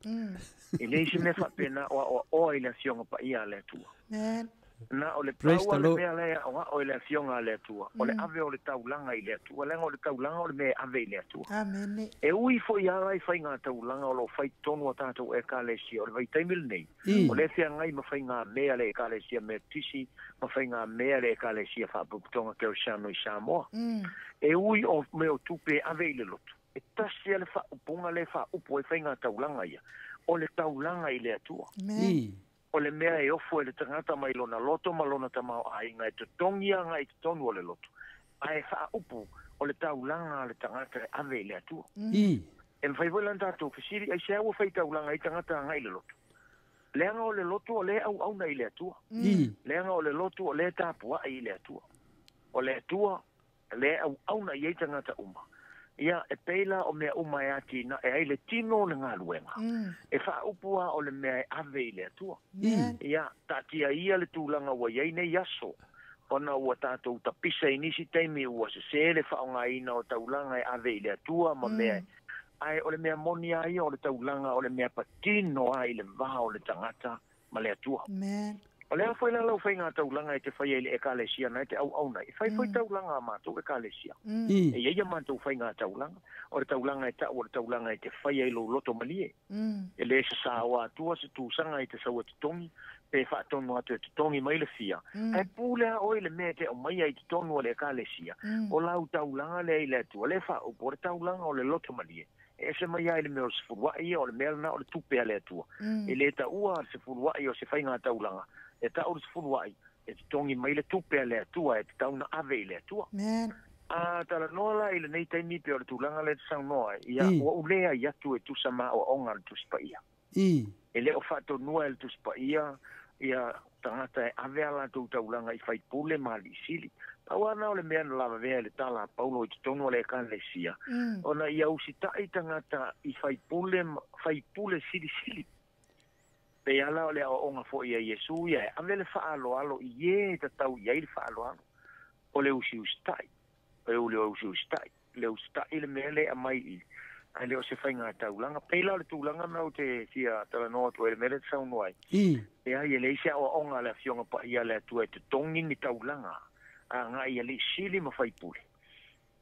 E leai se mea faapena o aoaoa i le Afioga Paia a le Atua. Na o le Praise pau the a le Lord. mea la e aoao e le Afioga a le Atua, o le ave o le taulaga i le Atua, leaga o le taulaga o le mea e ave i le Atua. Amene. E ui foi ala i faiga taulaga o lo o fai tonu a tatou ekalesia o le vaitaimi lenei, o le feagai ma faiga mea le ekalesia Metotisi ma faiga mea le ekalesia Faapotopotoga Kerisiano i Samoa. E ui o mea o tupe e ave i le lotu, e tasi a le faaupuga le faaupu ai faiga taulaga ia, o le taulaga i le Atua. O le mea e ofo e le tagata mai lona loto ma lona tamaoaiga e totogi agai i totonu o le lotu, ae faaupu o le taulaga a le tagata e ave i le Atua. E mafai foi la ona tatou fesili, aisea ua fai taulaga ai tagata agai i le lotu? Leaga o le lotu o lea e auauna i le Atua. Leaga o le lotu o lea e tapuai i le Atua. O le Atua lea e auauna i ai tagata uma. Ia, e pei la o mea uma e atinae ai le tino o le galuega. E faaupu lava o le mea e ave i le Atua. Ia, taatia ia le tulaga ua i ai nei aso, ona ua tatou tapisa i nisi taimi ua sesē le faaaogaina o taulaga e ave i le Atua ma mea ae o le mea moni lava ia o le taulaga o le mea patino lava i le va o le tagata ma le Atua. O le a foi la lau faiga taulaga e te faia i le ekalesia na e te auauna ai, e fai foi taulaga a matou ekalesia. E i ai a matou faiga taulaga, o le taulaga e tau o le taulaga e te faia i lou loto malie. E le sasaoa atua se tusaga i te sau e totogi, pe faatonu atu e totogi mai le fia. Ae pule lava oe i le mea e te aumaia i totonu o le ekalesia, o lau taulaga lea i le Atua, le faaupu o le taulaga o le loto malie. E ese mai lava i le mea o le sefuluai ia, o le mea lena o le tupe a le Atua. E le taua le sefuluai o se faiga taulaga, e tau le sefuluai e totogi mai le tupe a le Atua e tatau ona ave i le Atua. A talanoa la i lenei taimi pe o le tulaga lea e te saunoa ai, ia, ua ou leai atu e tusa ma aoaoga a le Tusi Paia. E le o faatonua e le Tusi Paia ia tagata e ave a latou taulaga i faipule ma alii sili. Pau lava na o le mea na lavavea i le tala a Paulo i totonu o le ekalesia, ona ia usitai tagata i faipule faipule silisili. Pei ala o le aoaoga foi a Iesu ia e ave le faaaloalo i ē e tatau i ai le faaaloalo. O le usiusitai, o le usiusitai, le usitai le mea lea e aumai i i, ae le o se faiga taulaga. Pei la o le tulaga lena ou te fia talanoa atu ai i le mea lea e te saunoa ai. Leai, e leai se aoaoga a le Afioga Paia a le Atua e totogi ni taulaga agai i alii sili ma faipule.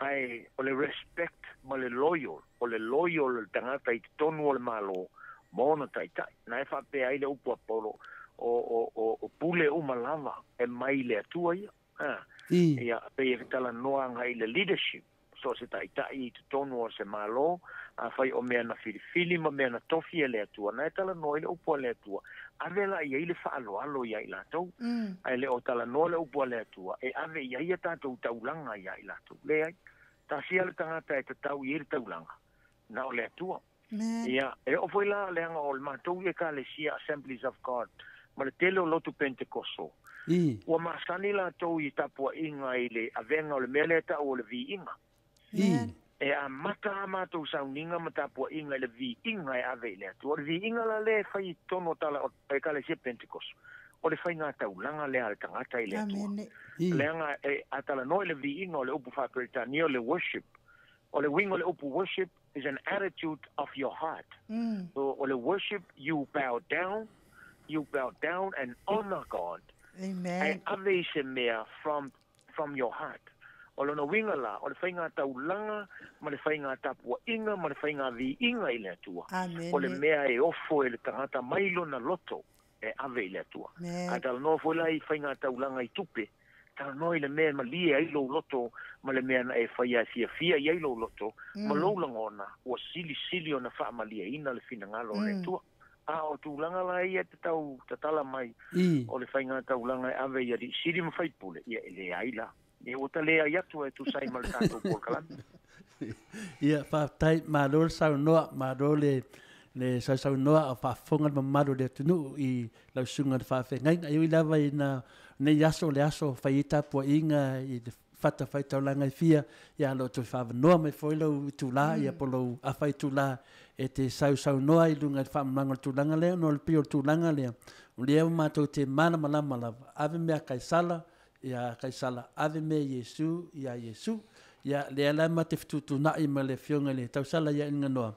Ae o le respect ma le loyal, o le loyal o le tagata i totonu o le Malo ma ona taitai. Na e faapea ai le upu a Paulo, o pule uma lava e mai i le Atua ia. Ia, pei e talanoa agai i le leadership, so o se taitai i totonu o se Malo, afai o mea na filifili ma mea na tofi e le Atua, na e talanoa ai le upu a le Atua, ave la i ai le faaaloalo ia i latou. Ae le o talanoa le upu a le Atua, e ave i ai a tatou taulaga ia i latou. Leai, tasi lava le tagata e tatau i ai le taulaga, na o le Atua. Ia, e oo foi la leaga o le matou ekalesia Assemblies of God ma le tele o lotu Pentekoso, ua masani latou i tapuaiga i le avega o le mea lea e tau o le viiga. E amata a matou sauniga ma tapuaiga i le viiga e ave i le Atua. O le viiga la lea e fai i totonu o tala o ekalesia Pentekoso, o le faiga taulaga lea a le tagata i le Atua. Leaga e a talanoa i le viiga o le upu faa-Peretania o le worship. O le uiga o le upu worship is an attitude of your heart. So o le worship, you bow down, you bow down and honor God. Ae ave i se mea from your heart. O lona uiga la, o le faiga taulaga ma le faiga tapuaiga ma le faiga viiga i le Atua, o le mea e ofo e le tagata mai lona loto e ave i le Atua. A talanoa foi la i faiga taulaga i tupe, talanoa i le mea e malie ai lou loto ma le mea na e faia e fiafia i ai lou loto ma lou lagona, ua silisili ona faamalieina le finagalo o le Atua. A o tulaga la ia e te tau tatala mai o le faiga taulaga e ave i alii sili ma faipule, ia e leai la. Ia ua ta leai atu e tusa ai ma le tatou polokalame. Ia, faafetai, malo le saunoa, malo le le sausaunoa o faafofoga le mamalu o le atunuu i lau susuga i le faafeagaiga. E ui lava ina nei aso o le aso fai ai tapuaiga i le fatafaitaulaga e fia, ia o lo o toe faavanoa mai foi lou itula, ia po o lou afa itula e te sausaunoa i luga i le faamalamalamaga o le tulaga lea, ona o le pei o le tulaga lea, o lea ua matou te malamalama lava, ave mea a Kaisala ia Kaisala ave mea Iesu ia Iesu. Ia lea la ma te fetuutuunai ma le afioga i le tausala ia Iliganoa,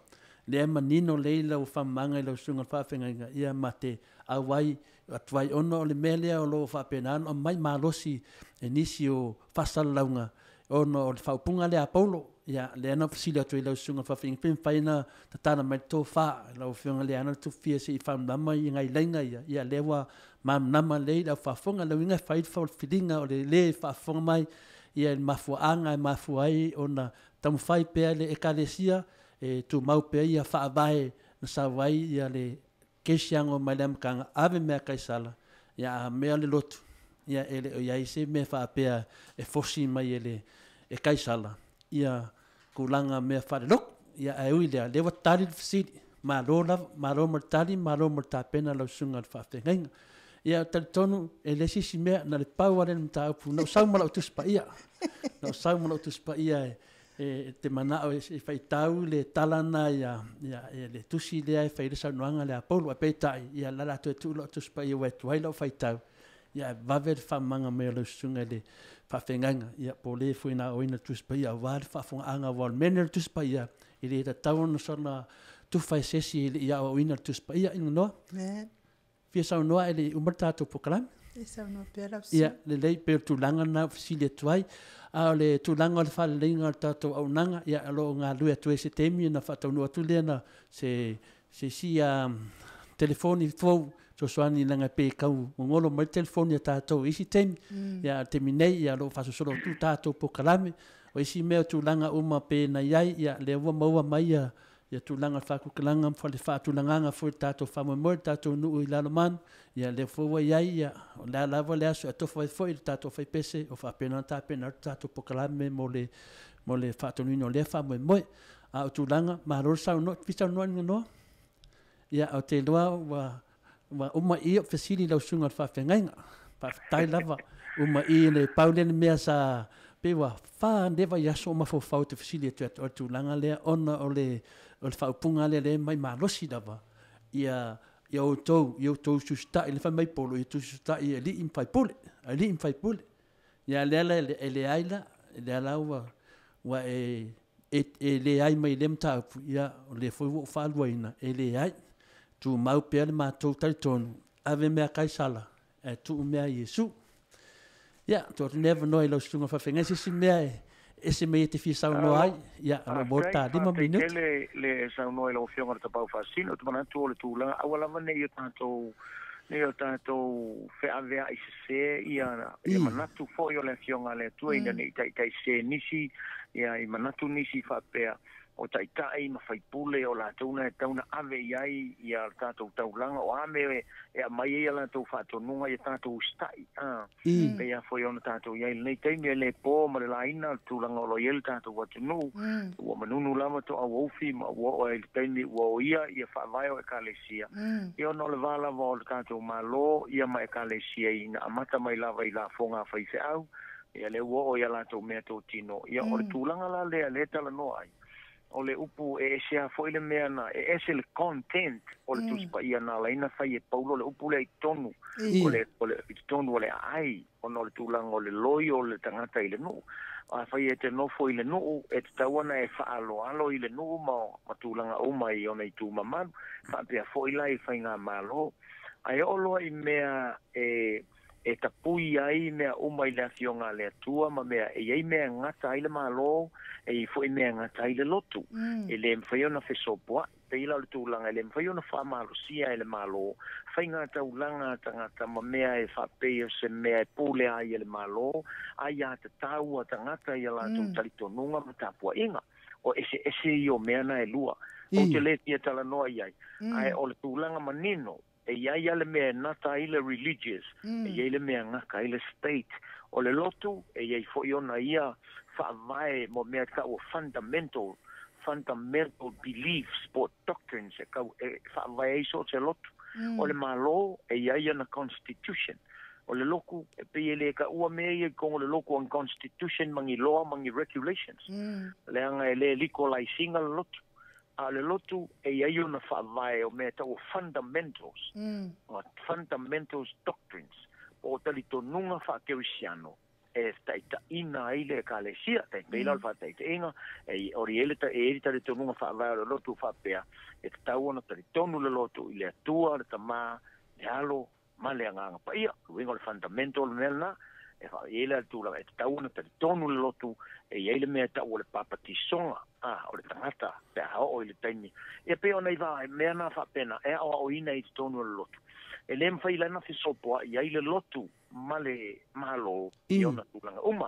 lea manino lei lau faamamaga i lau susuga i le faafeagaiga, ia ma te auai atu ai ona o le mea lea o lo o faapena ona aumai malosi e nisi o faasalalauga ona o le faaupuga lea a Paulo. Ia lea na fesili atu ai lau susuga i le faafeagaiga pe mafai ona tatala mai le tofa lau afioga lea na tufia se i faamalamalama i gailaina ia, ia lea ua malamalama lelei le au faafofoga. Le uiga e fai le filiga o le lē faafofoga mai ia i le mafuaaga e mafua ai ona taumafai pea le ekalesia e tumau pea ia faavae na sau ai ia le kerisiano mai le amataga ave mea Kaisala, ia a mea le lotu, ia e le o i ai se mea faapea e fosi mai e le e Kaisala ia tulaga mea faalelotu. Ia ae ui lea, lea ua tali le fesili, malo lava, malo mo le tali, malo mo le tapena lau susuga i le faafeagaiga. Ia talitonu e le se isi mea na le pau lava lea o le mataupu, na ou sau ma lau Tusi Paia, na ou sau ma lau Tusi Paia e te manao e faitau le tala na ia le tusi lea e fai ai le saunoaga lea a Paulo, ae peitai ia o le a toe tuu lau Tusi Paia ua e tuai lau faitau, ia ae vave le faamamaga mai o lau susuga i le faafeagaiga, ia po o le foi na aoina le Tusi Paia aua le faafofogaaga, aua o le mea lenei o le Tusi Paia, e le tatau ona soona tufa e se isi e le i aoaoina le Tusi Paia. Ina fia saunoa e le i uma le tatou polokalame. E saunoa pea lau susuga. Ia, lelei, pei o le tulaga lena ua fesili atu ai. A o le tulaga o le faaleleiga o le tatou auaunaga, ia o lo o galulue atu ai se taimi ona faataunuu atu lea na se isi telefoni fou fesoasoani leaga e pei e tau gogolo mai le telefoni a tatou i isi taimi. Ia a o le taimi nei, ia o lo o faasolosolo atu tatou polokalame. O isi mea o tulaga uma pei ona i ai, ia lea ua maua mai ia ia tulaga o le faatupulaga ma le faatulagaga foi o le tatou faamoemoe, le tatou nuu i Lalomanu, ia lea foi ua i ai, ia, o le a lava le aso e atofa ai foi le tatou faipese, o faapena ona tapena atu le tatou polokalame mo le, mo le faatonuina o lea faamoemoe. A o tulaga, malo le saunoa, e fia saunoa Niganoa? Ia, ou te iloa ua, ua uma i i ou fesili i lau susuga i le faafeagaiga. Faafetai lava, uma i le pau lea le mea sa, pei ua fa nei vaiaso o mafaufau ou te fesili atu ia te oe i le tulaga lea ona o le, o le faaupuga lea lea e aumai malosi lava, ia, ia outou, ia outou tusita'i, lea fai mai Polo, ia tusita'i i alii ma faipule, alii ma faipule. Ia lea la e leai la, lea la ua, ua e, e leai mai i lea mataupu, ia o lea foi ua ou faaluaina, e leai. Tumau pea le matou talitonu, ave mea a Kaisala, ae tuu mea a Iesu. Ia, tuu atu lenei avanoa i lau susuga faafeagai, se isi mea e ese mai e te fia saunoa ai, ia, o lo o maua le ta 5 Faafetai minute. tele le saunoa i lau Afioga i le Tapaau Faasisina. Ou te manatu o le tulaga, aua lava ne i o tatou, ne i o tatou feaveai sese ia, ia manatu foi o le Afioga a le Atua ina ne i taitaisese nisi, ia i manatu nisi faapea, o taitai ma faipule o latou na e tatau ona ave i ai ia le tatou taulaga, o a mea e aumai ai a latou faatonuga ia tatou usitai. A pei lava foi ona tatou i ai i lenei taimi, e le po ma le laina le tulaga o lo o i ai le tatou atunuu, ua manunu lava toauoufi ma ua oo ai i le taimi ua oia ia faavae o ekalesia, ia ona o le va lava o le tatou Malo ia ma ekalesia ina amata mai lava i lafoga a faifeau, ia lea ua oo i a latou meatotino. Ia o le tulaga la lea lea e talanoa ai, o le upu e ese lava foi le mea na, e ese le content o le Tusi Paia na ala ai ona fai e Paulo le upu lea i totonu o le, o le, i totonu o le aai, ona o le tulaga o le loio o le tagata i le nuu. Afai e te nofo i le nuu, e tatau ona e faaaloalo i le nuu ma, ma tulaga uma i ona itu mamalu, faapea foi la i faigamalo. Ae oo loa i mea e, e tapui ai mea uma i le Afioga a le Atua ma mea e i ai mea e gata ai le Malo, e i ai foi mea e gata ai le lotu. E le mafai ona fesopoai. Pei la o le tulaga e le mafai ona faamalosia e le Malo faiga taulaga a tagata ma mea e faapei o se mea e pule ai e le Malo, aiatatau a tagata i a latou talitonuga ma tapuaiga. O eseese ia o mea na e lua. Ou te le fia talanoa i ai, ae o le tulaga manino, e i ai lava le mea e nata ai le religious, e i ai le mea e gata ai le state. O le lotu, e i ai foi ona ia faavae mo mea e tau o fundamental, fundamental beliefs po o doctrines e kau e faavae ai so o se lotu. O le Malo, e i ai ana constitution. O le lotu, e pei e le taua mea ia i totonu o le lotu o ni constitution ma ni law ma ni regulations. Leaga e le legalize ina le lotu. A o le lotu e i ai ona faavae o mea e tau o fundamentals, fundamentals doctrines. Po o talitonuga faakerisiano e fetaʻitaʻina ai le ekalesia taipei la o le faataʻitaʻiga e o le iai le e iai le talitonuga faavae o le lotu faapea e tatau ona talitonu le lotu i le Atua le Tamā le Alo ma le Agaga Paia. O le uiga o le fundamental o le mea lenā e faaiai le tulaga e tatau ona talitonu le lotu e iai le mea e taʻu o le papatisoga a o le tagata pe a oo i le taimi. Ia pei ona i va mea na faapena e aoaoina i totonu o le lotu. E lē mafai lana fesopoaʻi ai le lotu ma le Malo i ona tulaga uma.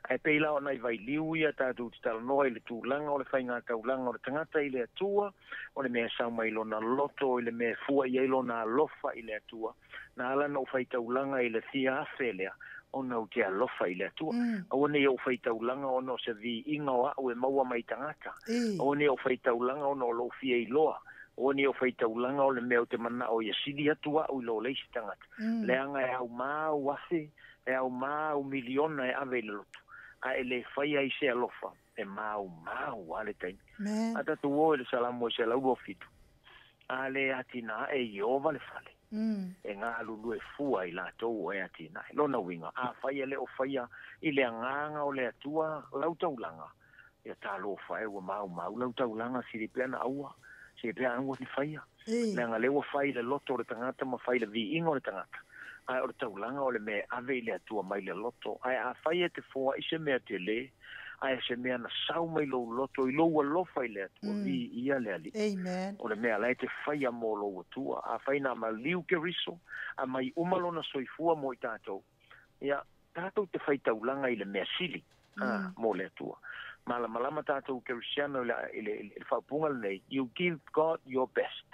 Ae pei la ona i vailiu ia tatou te talanoa i le tulaga o le faigataulaga o le tagata i le Atua, o le mea e sau mai lona loto i le mea e fua i ai lona alofa i le Atua. Na ala ona ou faitaulaga i le fia afe lea, ona ou te alofa i le Atua. Aua ne i ou faitaulaga ona o se viiga o aʻu e maua mai tagata. Aua ne i ou faitaulaga ona o lou fia iloa. Aua ne i ou faitaulaga o le mea ou te manao ia sili atu aʻu i lo le isi tagata. Leaga e aumā au afe, e aumā au miliona e ave i le lotu. Ae lē faia ai se alofa, e maumau a le taimi. A tatou o i le Salamo e 127. A le atinae i Ieova le fale. E galulue fua i latou o e atinae. Lona uiga, afai e le o faia i le agaga o le Atua lau taulaga, ia talofa e ua maumau lau taulaga sili pea na aua, sili pea aua ni faia. Leaga lea ua fai i le loto o le tagata ma fai i le viiga o le tagata. Ae o le taulaga o le mea e ave i le Atua mai le loto. Ae afai e te foaʻi se mea telē, ae se mea na sau mai lou loto i lou alofa i le Atua, viia le Alii. Amen. O le mea la e te faia mo lou Atua. Afai na maliu Keriso, a mai uma lona soifua mo i tatou, ia tatou te faitaulaga i le mea sili mo le Atua. Malamalama tatou Kerisiano i le faaupuga lenei, you give God your best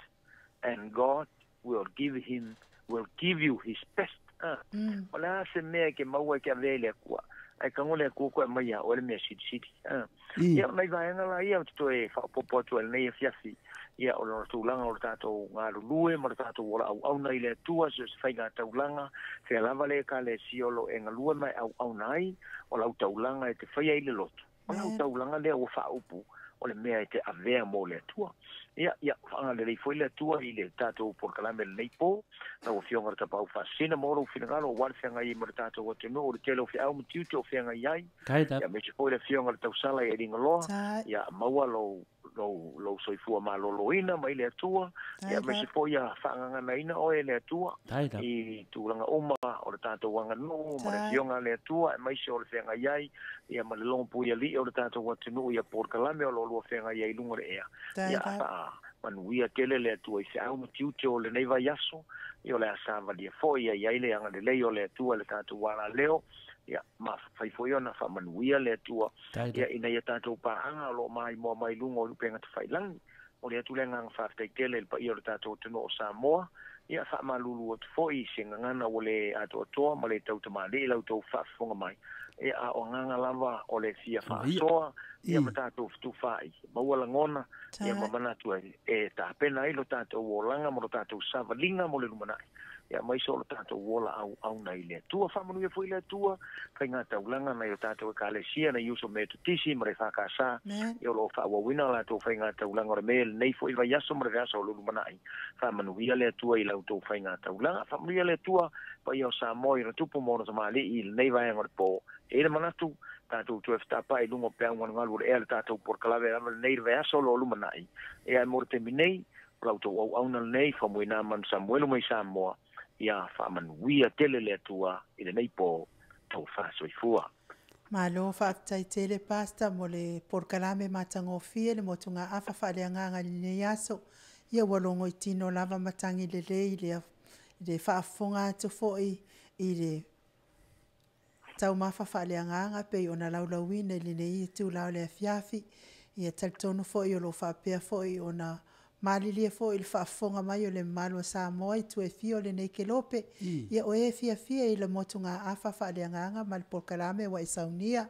and God will give him will give you his best. O le a se mea e ke maua e ke avea i le Atua, ae tago le Atua koe aumai iā oe le mea silisili. Ia o nai vaega la ia ou te toe faaopoopo atu ai i lenei afiafi, ia o lona tulaga o le tatou galulue ma le tatou ola auauna i le Atua, so o se faigataulaga, fea lava le Ekalesia o lo o e galue ma e auauna ai, o lau taulaga e te faia i le lotu. O lau taulaga lea ua faaupu, o le mea e te avea mo le Atua. Ia, ia faagalelei foi le Atua i le tatou polokalame lenei po. Lau Afioga i le Tapaau Faasisina mo lou finagalo aua le feagai ai ma le tatou atunuu o le tele o feau ma tiute o feagai ai. Ia, aemaise foi le Afioga i le Tausala i Aligaloa. Ia, maua lou lou lou soifua maloloina mai le Atua. Ia, aemaise foi ia faagaganaina oe e le Atua i tulaga uma o le tatou aganuu ma le Afioga a le Atua, aemaise o le feagai ai ia ma le logopuialii o le tatou atunuu ia polokalame o lo o lua feagai ai i luga o le ea. Ia faamanuia tele le Atua i feau ma tiute o lenei vaiaso, ia o le a savalia foi ia i ai le agalelei o le Atua i le tatou alaleo, ia ma fai foi ona faamanuia le Atua ia ina ia tatou paaga o lo o maimoa mai luga o upega tafailagi. Momoli atu le agaga faafetai tele i le paia o le tatou atunuu o Samoa, ia faamalulu atu foi i se gagana ua le atoatoa ma le tautamalii la outou faafofoga mai, ia a o agaga lava o le fia faasoa ia ma tatou fetufaai, maua lagona ia ma manatu e tapena ai lo tatou olaga ma lo tatou savaliga mo le lumanai, ia aemaise o lo tatou ola auauna i le Atua. Faamanuia foi le Atua faigataulaga nai o tatou Ekalesia, nai uso Metotisi ma le EFKS, ia o lo o faaauauina a latou faigataulaga o le me lenei foi vaiaso ma le vaiaso o lo lumanai. Faamanuia le Atua i la outou faigataulaga. Faamanuia le Atua paia o Samoa i ona tupu ma ona tamalii i lenei vaega o le po. E i ai le manatu, tatou toe fetapaʻi i luga o peau galugalu o le ea le tatou polokalame lava lenei le vaiaso o lo o lumanai. Ia ae mo le taimi nei, o la outou auauna lenei, Faumuina Manu Samuelu mai Samoa, ia faamanuia tele le Atua i lenei po, tou faasoifua. Malo faafetai tele Pastor mo le polokalame matagofie le motugaafa faaleagaga i lenei aso. Ia ua logoitino lava matagi lelei i le faafofoga atu foi i le taumafa faaleagaga pei ona laulauina i lenei itula o le afiafi. Ia talitonu foi o lo o faapea foi ona malilie foi i le faafofoga mai o le mamalu o Samoa i tua e fia o lenei kelope. Ia o e fiafia i le motugaafa faaleagaga ma le polokalame ua e saunia,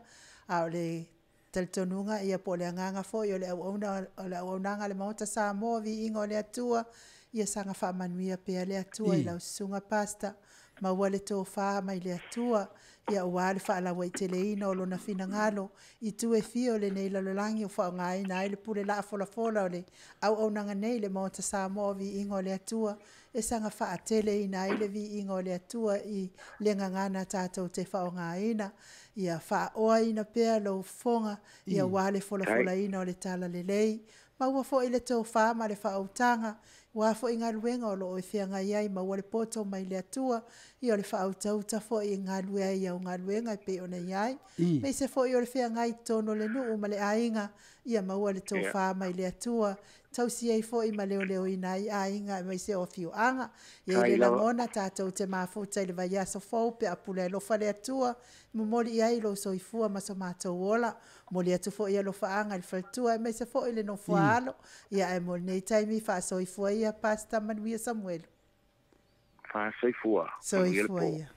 a o le talitonuga ia po o le agaga foi o le auauna o le auaunaga a le Maota Samoa, viiga o le Atua, ia saga faamanuia pea le Atua i lau susuga Pastor. Maua le tofā mai le Atua, ia auā le faalauaiteleina o Lona finagalo i itu e fia o lenei lalolagi o faaaogaina ai le pule laa folafola o le auaunaga nei i le Maota Samoa o Viiga o le Atua, e saga faateleina ai le viiga o le Atua i le gagana tatou te faaaogaina. Ia faaoaina pea lou fofoga, ia auā le folafolaina o le Talalelei. Maua foi le tofa ma le faautaga, aua foi galuega o lo o e feagai ai, maua le poto mai le Atua, ia o le faautauta foi e galue ai i au galuega e pei ona i ai. Aemaise foi o le feagai i totonu o le nuu ma le aiga, ia maua le tofa mai le Atua, tausi ai foi ma leoleoina ai aiga aemaise o afioaga. E i ai le lagona tatou te mafuta i le vaiaso fou pe a pule alofa le Atua, momoli i ai lou soifua ma so matou ola. Momoli atu foi alofaaga i le faletua aemaise foi le nofo a alo. Ia ae mo lenei taimi faasoifua ia Pastor Manuia Samuelu. Faasoifua. Manuia le Soifua po. ia.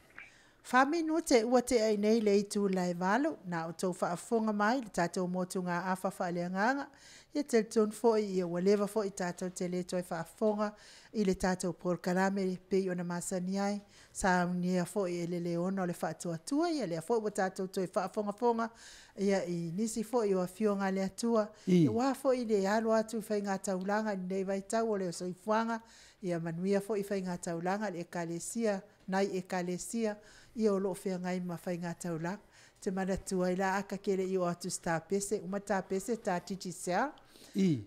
4 minute ua tea i nei le itula e 8, na outou faafofoga mai le tatou motugaafa faaleagaga. Ia talitonu foi ia ua leva foi tatou te le toe faafofoga i le tatou polokalame pei ona masani ai, saunia foi e le Leona o le Faatuatua. Ia lea foi ua tatou toe faafogafoga ia i nisi foi o afioga a le Atua, aua foi le alo atu i faigataulaga i lenei vaitau o le soifuaga. Ia manuia foi faigataulaga i le ekalesia, nai ekalesia ia o lo o feagai ma faigataulaga. Te manatua ai la aka ke le i o atu i se tapese, uma tapese ta Digicel.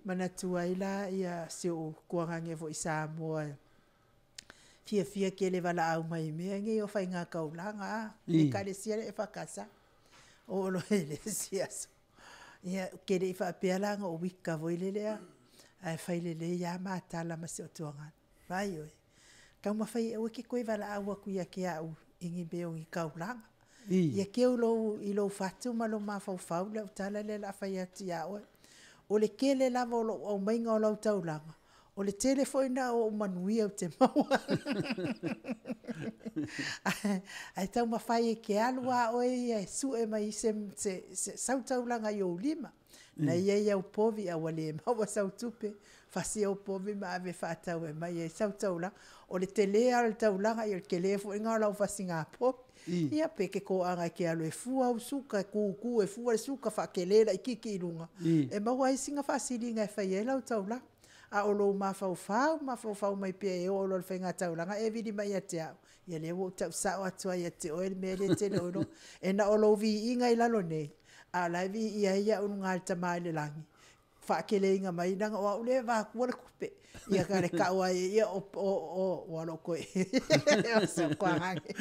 Manatua ai la ia si ou tuagaga foi i Samoa fiafia tele valaau mai i mea nei o faigataulaga a ekalesia le EFKS o lo le isi aso. Ia ke le i faapea la na o wika foi lelea, ae fai lelei lava matala ma si o tuagaga. Vai oe, taumafai e aua e te toe valaau atu ia te au i ni mea o ni taulaga. Ia teu lou, i lou fatu ma lou mafaufau lau tala lea o le a fai atu ia oe. O le tele lava o lou aumaiga o lau taulaga, o le tele foi lena o ou manuia ou te maua. Ae taumafai e te alu a oe ia e sue mai se, se, se sau taulaga i ou lima. Na ia i au povi a ua le maua sau tupe, fasi au povi ma ave faatau e mai ai sau taulaga. O le tele lava o le taulaga, ia o le tele foi lena o lau fasiga povi. Ia pe te toaga e te alu e fua au suka, e tutu e fua le suka faatele laitiiti i luga. E maua ai sina faasiliga e fai ai lau taulaga. A o lou mafaufau, mafaufau mai pea e oo loa i le faigataulaga e vili mai ia te au. Ia lea ua ou tausao atu ai ia te oe le mea lea e te le o iloa. E na o lou viiga i lalo nei, a o la e viia ai au i luga e le Tama i le lagi. Faateleina mai leaga o au lea e avatua le tupe. Ia ka le tau ai ia o o o ua lou toe o se koagage.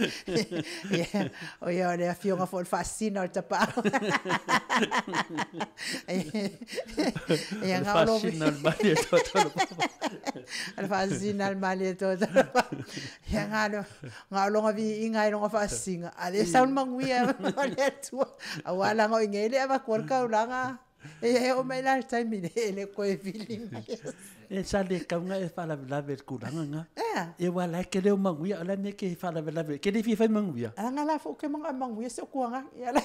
Ia o ia o le afioga foi o le faasina o le tapaau. Ia O le nga o lo faasina o le mali e totolo papa. O le faasina o le mali e totolo papa. Ia nga lo nga o longa viiga ai longa faasisiga, a le sau le manuia o le Atua. Auā laga o i nei le avatua le taulaga. E e oo mai la le taimi le e le koe vili mai. E sa le kaunga e faalavelave i le tulaga lena. Ea. E ua la e ke leo manuia, o le a le mea e te faalavelave ai. Ke le fia fai manuia. Aga la fo ke manga manuia se kuanga. Ia la.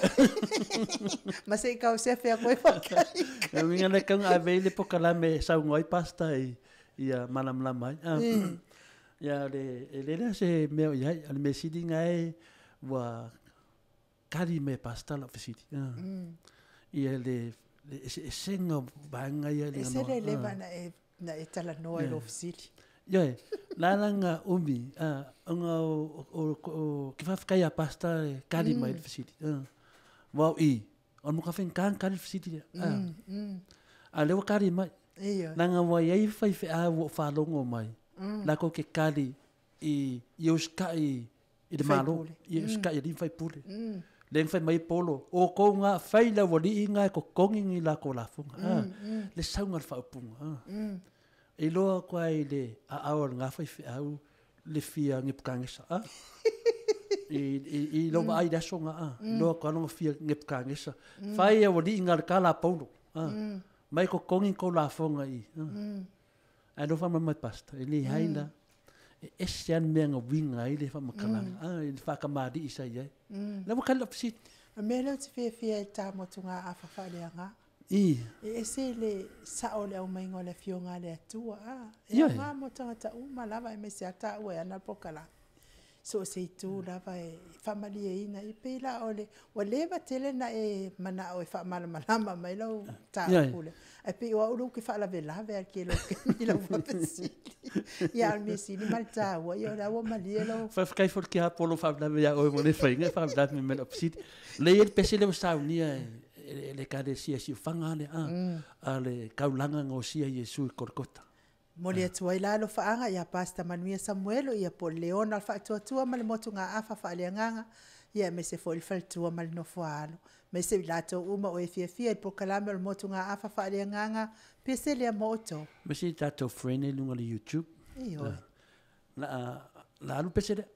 Ma se i kau se fea koe whakai. E uiga le kaunga ave i le polokalame e saunoa ai pasta i ia malamalama ai. Ia le e le lea se mea o i ai, a o le mea sili lena e ua kali mai e pasta lau fesili. Ia le le eseesega o vaega ia i le E se ganoa. le leva na e na e talanoa i lou fesili. Ioe, la la nga umi, ona o, o, o, ke faafetai ia pasta e kali mai le fesili. Wau i, o mo ka whenkaan kali le fesili lea. A lea ua kali mai. Ioe. Leaga ua i ai faifeau ua ou faalogo mai, latou ke kali i, i usikai i le Malo, Faipule. i usikai i alii ma faipule. Lea na fai mai ai Polo, o outou na fai le aualii na e totogi ni lakou lafoga. Le sauga o le faaupuga. E iloa atu lava i le aao o lena faifeau le fia Nepukanesa. I lou vaai i le aso lena, iloa atu lava lona fia Nepukanesa. Fai aualii na o le tala a Paulo. Mai totogi ni tou lafoga i i. Ae alofa mai mai pastor, e leai la. E ese lava le mea na uiga ai le faamatalaga, i le faatamalii sa i ai. La ua kali lau fesili. O le mea lea ou te fiafia ai i le ta motugaafa faaleaga. E ese le sao o le aumaiga o le Afioga a le Atua. E Ioe. aoga mo tagata uma lava aemaise lava taua e ana le polokalame. So o se itu lava e faamalieina e pei la o le ua leva tele na e manao e faamalamalama mai lau mataupu lea, ae pei o au lea ou te faalavelave lava i le tele o taimi i lau faafesili. Ia a o le mea sili ma le taua, ia o lea ua malie lau. Faafetai foi i le tiapo o lo o faalavelave ia oe mo le faiga e faalavelave mai i lau fesili. Lea e i ai le pese lea ua saunia e le Ekalesia Siufaga lea, a le taulaga na osia e Iesu i Kolikota. Momoli atu ai la alofaaga ia Pastor Manuia Samuelu ia po o le Leona o le Faatuatua ma le Motugaafa Faaleagaga ia aemaise foi le faletua ma le nofo a alo. Aemaise i latou uma o e fiafia i polokalame o le Motugaafa Faaleagaga, pese lea mo outou. Aemaise i tatou friend i luga o le YouTube. Ioe. La alu pese lea.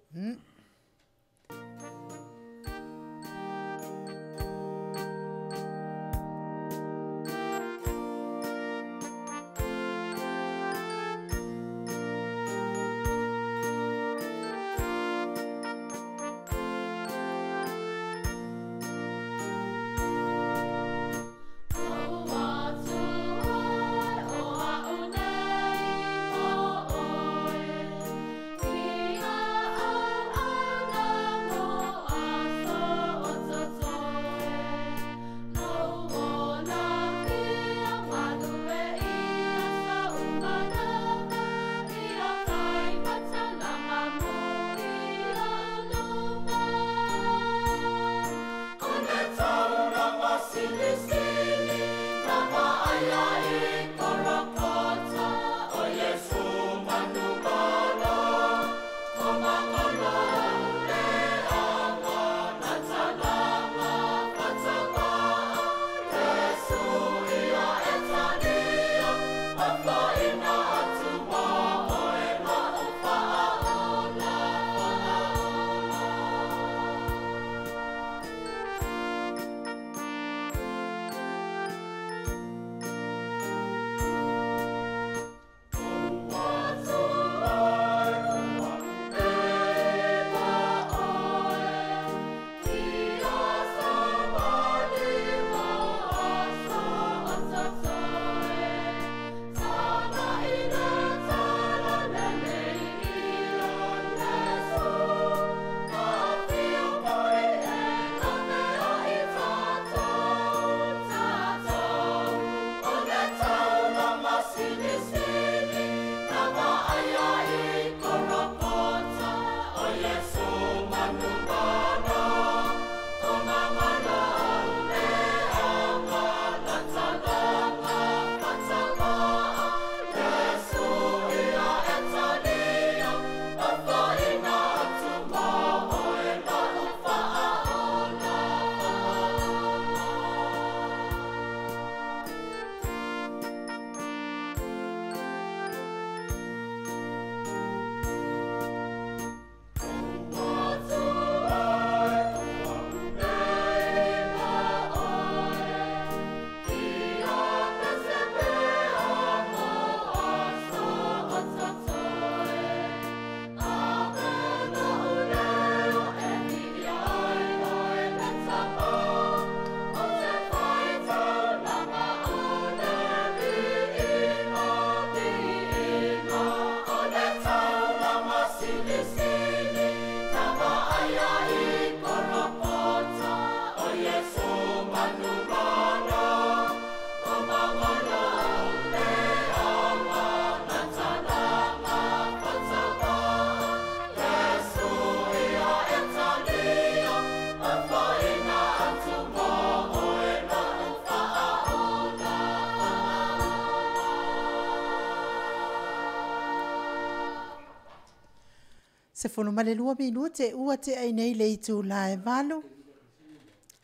12 minute ua tea ai nei le itula e 8.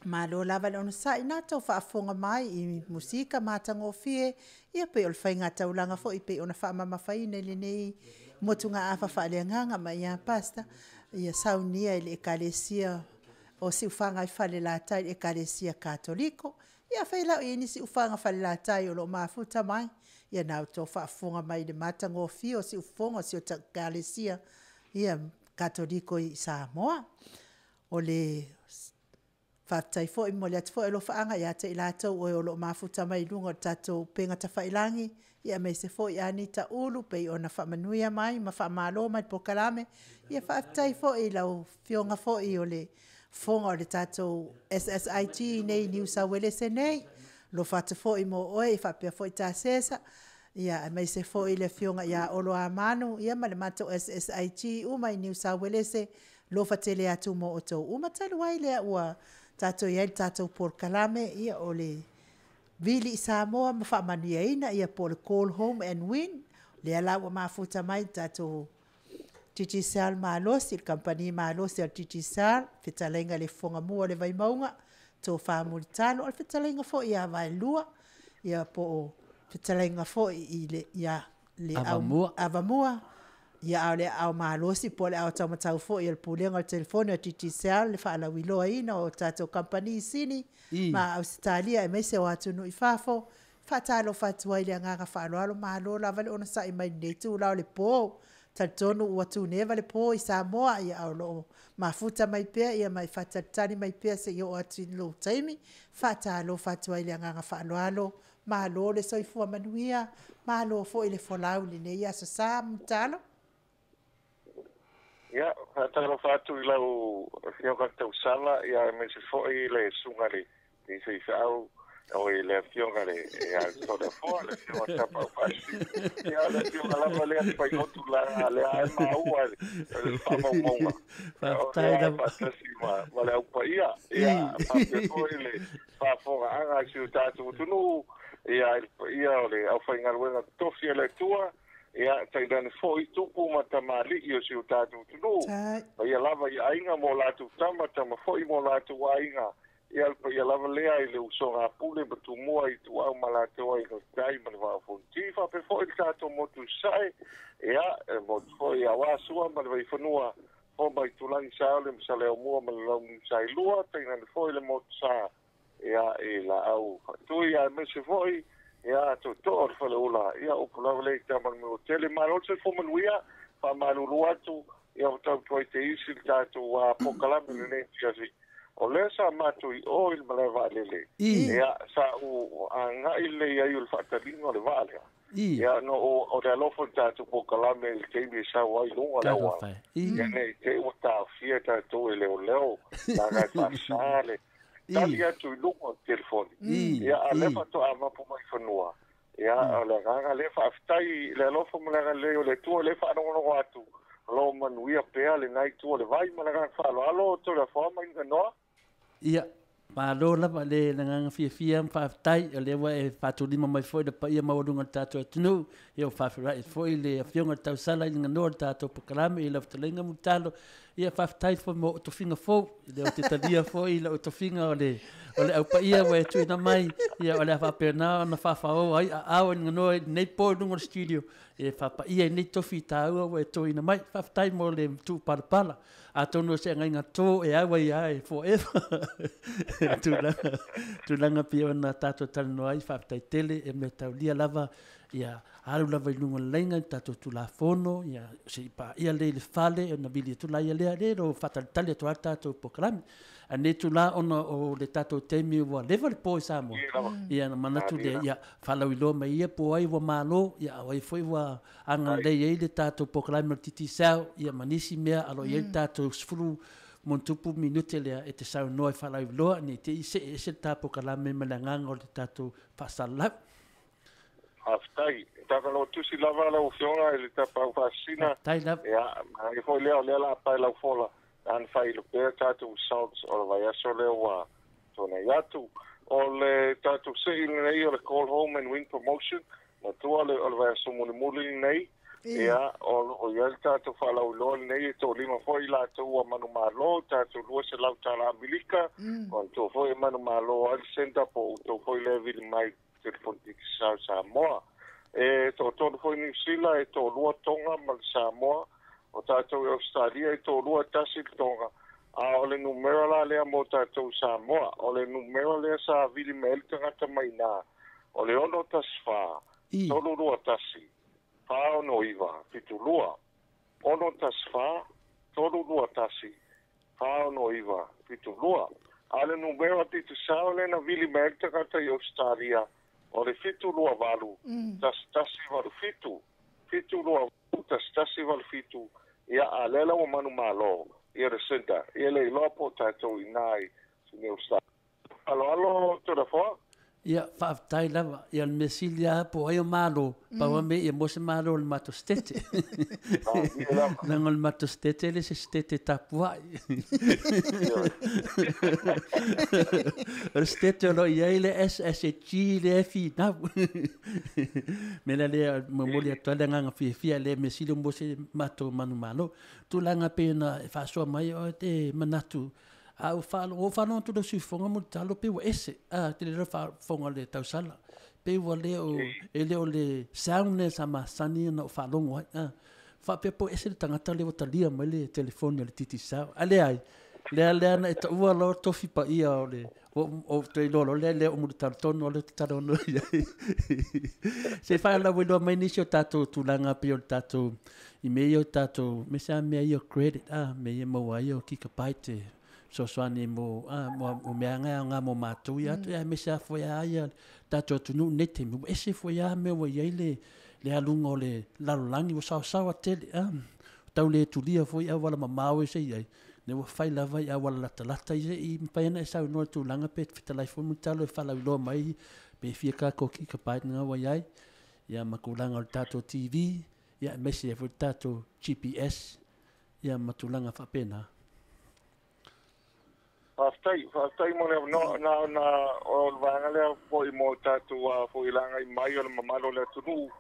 Malo lava le onosai na tou faafofoga mai i musika matagofie, ia pei o le faiga taulaga foi pei ona faamamafaina i lenei motugaafa faaleagaga mai ia Pastor, ia saunia e le Ekalesia o Siufaga i Falelatai, le Ekalesia Katoliko. Ia afai la o i ai ni siufaga Falelatai o lo o mafuta mai, ia na outou faafofoga mai i le matagofie o siufofoga o si o tatou Ekalesia ia Katoliko i Samoa. O le faafetai foi, momoli atu foi alofaaga ia te i latou o lo o mafuta mai i luga o le tatou upega tafailagi, Ia aemaise foi Anita Ulu pei ona faamanuia mai ma faamalo mai le polokalame. Ia faafetai foi i lau Afioga foi o le fofoga o le tatou SSIT i inei i Niu Sauelese nei. Alofa atu foi mo oe faapea foi Tasesa, ia aemaise foi le Afioga ia Olo Amanu, ia ma le matou SSIT uma i Niu Sauelese. Alofa tele atu mo outou uma. Talu ai lea ua tatou i ai i le tatou polokalame, ia o le Vili i Samoa ma faamanuiaina, ia po o le Call Home and Win. Lea la ua mafuta mai le tatou Digicel Malosi, le kamupani malosi a le Digicel, fetalaiga i le Fofoga Mua o le Vaimauga, Tofa Mulitalo, o le fetalaiga foi ia Vaelua, ia po o fetalaiga foi i le, ia, le Avamua. Avamua, ia a o le aao malosi po o le aao taumatau foi o le Pulega o le Telefoni a le Digicel, le faalauiloaina o tatou kamupani i Sini ma Ausetalia aemaise o atunuu i fafo. Faatalofa atu ai i le agaga faaaloalo, malo lava le onosai mai i lenei itula o le po. Talitonu ua tuneva le po i Samoa, ia a o lo o mafuta mai pea ia ma e faatalitali mai pea seia oo atu i lou taimi. Faatalofa atu ai i le agaga faaaloalo, malo le soifua manuia, malo foi le folau i lenei aso Sa. Mulitalo. Ia, faatalofa atu i lau Afioga Tausala, ia aemaise foi le susuga i le faifeau, o le Afioga le Toleafoa, le Afioga Tapaau Faasisina. Ia, le Afioga lava lea failotu la lea ai maua le faamaumauga. Faafetai lava. Faatasi ma le aupaia. Ia, faapea foi le faafofogaaga a si o tatou atunuu, ia i le paia o le aufaigaluega totofi a le Atua, ia tainane foi tupu ma tamalii o si o tatou atunuu. Paia lava i aiga mo latou tama, tama foi mo latou aiga. Ia le paia lava lea i le usoga a Pule ma Tumua i Tuau ma latou ai no tai ma le Vaa o Fonoti. Faapea foi le tatou motu i Sasae, ia e motu foi aua Sua ma le Vaifanua, fo mai Tulagi Saole ma Saleaumua ma le Launiu Saelua, tainane foi le motu sa ia i Laau Faatui, aemaise foi ia tootoo o le Faleula, ia upu lava lea i tama le Manuatele. Malo le soifua manuia, faamalulu atu, ia o tautua i te isi le tatou polokalame lenei afiafi. O lea sa matou i o i le malae vaalele, ia sa ou agai lelei ai o le faataliga o le vaa lea. Ia no o le alofa o le tatou polokalame i le taimi e sau ai luga o le auala. Ia nei te i ua taofia tatou e leoleo, laga e faasa le tali atu i luga o le telefoni. Ia a lea faatoa mapu mai fanua. Ia o le agaga lea faafetai i le alofa ma le agalelei o le Atua lea faalogologo atu. O lo o manuia pea lenai itu o le vai ma le agaga faaaloalo o Toleafoa mai Ganoa. Ia, malo lava le agaga fiafia ma faafetai, o lea ua e faatulima mai foi le paia maualuga o le tatou atunuu. Ia ua faafeiloai foi le Afioga i le Tausala i le ganoa o le tatou polokalame i lau fetalaiga Mulitalo. Ia faafetai foi mo tofiga fou, lea ou te talia foi lau tofiga o le aupaia ua e tuuina mai. Ia o le a faapena ona faafaoa ai aao i le ganoa i lenei po i luga o le studio, e faapaia i nei tofi taua ua e toina mai. Faafetai mo le tuupalapala. Atonu o se agaiga tō e au ai a e forever. Tulaga pei ona tatou talanoa ai, faafetai tele e mea taulia lava, ia alu lava i luga o le laina i le tatou Tulafono, ia se i paia lea i le fale, ona vili atu laia lea, lea lo faatalitali atu lava le tatou polokalame. A nei tula ona o le tatou taimi ua leva le po i Samoa. Ia na manatu lea, ia faalauiloa mai ia po o ai ua malo, ia o ai foi ua agalelei ai le tatou polokalame o le Digicel, ia ma nisi mea a lo o i ai le tatou 10+ minute lea e te saunoa e faalauiloa, nei te i see ese le ta polokalame ma le agaga o le tatou faasalalau. Faafetai. Tatalo tusi lava lau Afioga i le Tapaau Faasisina. Faafetai lava. Ia, manaia foi lea o lea o le a pae lau fola, na fai le pea tatou results o le vaiaso lea ua tuanai atu. O le tatou sei lenei o le Call Home and Win Promotion, matua o le vaiaso mulimuli lenei. Ia, o i ai le tatou faalauiloa lenei e toalima foi latou ua manumalo, tatou $200 Amerika, o tou foi e manumalo ai le center po o outou foi lea vili mai telefoni Digicel Samoa. E toatolu foi Niu Sila, e toalua Tonga ma le Samoa, o tatou i Australia e toalua tasi le Tonga. A o le numera la lea mo tatou Samoa, o le numera lea sa vili mai ai le tagata mai ina, o le 614 321 469 72, 614 321 469 72. A le numera Digicel lea na vili mai ai le tagata i Australia, O le 728 1187 728 1187 ia a lea ua manumalo ia le center ia le iloa po o tatou i ina i New Star. Aloalo Toleafoa. Ia, faafetai lava. Ia, o le mea sili lava po o ai o malo, pau lava mea ia maua se malo o le matou setete. Leaga o le matou setete e le o se setete tapuai. O le setete o lo o i ai le S, S E G lea e finau. O le mea la lea e momoli atu ai le agaga fiafia, lea mea sili ua maua se matou manumalo. Tulaga pei ona e faasoa mai oe e manatu A ua faalogo atu i lau siufofoga Mulitalo pei ua ese, a, te le iloa faafofoga o le tausala. Pei ua le o, e le o le sound lea sa masani ona ou faalogo ai, a. Faapea po o ese le tagata lea ua talia mai le telefoni a le Digicel. Ae leai, lea lea na e taua loa tofi paia o le, ua ou toe iloa loa lea, lea o Mulitalo tonu lava lea ou te talanoa i ai. Se i faalauiloa mai nisi o tatou tulaga pei o le tatou, i mea ia o tatou, aemaise lava mea ia o credit, a, mea ia e maua ai o gigabyte e fesoasoani mo, a, mo mea e aoga mo matou ia atu, aemaise lava foi a ia tatou atunuu i lenei taimi, ua ese foi lava mea ua i ai le, le aluga o le lalolagi, ua saosaoa tele, a, tau le tulia foi auala mamao e se i ai, lea ua fai lava i auala latalata ia i mafai ona e saunoa i le tulaga pe fetalai foi Mulitalo e faalauiloa mai pe fia tatou gigabyte na ua i ai, ia ma tulaga o le tatou TV, ia aemaise ai foi le tatou GPS, ia ma tulaga faapena. Faafetai, faafetai mo le avanoa. Na ona o le vaega lea foi mo tatou a foi lagai mai o le mamalu o le atunuu.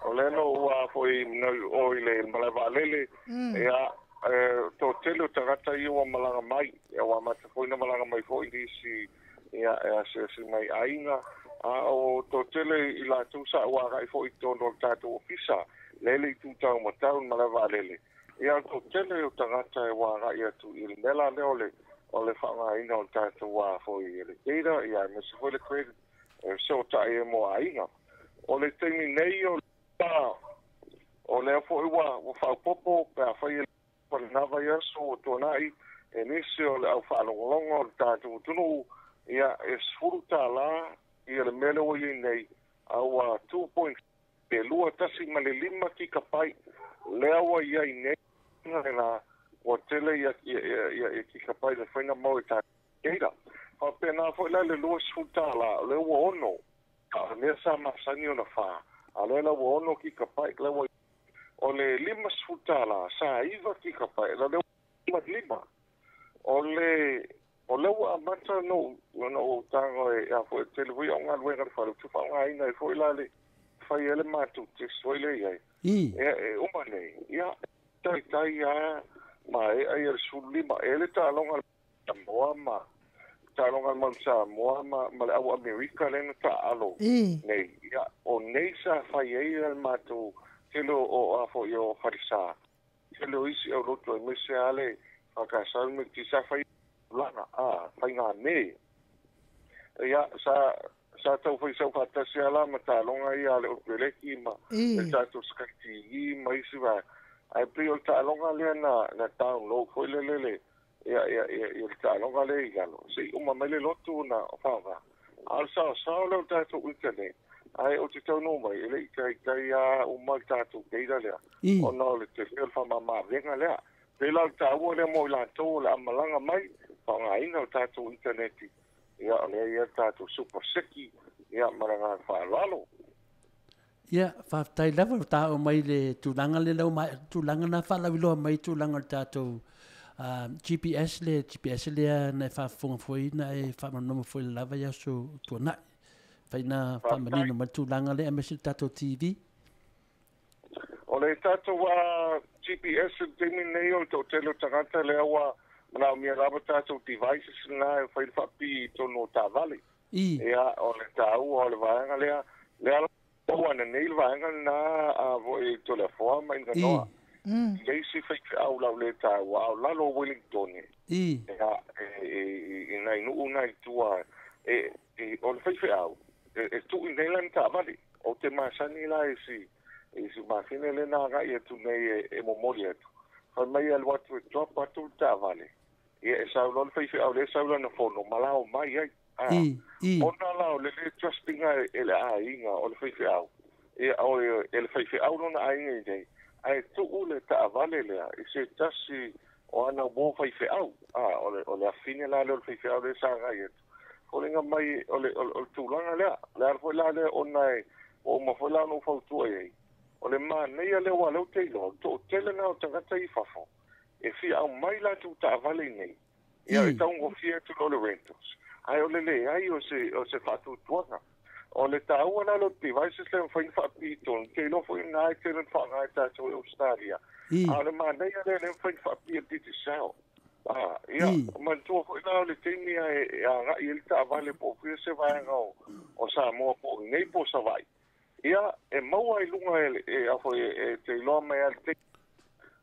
O lea na ou a foi o i le malae vaalele, ia, e toatele o tagata ia ua malaga mai. Ia ua amata foi ona malaga mai foi nisi ia e asiasi mai aiga. A o toatele i latou sa ua agai foi i totonu o le tatou ofisa, lea e le i tu taumatau i le malae vaalele. Ia, o le toatele o tagata e ua agai atu i le mea la lea o le o le faaaogaina o le tatou a foi le data, ia aemaise foi le credit e fesootai ai mo aiga. O le taimi nei o o lea foi ua ua faaopoopo pe afai e o lena vaiaso ua tuanai e nisi o le au faalogologo o le tatou atunuu, ia e $10 ia le mea lea ua i ai nei, a ua 2. Pe 2.5 kikapai lea ua i ai nei lena ua tele ia ia kikapai le faina mau e data. Faapena foi la le $20 o lea ua ono a mea sa masani ona fa, a lea la ua ono kikapai lea ua o le $50 sa 9 kikapai la lea ua lima. O le o lea ua amata ona ou tago e a foi tele foi au galuega le fale, ou te faaaogaina ai foi la le fai ai le matou test foi lea i ai. E uma nei, ia, taitai lava maea ia le 15, e le taaloga Samoa ma taaloga le Manu Samoa ma le au Amerika lea na taaalo nei. Ia, o nei sa fai ai le matou tele o a foi o falesa, tele o isi au lotu aemaise lava le faakasau ma le sa fai tulaga a faiga me. Ia, sa sa tau fai sau faatasi lava la ma taaloga ia a le Oteleki ma le tatou Sky TV ma isi vaega. Ae pei o le taaloga lea na na download foi lele le ia ia ia ia le taaloga lea i lalo se i uma mai le lotu ona faaaoga. A o le saosao lea o le tatou internet, ae ou te taunuu mai e le i taitai lava uma le tatou data lea ona o le tele o le faamama-avega lea. Pei la o le taua lea mo i latou o le a malaga mai, faaaogaina o le tatou internet, ia o lea e i ai le tatou super seki, ia ma le agaga faaaloalo. Ia, faafetai lava ua taua mai le tulaga lea lau ma tulaga na faalauiloa mai tulaga o le tatou GPS le GPS lea na e faafofoga foi na e faamalamalama foi i le la vaiaso ua tuanai. Fai na faamanino mai le tulaga lea aemaise le tatou TV. O le tatou GPS i le taimi lenei o le toatele o tagata lea ua manaomia lava tatou devices na e fai le faapipii i totonu o taavale. Ia, o le taua o le vaega lea, lea la ua nanei le vaega lena a foi Toleafoa ma Inanoa. I le isi faifeau laulē taua, a o lalo o Wellington, ia, i nai nuu na i tua, e, o le faifeau, e tuu i nei lana taavale. Ou te masani la i si, i si mafine lea na agai atu nei e momoli atu. Fai mai e alu atu e drop atu le taavale, ia e sau loa le faifeau lea e sau lana fono ma lao mai ai. Ona la o le le trustinga e le aiga o le faifeau. Ia o e le faifeau lona aiga i nei. Ae tuu le taavale lea i se tasi o ana uo faifeau. O le afine la lea o le faifeau lea sa agai atu. Foliga mai o le tulaga lea. Le ala foi la lea ona e ua uma foi la ona ou fautua i ai. O le manaia lea ua lea ou te iloa, o le toatele lena o tagata i fafo e fia aumai latou taavale i nei. Ia e taugofie atu loa le rentals. Ae o le leai o se faatuatuaga. O le taua la lea o devices lea e mafai ona faapipii i totonu, ou te iloa foi lena e tele ona faaaoga e tatou i Ausetalia. A o le manaia lea lea e mafai ona faapipii e le Digicel. Ia, manatua foi la o le taimi e agai ai le taavale po o fea se vaega o Samoa po o i nei po o Savaii. Ia, e maua i luga e te iloa mai lava le taimi.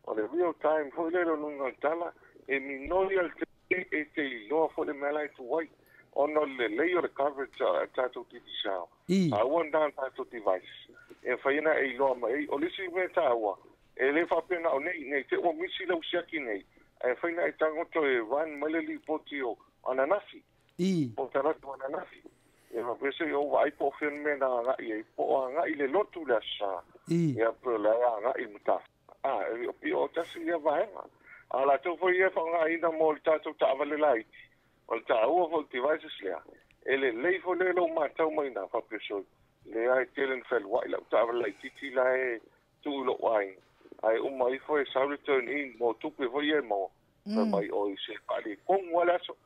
O le real time foi lea i lona uiga o le tala, e minoi lava le taimi e te iloa foi le mea la e tu ai. Ona o le lelei o le coverage a tatou Digicel, taua lena o le tatou device, e mafai ona e iloa mai ai. O le isi mea taua, e le faapea na o nei, nei te ua misi lau siaki nei, ae mafai ona e tago toe run mai le lipoti o ananafi, po o talaatu ananafi. E faapea se i ou vaai po o fea le mea na agai ai, po o agai i le lotu le Aso Sa, ia po o la e agai i le Mataafa. E pei o tasi ia vaega. A o latou foi ia e faaaogaina mo le tatou taavale laiti, o le taua foi o le devices lea, e lelei foi lea lou matau mai ina faapea soi, lea e tele na fealuai lau taavale laitiiti la e tuu i lou aiga, ae uma ifo e sau le turn in mo tupe foi ia e maua, fai mai oi se faaletonu lava le aso,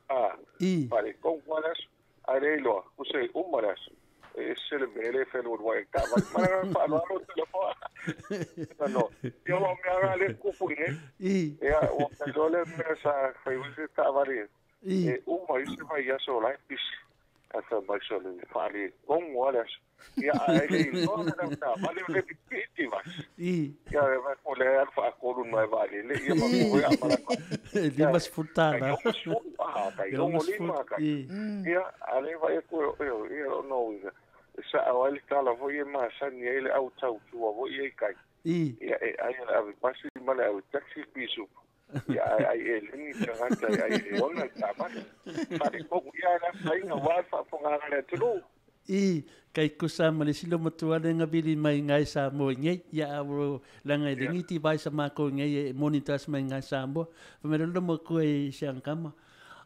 faaletonu lava le aso, ae le iloa, kusa e uma le aso. E ese le mea lea e fealualuai ai le taavale. Ma le agaga faaaloalo o Toleafoa. No, ia ua mea la lea e tupu i nei. Ia, ua tailoa le mea sa fai foi se taavale e uma i se vaiaso o la e pisi. Ae fai mai sole, faaletonu lava le aso. Ia, ae le iloa le lau taavale o le pipii device. Ia, e vai po le alu faatolu mai vaalele, ia ma foi a malaka. $50. Tai 60, tai 65, tai. Ia, a le vai atu ia o no uiga. E sao ai le tala foi e masani ai le au tautua foi e i kai. Ia, e ai le ave pasi ma le ave taxi pisupu. Ia, ai ai e lengi tagata ai e ona le taavale. Faaletonu, ia la fainga wa faafogaga le atunuu. I kai kusa ma le silo matua le ngavili mai ngai Samoa i nei. Ia aro langa i lengi ti vai sa mākou i nei e monitors mai ngai Samoa. Fa mai lolo matua i siang kama.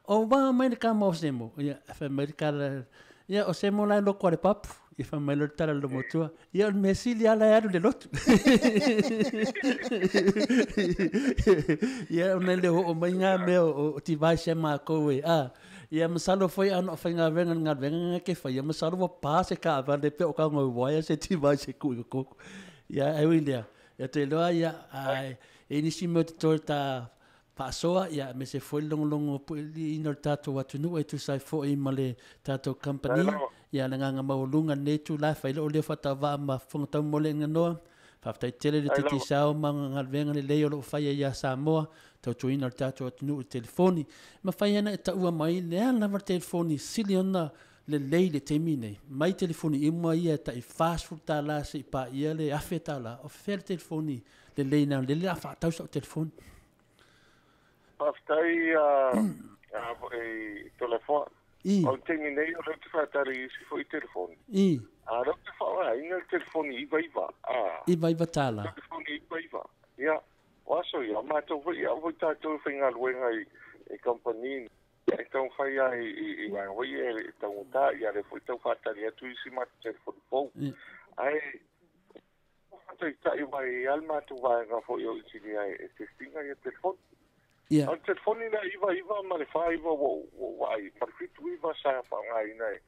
O wā mai le kama o Semo. Ia, fa mai le kala, ia o Semo lai loko a le papu. Ia fa mai lolo tala lolo matua. Ia o le mea sili ala e alu le lotu. Ia o nei le ho o mai ngā mea o ti vai sa mākou e. Ia masalo foi ana o whainga venga ngā venga ngā ke whai. Ia masalo wa pā se ka avale pe o ka ngau waia se ti vai se kui koko. Ia e ui lea. Ia te loa ia ai, e nisi mea te toi tā paasoa, ia me se foi longo longo pu i ina o le tātou atunuu e tusai foi ma le tātou company. Ia le nganga maualunga nei tū la whai lo o lea whatawaa ma whangatau mole ngā noa. Whaftai tele le titi sao ma ngā venga le lei o lo whaia ia Samoa, tautuina o le tātou atunuu i telefoni. Ma whai ana e taua mai, le a lava telefoni sili ona le lei le temi nei. Mai telefoni ima ia e tai fast food tā la se i pā ia le afe tā la. O whea le telefoni le lei nā, le le a whaatau sa o telefoni. Whaftai e Toleafoa. O le taimi nei o leo te whaatari i si fo i telefoni. A leo te whaoa, inga le telefoni iva iva. Iva iva tāla. Telefoni iva iva. Ia, o aso ia, mātou foi, ia foi tātou whai ngā luenga i company. Ia, e tau whai a i wā hoi e, e tau tā, ia le foi tau whaatari atu i si mātou telefoni pou. Ai, whaatari tai wai i al mātou wāenga foi o i tini ai e testinga ia telefoni. O le telefoni na iva iva ma le wha iva wa ai, ma le fitu iva sa whaonga ina e.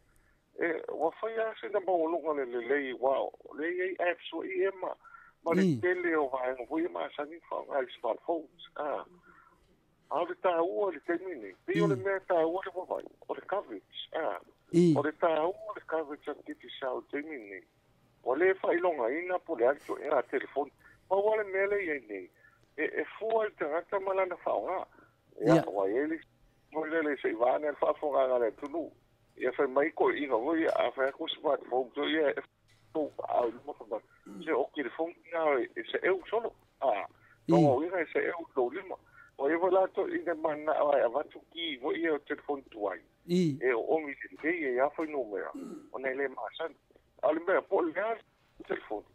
E, wa whai a se na maolonga le lelei wa, le ei apps o i e ma, ma le tele o vaenga foi e masani whaonga i smartphones. A o le tāua le taimi nei, pei o le mea tāua le wawai, o le coverage. O le tāua le coverage a Digicel taimi nei. O le whailonga ina po le alito e a telefoni. Pa ua le mea le iai nei. E fua le tagata ma lana whaonga. Ia, wa e le mo le le se i vāne al whaafonga le tunu. Ia whai mai ko inga voi, a whai ako smartphone, so ia e whai au lima whai. Se o ki le phone ngā e se eu solo. No o inga e se eu lo lima. O e wala to ina mana ai avatu ki voi e o telefoni tuai. E oomi lelei ai lava fuainumera ona e lē masani. A o le mea po o le a le telefoni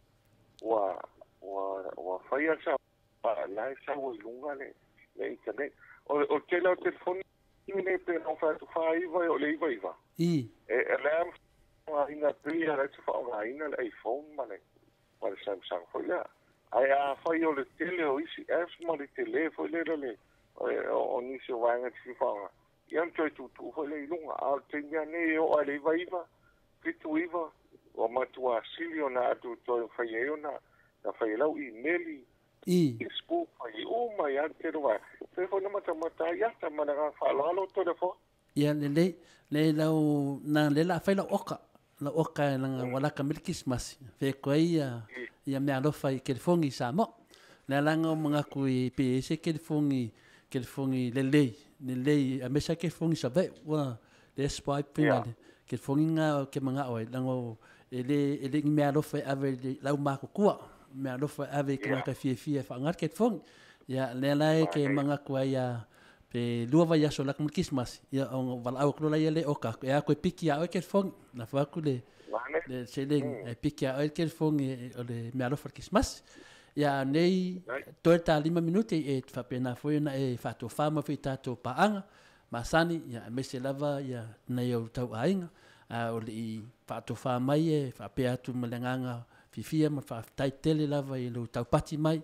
ua ua ua faia sa la e sau ai i luga le le internet. O le tele o telefoni nei pei ona ou fai atu 49 e oo i le 99. E o le a faaaogaina pei lava o la e te faaaogaina le iPhone ma le ma le Samsung foi lea. Ae afai o le tele o isi apps ma le tele foi lele o le o nisi o vaega e te fia faaaoga, ia ona toe tuutuu foi lea i luga. A o le taimi lava lenei e oo lava i le 99, 79, ua matua sili ona atoatoa e mafai ai ona fai ai lau imeli, Facebook, fai uma ai lava le tele o vaega. E faapea foi ona matamata ai ata ma le agaga faaaloalo Toleafoa. Ia lelei, le lau na le la fai lau oka, lau oka e langa ua laka mai le Kisimasi, fe koe ia ia mea alofa i kelefogi i Samoa. Le alanga o mangaku i pe ese kelefogi kelefogi lelei, lelei a mesa kelefogi Savaii ua le swipe yeah. le kelefogi nga ke mangao ai langa o e le e le ni mea alofa e ave i le lau makukua, mea alofa e ave i yeah. ka fiafia e whaangar kelefogi. Ia le la e ke mangaku ai a pe lua vaiaso laka ma le Kisimasi, ia ona valaau atu loa laia le oka atu, e a koe piki ia oe kelefogi, lafo atu le le seleni, e piki ia oe le kelefogi o le meaalofa o le Kisimasi. Ia a nei, toe ta 5 minute e faapena foi ona e faatofā mai foi i tatou paaga masani, ia aemaise lava ia nai ou tauaiga, a o le i faatofā mai e faapea atu ma le agaga fiafia ma le faafetai tele lava i lou taupati mai,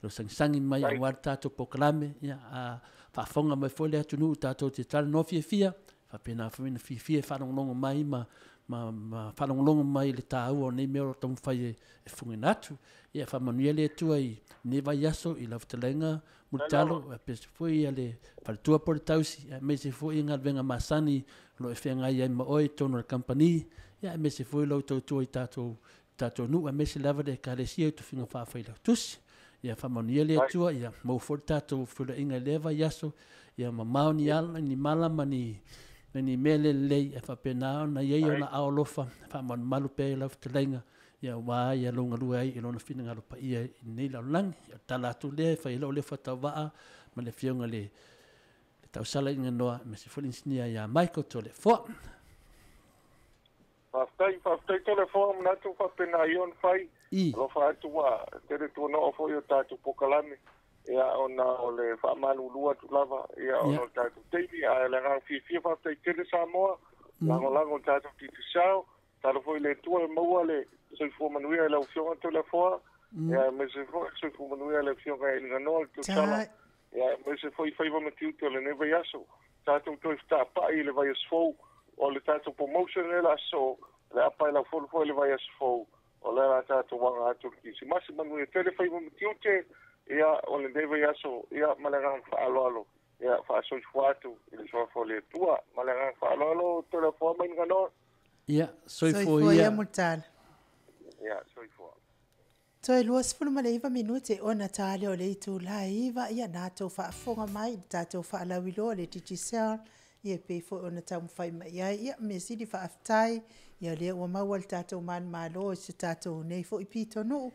lou sagisagi mai aua le tatou polokalame, ia a faafofoga mai foi le atunuu tatou te talanoa fiafia, faapena foi ona fiafia e faalogologo mai ma ma ma faalogologo mai i le taua o nei mea o lo o taumafai e fugaina atu. Ia faamanuia le Atua i lenei vaiaso i lau fetalaiga Mulitalo, faapea foi ia le faletua po o le tausi, aemaise foi i galuega masani o lo o e feagai ai ma oe i totonu o le kamupani, ia aemaise foi lou tautua i tatou tatou nuu, aemaise lava le Ekalesia i tofiga faa-failautusi. Ia faamanuia le Atua, ia maua foi le tatou feiloaiga i lea vaiaso, ia mamao ni ala, ni mala ma ni ma ni mea le lelei, e faapena ona i ai ona aao alofa, faamalumalu pea i lau fetalaiga, ia aua ia lou galue ai i lona finagalo paia i lenei lalolagi. O le tala atu lea e fai ai lou leo faatauvaa ma le Afioga i le Tausala i Ganoa, aemaise foi le inisinia ia Michael Toleafoa. Faafetai, faafetai Toleafoa, manatu faapena ia ona fai. Alofa atu ua tele tuanoa foi o tatou polokalame, ia ona o le faamalulu atu lava, ia ona o le tatou taimi, ae o le agaga fiafia faafetai tele Samoa, lagolago i le tatou Digicel, tatalo foi i le Atua e maua le soifua manuia i lau Afioga Toleafoa, ia aemaise foi le soifua manuia i le Afioga ia Eliganoa le Tausala, ia aemaise foi faiva ma tiute o lenei vaiaso. Tatou toe fetaapai i le vaiaso fou, o le tatou promotion lea o le a sosoo, o le a paela fulu foi i le vaiaso fou, o lea o le a tatou aga atu i le Kirisimasi. Manuia tele faiva ma tiute, ia, o lenei vaiaso, ia, ma le agaga faaaloalo, ia, faasoifua atu i le suafa o le Atua. Ma le agaga faaaloalo, Toleafoa Mainuganoa. Ia, soifua Soifua ia. ia Mulitalo. Ia, soifua. Toe 29 minute ona ta lea o le itula e 9, ia na tou faafofoga mai i le tatou faalauiloa o le Digicel, ia e pei foi ona taumafai mai i ai. Ia mea sili faafetai, ia lea ua maua le tatou manumalo i se tatou nei foi pitonuu,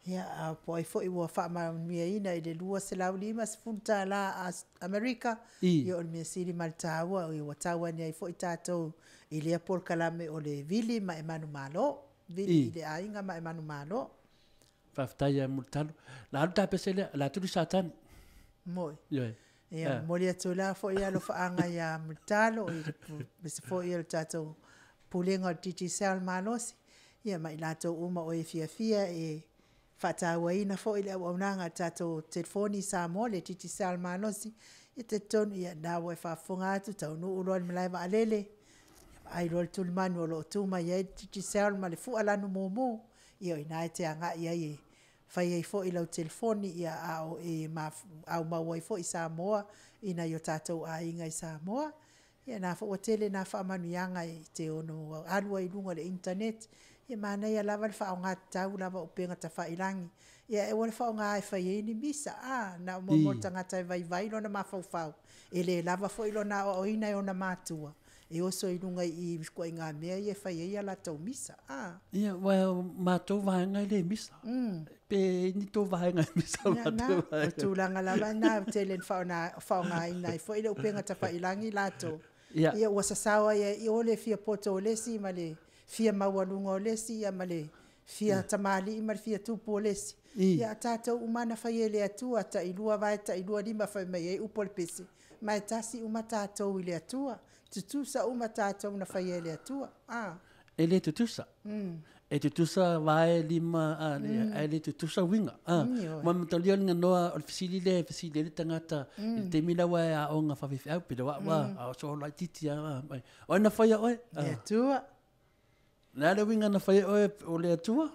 ia a po o ai foi ua faamanuiaina i le $250 Amerika, ia o le mea sili ma le taua, ua tau ane ai foi tatou i lea polokalame o le vili ma e manumalo, vili i le aiga ma e manumalo. Faafetai ia Mulitalo. La alu ta pese lea, la tuli Satani. Moi. Ioe. Ia, momoli atu la foi alofaaga ia Mulitalo, i aemaise foi o le tatou Pulega o le Digicel Malosi, ia ma i latou uma o e fiafia e faatauaina foi le auaunaga a le tatou telefoni i Samoa, le Digicel Malosi, ia talitonu, ia na ua e faafofoga atu, taunuu loa i le malae vaalele, vaai loa le tulimanu o lo o tu mai ai le Digicel ma le fua lanu mumu, ia o i ina e te agai ai e fai ai foi lau telefoni, ia a o e aumau ai foi i Samoa i nai o tatou aiga i Samoa. Ia na foi ua tele nā faamanuiaga e te ono alu ai i luga o le internet, ia manaia lava le faaaoga tatau lava o upega tafailagi. Ia e aua le faaaoga e fai ai ni misa, a, na o mo le tagata e vaivai lona mafaufau, e le lava foi lona aoaoina e ona matua, e oso i luga i i ituaiga mea ia e fai ai a latou misa, a. Ia, aua o matou vaega e le misa. Pe i ai ni tou vaega e misa o Ia, matou na, o vaega. tulaga lava na e tele ina faaaogaina ai foi le upega tafailagi latou. Ia ua sasao ai i o le fia poto o le isi ma le fia maualuga o le isi ia ma le fia tamalii ma le fia tupu o le isi. Ia a tatou uma na fai e le Atua, tailua vae tailua lima fai mai ai upu o le pese, ma e tasi uma tatou i le Atua. Tutusa uma tatou na fai e le Atua. E le tutusa. E tutusa vae lima a le tutusa uiga. Ma matalia le ganoa o le fesili lea e fesili ai le tagata i le taimi lea ua e aoga faafeifeau pe le o au a o so laitiiti lava o ai na faia oe? Le Atua. O le a le uiga na faia oe o le Atua?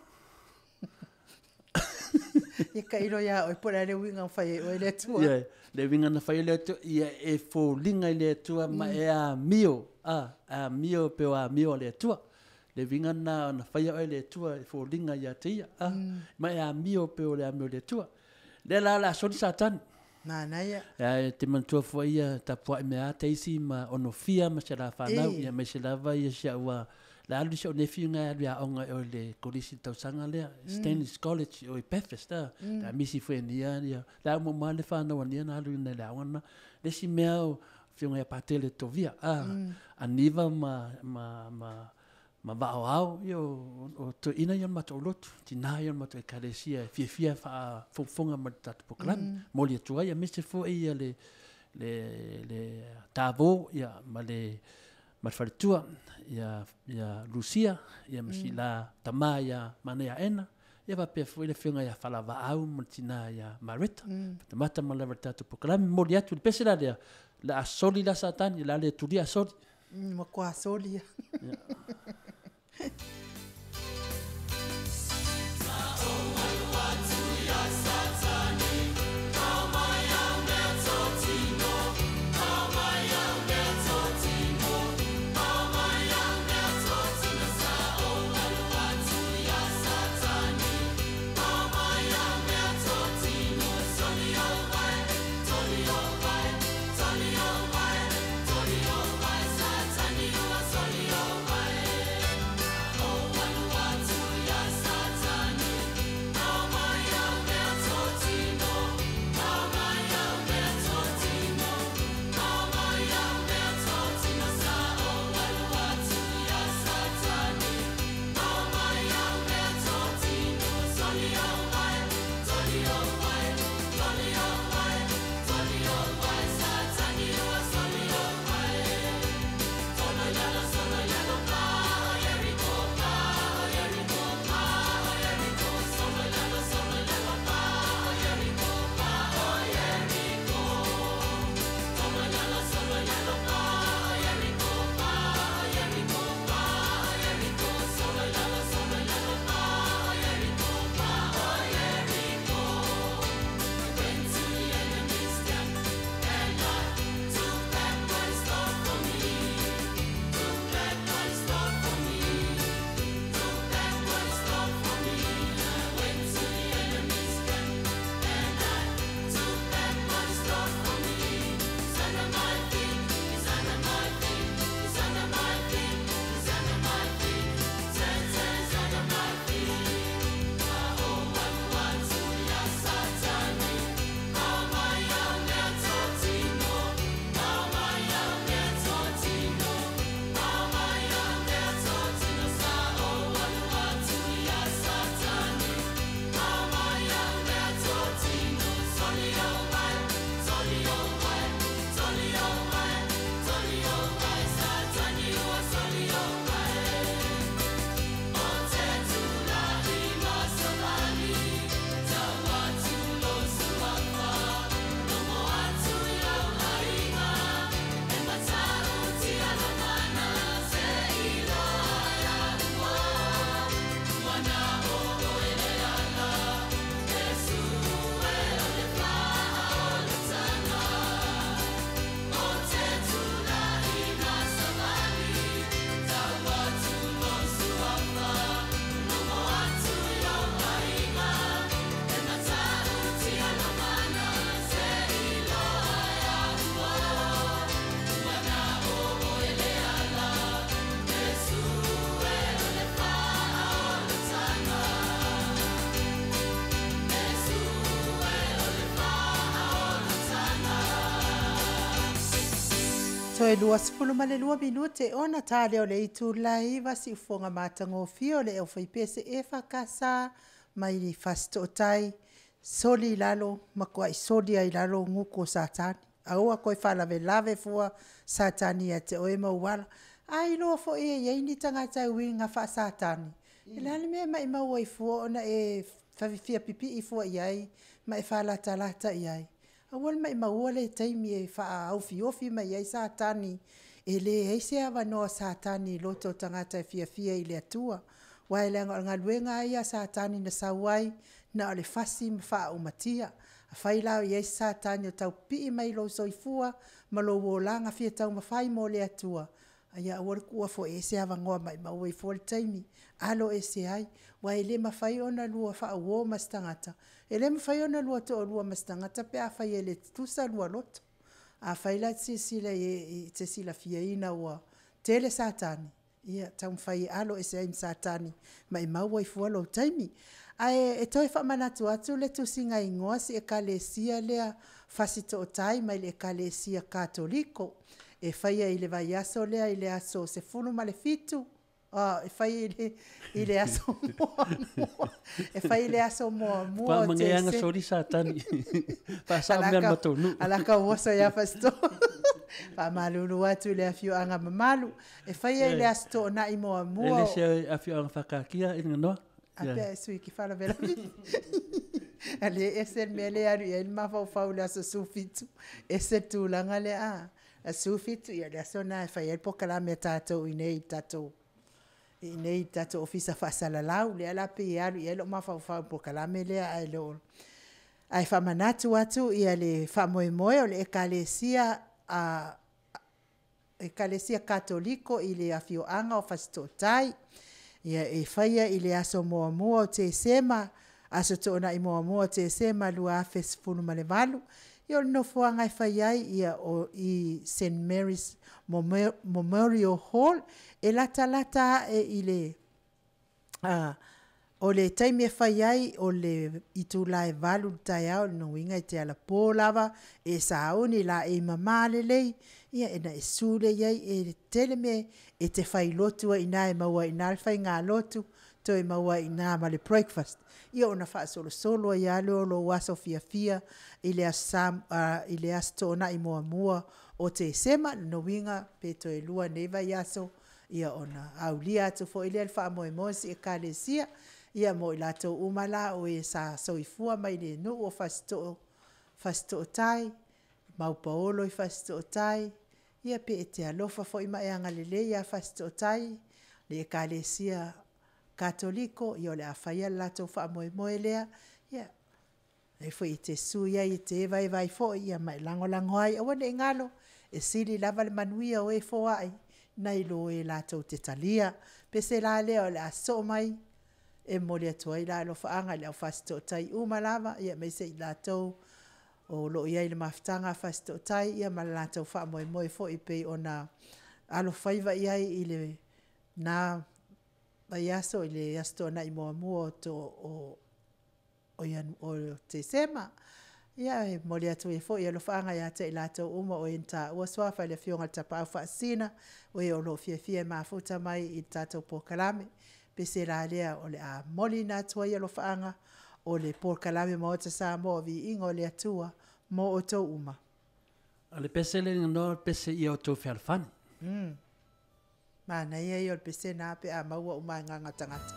Ia tailo ia oe po o le a le uiga na fai ai oe e le Atua. Ia, le uiga na fai ai le Atua, ia e foliga i le Atua ma e amio, amio pei o amio a le Atua. Le uiga lena na faia oe e le Atua e foliga ia te ia, ma e amio pei o le amio a le Atua. Lea la o le a soli Satani. Manaia. Ia, e te manatua foi ia tapuai mea a teisi ma onofia ma se la whanau, ia mai se lava ia si au a le alu si au nephew ngai alu ia onga o le kolisi tausaga lea, Stanley's College o i Bathurst, la misi foi nia, ia, le au mo le whanau ania na alu ina le aoga na. Le si mea o whionga ia patele tovia, a niva ma vao ao, ia o to ina ia matou lotu, tina ia matou ekalesia, fia fia wha fonga ma tatu pokalami, moli atua ia mese fo ia le tavo ia ma le faletua ia Lucia ia masila tama ia mana ia ena ia va pe fo ile fenga ia falava au ma tina ia Mareta tamata ma le tatu pokalami moli atu le pese la lea la soli la Satani la le tulia soli ma kwa soli. Oh, Toe 22 minute ona tā leo le itu lai vasi ufonga matagofie o le aufaipese EFKS mai le Fasitootai soli i lalo ma kuai soli ai lalo guku o Satani. Aua koe faalavelave fua Satani ia te oe ma uala. A iloa foi e iai ni tagata e uiga faa-Satani. E le a le mea e maimau ai fua ona e fia pipii fua i ai ma e faalatalata i ai. Aua le maimaua le taimi e faaofiofi mai ai Satani, e leai se avanoa o Satani i loto o tagata e fiafia i le Atua. Aua e leaga o le galuega lava ia a Satani na sau ai, na o le fasi ma faaumatia. Afai la o i ai se Satani o tau pipii mai i lou soifua ma lou olaga fia taumafai mo le Atua, ia aua le tuua foi i ai se avanoa, maimau ai fua le taimi, alo ese ai. Aua e le mafai ona lua faauo ma se tagata, e le mafai ona lua toalua ma se tagata pe afai e le tutusa lua loto. Afai la e te silasila e te silafiaina ua tele Satani, ia taumafai e alo ese ai ma Satani, maimau ai fua lou taimi. Ae e toe faamanatu atu le tusiga igoa si Ekalesia lea Fasitootai mai le Ekalesia Katoliko, e faia i le vaiaso lea i le aso 17, e fai i le aso muamua, e fai i le aso muamua o Faamageaga soli Satani. Faasao mea o le matou nuu. Alaka oso ia Fasitoo. Faamalulu atu i le afioaga mamalu. E faia i le aso Toonai muamua. E le se afioaga faakaatia i le ganoa. A pea e sui ki faalavelave. A le ese le mea lea e alu i ai le mafaufau i le aso 17. Ese le tulaga lea a. Aso 17, ia le aso lena e fai ai le polokalame a tatou i inei i le tatou i inei i le tatou ofisa faasalalau. Lea la pei e alu i ai lou mafaufau i le polokalame lea ae le o... Ae faamanatu atu le faamoemoe o le Ekalesia a Ekalesia Katoliko i le afioaga o Fasitootai. Ia e faia i le aso muamua o Tesema, aso Toonai muamua o Tesema 2018. Ia o le nofoaga e fai ai ia o i St Mary's Memorial Hall, e latalata ae i le o le taimi e fai ai o le itula e 8 i le taeao, lona uiga e te alapo lava, e sauni laei mama lelei, ia ona e susu lea i ai. E tele mea e te fai lotu ai i ina, e maua ai i ina le faigalotu, toe maua ai i ina ma le breakfast. Ia ona faasolosolo ai lava lea o lou aso fiafia i le Aso Sa, i le aso Toonai muamua o Tesema. Lona uiga pe toe 2 nei vaiaso ia ona aulia atu foi lea o le faamoemoe o si Ekalesia. Ia mo i latou uma la o e sa soifua mai le nuu o Fasitoo, Fasitootai, Maupaolo i Fasitootai, ia pe e te alofa foi ma e agalelei ia Fasitootai, le Ekalesia Katoliko, ia o le a faia le latou faamoemoe lea. Ia e foi e te susu i ai e te evaeva ai foi ia ma e lagolago ai. Aua ne i galo, e sili lava le manuia o e foai nai lo e latou te talia. Pese la lea o le a sosoo mai, e momoli atu ai le alofaaga i le au Fasitootai uma lava, ia aemaise i latou o lo o i ai i le mafutaga a Fasitootai, ia ma le latou faamoemoe foi e pei ona alofaiva i ai i lena vaiaso i le Aso Toonai muamua o Tesema. Ia e momoli atu ai foi alofaaga ia te i latou uma o e na taua suafa i le Afioga i le Tapaau Faasisina, o e o lo o fiafia e mafuta mai i le tatou polokalame. Pese la lea o le a momoliina atu ai alofaaga o le polokalame Maota Samoa o Viiga o le Atua mo outou uma. O le pese le ganoa o le pese ia outou fealofani. Manaia ia o le pese na pe a maua uma e gaga tagata.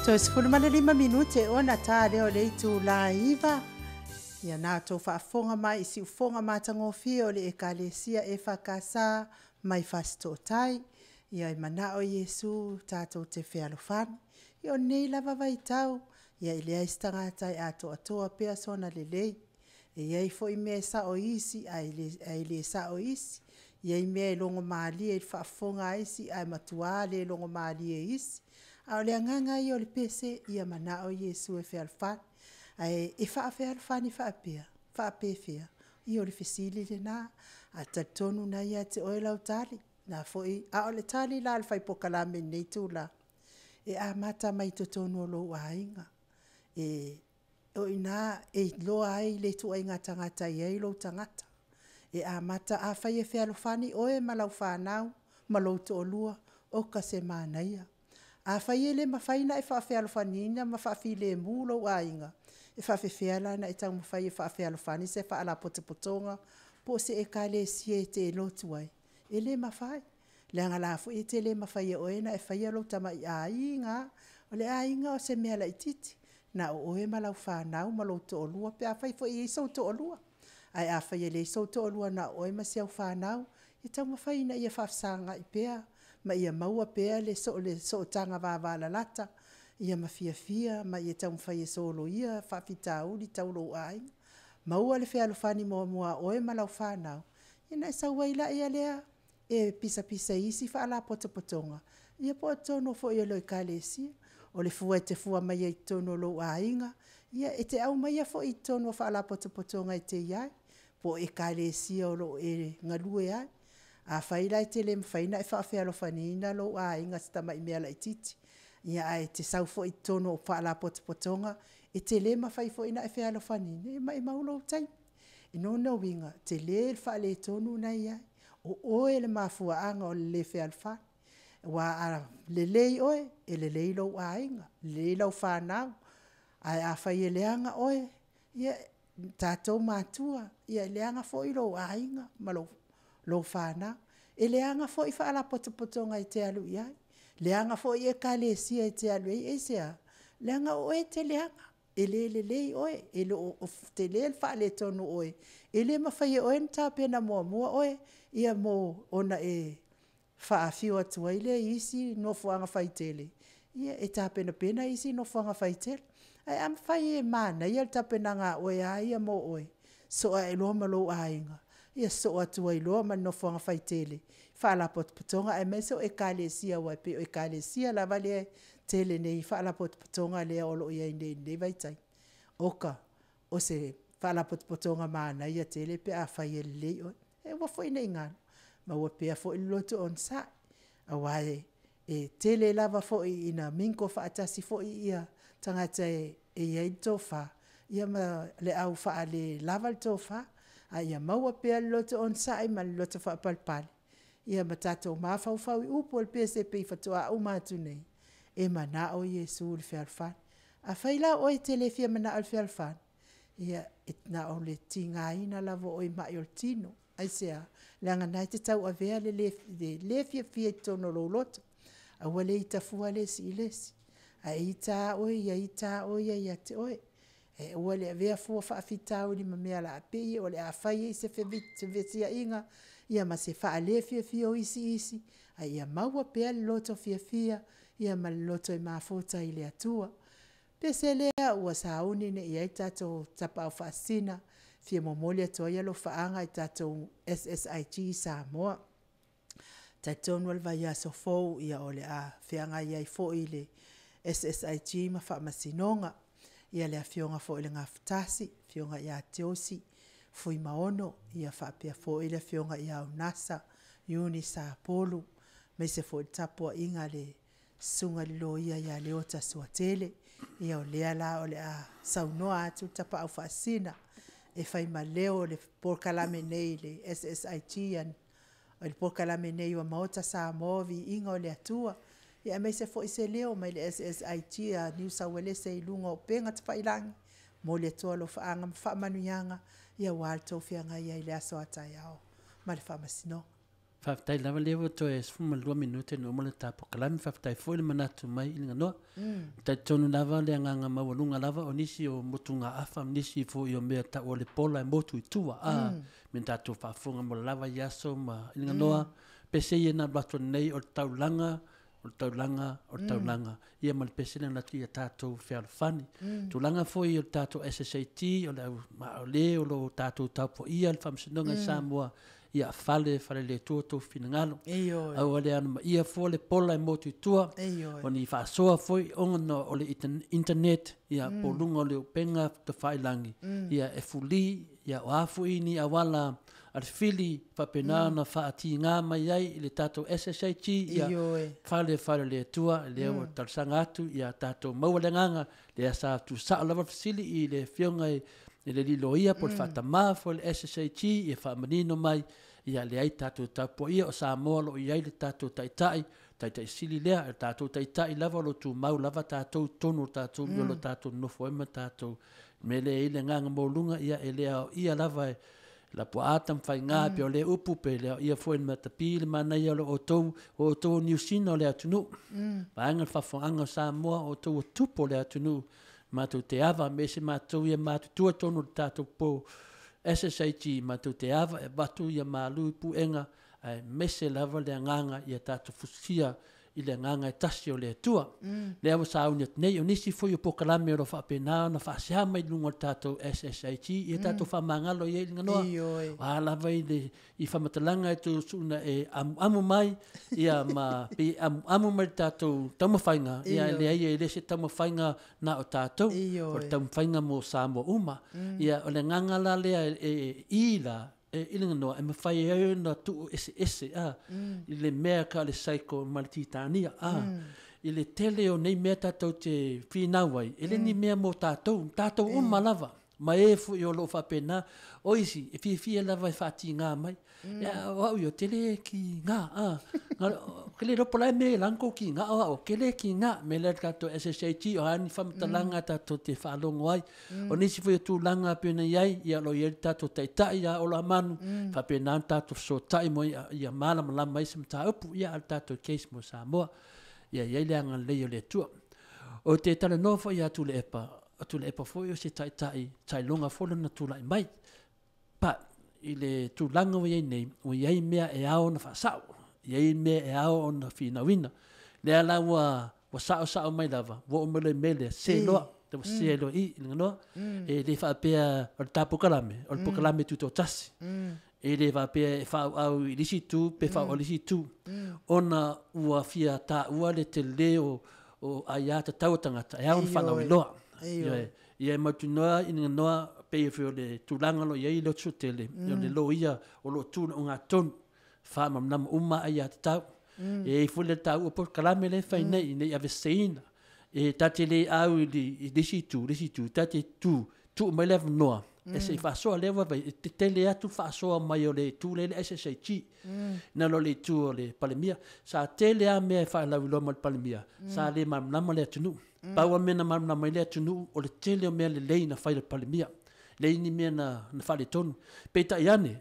Toe 15 minute ona tā lea o le itulā e 9. Ia na tou faafofoga mai i siufofoga matagofie o le Ekalesia EFKS mai Fasitootai. Ia e manao Iesu tatou te fealofani. Ia o lenei lava vaitau, ia e leai se tagata e atoatoa pea sona lelei. E i ai foi mea e sao i isi ae le sao i isi. E i ai mea e logomalie i le faafofoga a isi ae matua le logomalie i isi. A o le agaga ia o le pese, ia manao Iesu e fealofani. Ae e faafealofani faapea? Faapefea? Ia o le fesili lena, ae talitonu o lena e ia te oe lau tali. Na foi, a o le tali la a le fai polokalame i lenei itula, e amata mai totonu o lou aiga. O i ina e iloa ai le ituaiga tagata e i ai lou tagata. E amata, afai e fealofani oe ma lau fanau ma lou toalua, oka se manaia. Afai e le mafai ona e faafealofaniina ma faafilemu lou aiga, e faapefea la ona e taumafai e faafealofani se faalapotopotoga po o se Ekalesia e te lotu ai? E le mafai, leaga la foi e te le mafaia e oe ona e faia lou tamai aiga lava. O le aiga o se mea laitiiti, na o oe ma lau fanau ma lou toalua pe afai foi e i ai sou toalua. Ae afai e leai sou toalua na o oe ma si au fanau, ia taumafai ina ia faafesagai pea ma ia maua pea le sootaga vavalalata ia ma fiafia ma ia taumafai e soloia faafitauli tau lou aiga. Maua le fealofani muamua a oe ma lau fanau, ia ona e sau ai lea e pisapisa i isi faalapotopotoga, ia po o totonu foi o le Ekalesia. O le fua e te fua mai ai i totonu o lou aiga, ia e te aumaia foi i totonu o faalapotopotoga e te i ai, po o Ekalesia o lo o e galue ai. Afai la e te le mafai ona e faafealofaniina lou aiga si tamai mea laitiiti, ia ae te sau foi i totonu o faalapotopotoga, e te le mafai foi ona e fealofaniina, ia maumau lou taimi. O lona uiga, tele le faaletonu lena e i ai, o oe le mafuaaga o le le fealofani. Aua a lelei oe, e lelei lou aiga, lelei lau fanau, ae afai e leaga oe, ia o tatou matua, ia e leaga foi lou aiga ma lau fanau. E leaga foi faalapotopotoga e te alu i ai, leaga foi Ekalesia e te alu i ai. Aisea? Leaga o oe e te leaga, e le lelei oe, e le o tele le faaletonu o oe, e le mafai e oe ona tapena muamua oe ia mo ona e faafio atu ai lea i isi nofoaga faitele, ia e tapenapena isi nofoaga faitele. Ae a mafai e manaia le tapenaga a oe lava ia mo oe, sosoo ae loa ma lou aiga, ia sosoo atu ai loa ma le nofoaga faitele, faalapotopotoga aemaise o Ekalesia aua e pei o Ekalesia lava lea e tele nei i faalapotopotoga lea o lo o i ai nei i lenei vaitaimi. Oka, o se faalapotopotoga manaia tele pe afai e lelei oe. Ae aua foi ne i galo, maua pea foi le loto onosai, aua e tele lava foi ina mingle faatasi foi tagata e i ai le tofa ma le au faalelava le tofa, a ia maua pea le loto onosai ma le loto faapalepale, ia ma tatou mafaufau i upu o le pese e pei faatoa uma atu nei, e manao Iesu i le fealofani. Afai la o oe e te le fia manao i le fealofani, ia na o le tigaina lava o oe i mai o le tino. Aisea? Leaga o lena e te tauavea le le fiafia i totonu o lou loto. Aua le ita fua le isi i le isi, ae ita lava oe ia, ita lava oe ia te oe. Ae aua le avea fua faafitauli ma mea o le a pei o le a fai ai se fevesiaiga ia ma se faalefiafia o isi i isi, a ia maua pea le loto fiafia ma le loto e mafuta i le Atua. O le pese lea ua sauni nei i ai le tatou Tapaau Faasisina, e fia momoli atu ai alofaaga i le tatou SSIG Samoa. E talitonu o le vaiaso fou o le a feagai ai foi le SSIG ma Faamasinoga. Ia le Afioga foi i le Gafatasi, Afioga ia Teosi Fuimaono, faapea foi le Afioga ia Unasa Iuni Sapolu, aemaise foi le tapuaiga a le Susuga i le Loia ia Leota Suatele. Ia o lea la o le a saunoa atu le Tapaau Faasisina e fai ma leo o le polokalame nei le SSIG o le polokalame nei o Maota Samoa Viiga o le Atua, aemaise foi se leo mai le SSIG a Niusauelese i luga o upega tafailagi. E momoli atu alofaaga ma faamanuiaga aua le tou feagai ai i le aso a taeao ma le Faamasinoga. Faafetai lava lea ua toe 12 minute ona uma le ta polokalame. Faafetai foi le manatu mai i le ganoa. E talitonu lava le agaga maualuga lava o nisi o motugaafa ma nisi foi o mea tau o le pola e motu i tua. A, me tatou faafofoga mo le lava i aso ma i le ganoa. Pese ia na alu atu nei o le taulaga, o le taulaga, o le taulaga. Ia ma le pese lea na atu ia tatou fealofani. Tulaga foi o le tatou SSAT, o le au ma o le o lo tatou taupuaia le faamasinoga i Samoa, ia fale, fale le Atua tou finagalo. Aua le ana ma ia fua le pola e motu i tua. O ni faasoa foi ona o le internet, ia po luga o le upega tafailangi, ia e fuli, ia o a foi ni auala a le fili faapena ona faatiga mai ai i le tatou SSAT, ia fale, fale le Atua, lea ua talosaga atu, ia tatou maua le agaga, lea sa tuusao lava le fesili i le afioga i le liloia po o le faatamā foi le SSAT, ia faamanino mai, ia leai tatou tapuaia o Samoa o lo o i ai le tatou taitai, taitai sili lea, le tatou taitai lava o lo o tumau lava tatou tonu o tatou o lo tatou nofo ai ma tatou mea lea e i ai le agaga maualuga, ia e le aoaia lava e lapuaa tamafaiga pe o le upu pe le aoaia foi le matapi le manaia o lo outou, o outou o Niu Sina o le atunuu. Vaega le faafofogaaga o Samoa, o outou o tupu o le atunuu, matou te ava me se matou ia matutua tonu o le tatou po SSAT, matou te ava e avatu ia malu i puega, ae mese lava le agaga ia tatou fusia i le agaga e tasi o le Atua. Lea ua sauni atu nei, o nisi foi o polokalame o lo o faapena ona faasea mai luga o le tatou SSAT, ia tatou faamagalo i ai i le ganoa. O a lava i le i faamatalaga e tuusuuna e amuamu mai, ia ma pe amuamu mai le tatou taumafaiga, ia leai e le se taumafaiga na o tatou, o le taumafaiga mo Samoa uma. Ia o le agaga la lea e i la, e i le ganoa, e mafai ai ona tuu eseese, a, i le mea ka o le psycho ma le Titania, a, i le tele o nei mea tatou te finau ai, e le ni mea mo tatou, tatou uma lava, ma e foi o lo o faapena, o isi, e fiafia lava e faatiga mai. Ia, o au ia, tele ki ngā, a, ngā, ke le ropo lai me lango ki ngā, o au, ke le ki ngā, me le tatou SSAT, o ani whamatalanga tatou te whaalongo ai. O nisi foi o tulaga pe na iai, ia lo ia tatou taitai ia o la manu, faapena ona tatou fesoatai mo ia, ia malamalama ai se mataupu, ia a le tatou case mo Samoa. Ia iai le agalelei o le Atua. O te talanoa foi ia Tuilaepa, o Tuilaepa foi o se taitai, tailoga foi lona tulai mai. Pa, i le tulaga ua iai nei, ua iai mea e ao ona faasao, iai mea e ao ona finauina. Lea la ua sao sao mai lava, ua oo mai loa i mea lea, se loa, te ua se loa i, i le ganoa. E le faapea o le tapukalame, o le pukalame tutotasi. E le faapea e faauau i lisi tu, pe faauau i lisi tu. Ona ua fia taua le tele o aia tatau o tagata, e ao ona faalauiloa. Ioe. Ia e mautunoa i le ganoa, pe ia foi o le tulaga lo iai le otu tele, o le loia o lo tu na o ngā tonu, whaamamnama uma ai a tatau. E i foi le taua po kalame le whai nei, nei aveseina. E tate le au i li, i lisi tu, lisi tu, tate tu, tu mai le avanoa. E se i faasoa lea ua vai, e te tele atu faasoa mai o le tu le le SSAT. Na lo le tu o le Palemia. Sa tele a mea e whaalauiloa ma le Palemia. Sa le malamalama le atunuu. Pau a mea na malamalama i le atunuu, o le tele o mea lelei na fai le Palemia. Le ini mea na faaletonu. Peitai ane,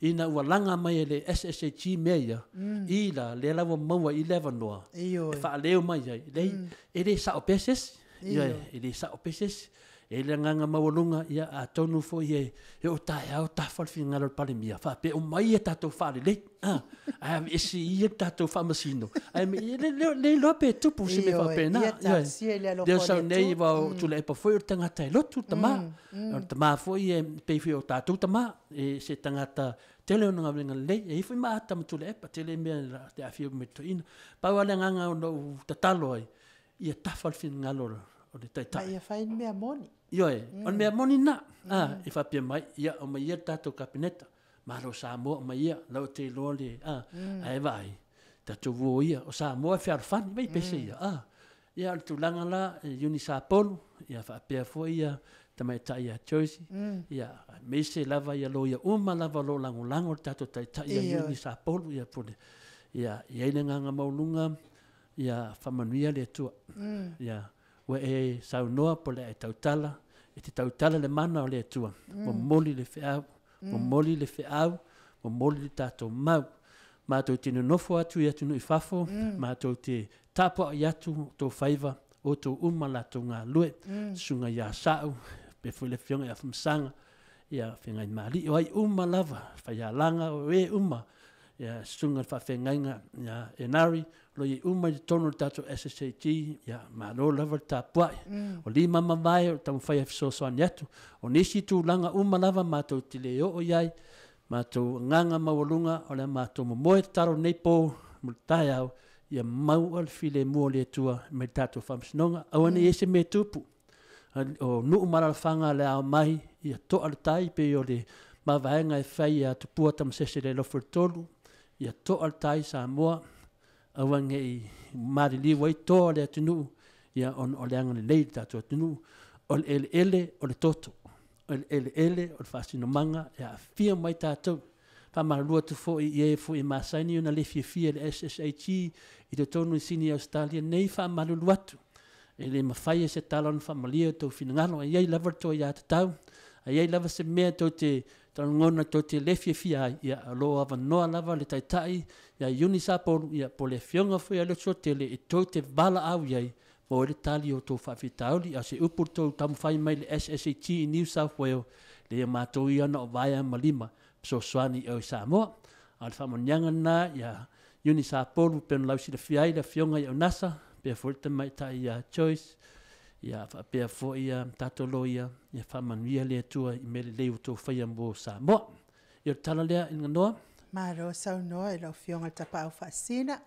ina ua laga mai e le SSAT mea ia, i la, lea la ua maua i le avanoa, e faaleo mai ai. Lei, e le sao pea se isi. Ia, e le sao pea se isi. E le agaga maualuga, ia, atonu foi e o taeao tafa le finagalo o le Palemia, faapea o mai e tatou faalelei. Ae ave ese ia le tatou faamasino. Ae me, le, le, le iloa pe tupu se mea faapena. Ia, tasia i le alofa Lea o le sau nei, Atua. wa o Tuilaepa foi o le tagata e lotu, le tamā. O le tamā foi e pei foi o tatou tamā, e se tagata tele ona galuega lelei. E i foi ma ata ma Tuilaepa, tele mea la te aafia mai toeaina. Pau lava le agaga ona ou tatalo ai, ia tafa le finagalo o le taitai. Ma ia fai ni mea moni. Ioe, o le mea moni na. E faapea mai, ia, o mai ia le tatou kapeneta. Malo Samoa o mai ia, lau te iloa le, ae vaai, tatou uo ia, o Samoa e fealofani, vai pese ia. Ia, o le tulaga la, e Iuni Sapolu, ia faapea foi ia tamaitai ia Josie, ia, aemaise lava ia loia uma lava o lo o lagolago le tatou taitai ia Iuni Sapolu, ia pule. Ia, i ai le agaga maualuga, ia faamanuia le Atua. Ia, ua e saunoa po le a e tautala, e te tautala le mana o le Atua. Momoli le feau, momoli le feau, momoli le tatou mau. Mātou te nonofo atu i atunuu i fafo, mātou te tapua'i atu o tou faiva, o tou uma latou galue, susuga iā Sa'u, faapea foi le afioga ia Afamasaga, ia Fegaimali'i, o ai uma lava, Faialaga, o e uma, ia susuga i le faafeagaiga ia Enari, o lo o i ai uma i totonu o le tatou SSAG, ia malo lava le tapua'i. O lima ma vae o le taumafai e fesoasoani atu. O nisi tulaga uma lava matou te le oo i ai, matou agaga maualuga o le a matou momoe tatalo i lenei po ma le taeao, ia maua le filemu o le Atua mai le tatou faamasinoga. Aua ne i i ai se mea e tupu. O nuu ma alaalafaga o le a omai, ia to'a le tai pei o le mavaega e fai ia Tupua Tamasese le Alofa i le Tolu, ia to'a le tai Samoa, aua ne i maliliu ai toa o le atunuu, ia ona o le agalelei i le tatou atunuu. O le eleele o le toto, o le eleele o le faasinomaga e aafia uma ai tatou. Faamalulu atu foi i e foi e masani ona le fiafia i le SSIG i totonu i Sini Ausetalia nei, faamalulu atu. E le mafai e se tala ona faamalie o tou finagalo, a i ai lava le tou aiatatau, a i ai lava se mea tou te lagona tou te le fiafia ai, ia o lo o avanoa lava le Taitai ia Iuni Sapolu, ia po o le Afioga foi ia Lesoatele e tou te valaau i ai mo ai le tali o tou faafitauli. A o se upu i le tou taumafai mai i le SSAT i New South Wales, leai o matou ia na o vaea ma lima fesoasoani i o i Samoa. A o le faamanuiaga lena ia Iuni Sapolu pei ona lausilafia ai le Afioga ia Unasa, faapea foi le tamaitai ia Joyce, ia faapea foi ia tatou loia, ia faamanuia le Atua i mea lelei ua outou faia mo Samoa. Ia o le tala lea i le ganoa. Malo saunoa i lau Afioga i le Tapaau Faasisina.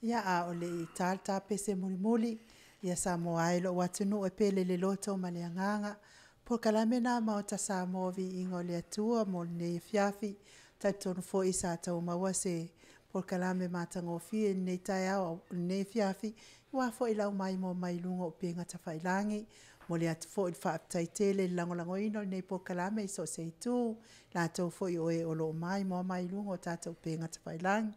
Ia, a o le i ta le tapese mulimuli, ia Samoa e lou atunuu e pele i le loto ma le agaga, polokalame lena a Maota Samoa Viiga o le Atua mo lenei afiafi. Talitonu foi sa tau maua se polokalame matagofie i lenei taeao i lenei afiafi, aua foi le maimoa mai luga o upega tafailagi. Momoli atu foi le faafetai tele i le lagolagoina o lenei polokalame i so o se itu, latou foi o e o lo o maimoa mai luga o tatou upega tafailagi.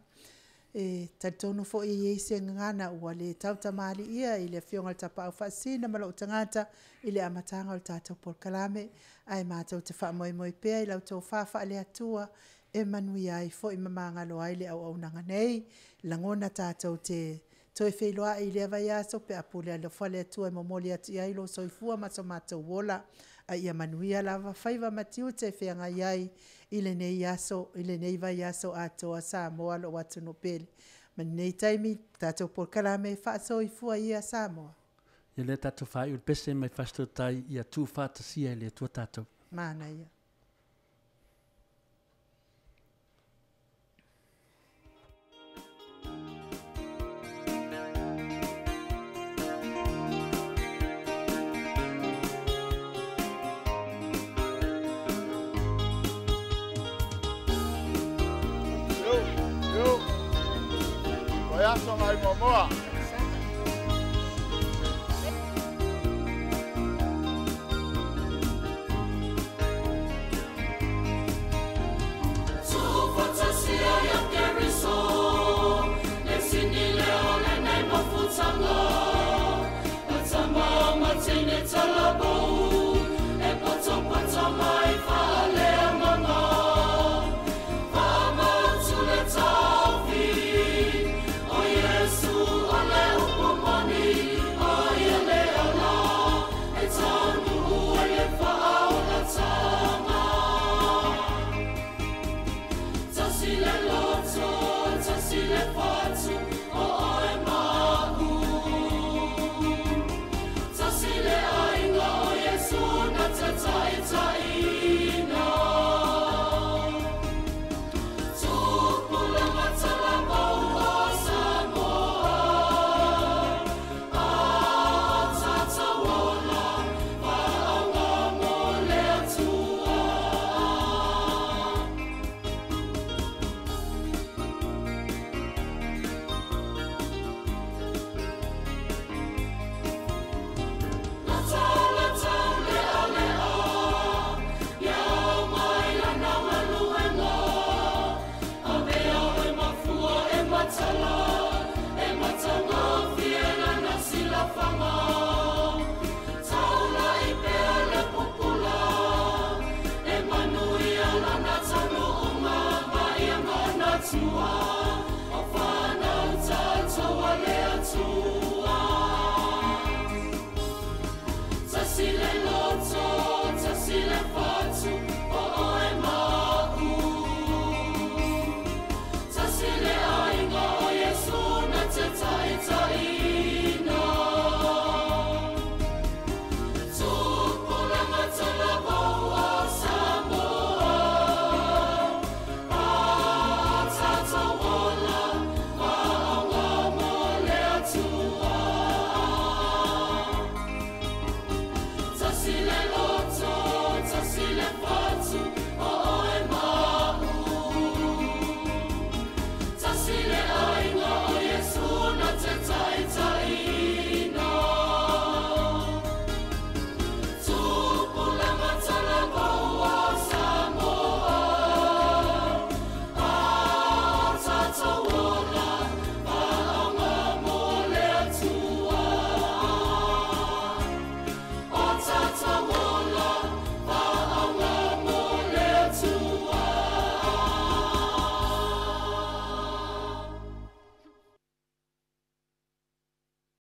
E talitonu foi e i ai se gagana ua le tautamalii i le Afioga i le Tapaau Faasisina ma lou tagata i le amataga o le tatou polokalame, ae matou te faamoemoe pea i lau tofa faale-Atua e manuia ai foi ma magalo ai le auaunaga nei. Lagona tatou te toe feiloai i lea vaiaso pe a pule alofa le Atua e momoli atu i ai lo soifua ma so matou ola, a ia manuia lava faiva ma tiute e feagai ai i lenei aso, i lenei vaiaso atoa Samoa lou atunuu pele. Ma lenei taimi tatou polokalame, faasoifua ia Samoa. Ia lea tatou faaiu le pese mai Fasitootai ia tuufaatasia e le Atua tatou. Manaia. Yo, yo. Vaiaso ngai moamoa.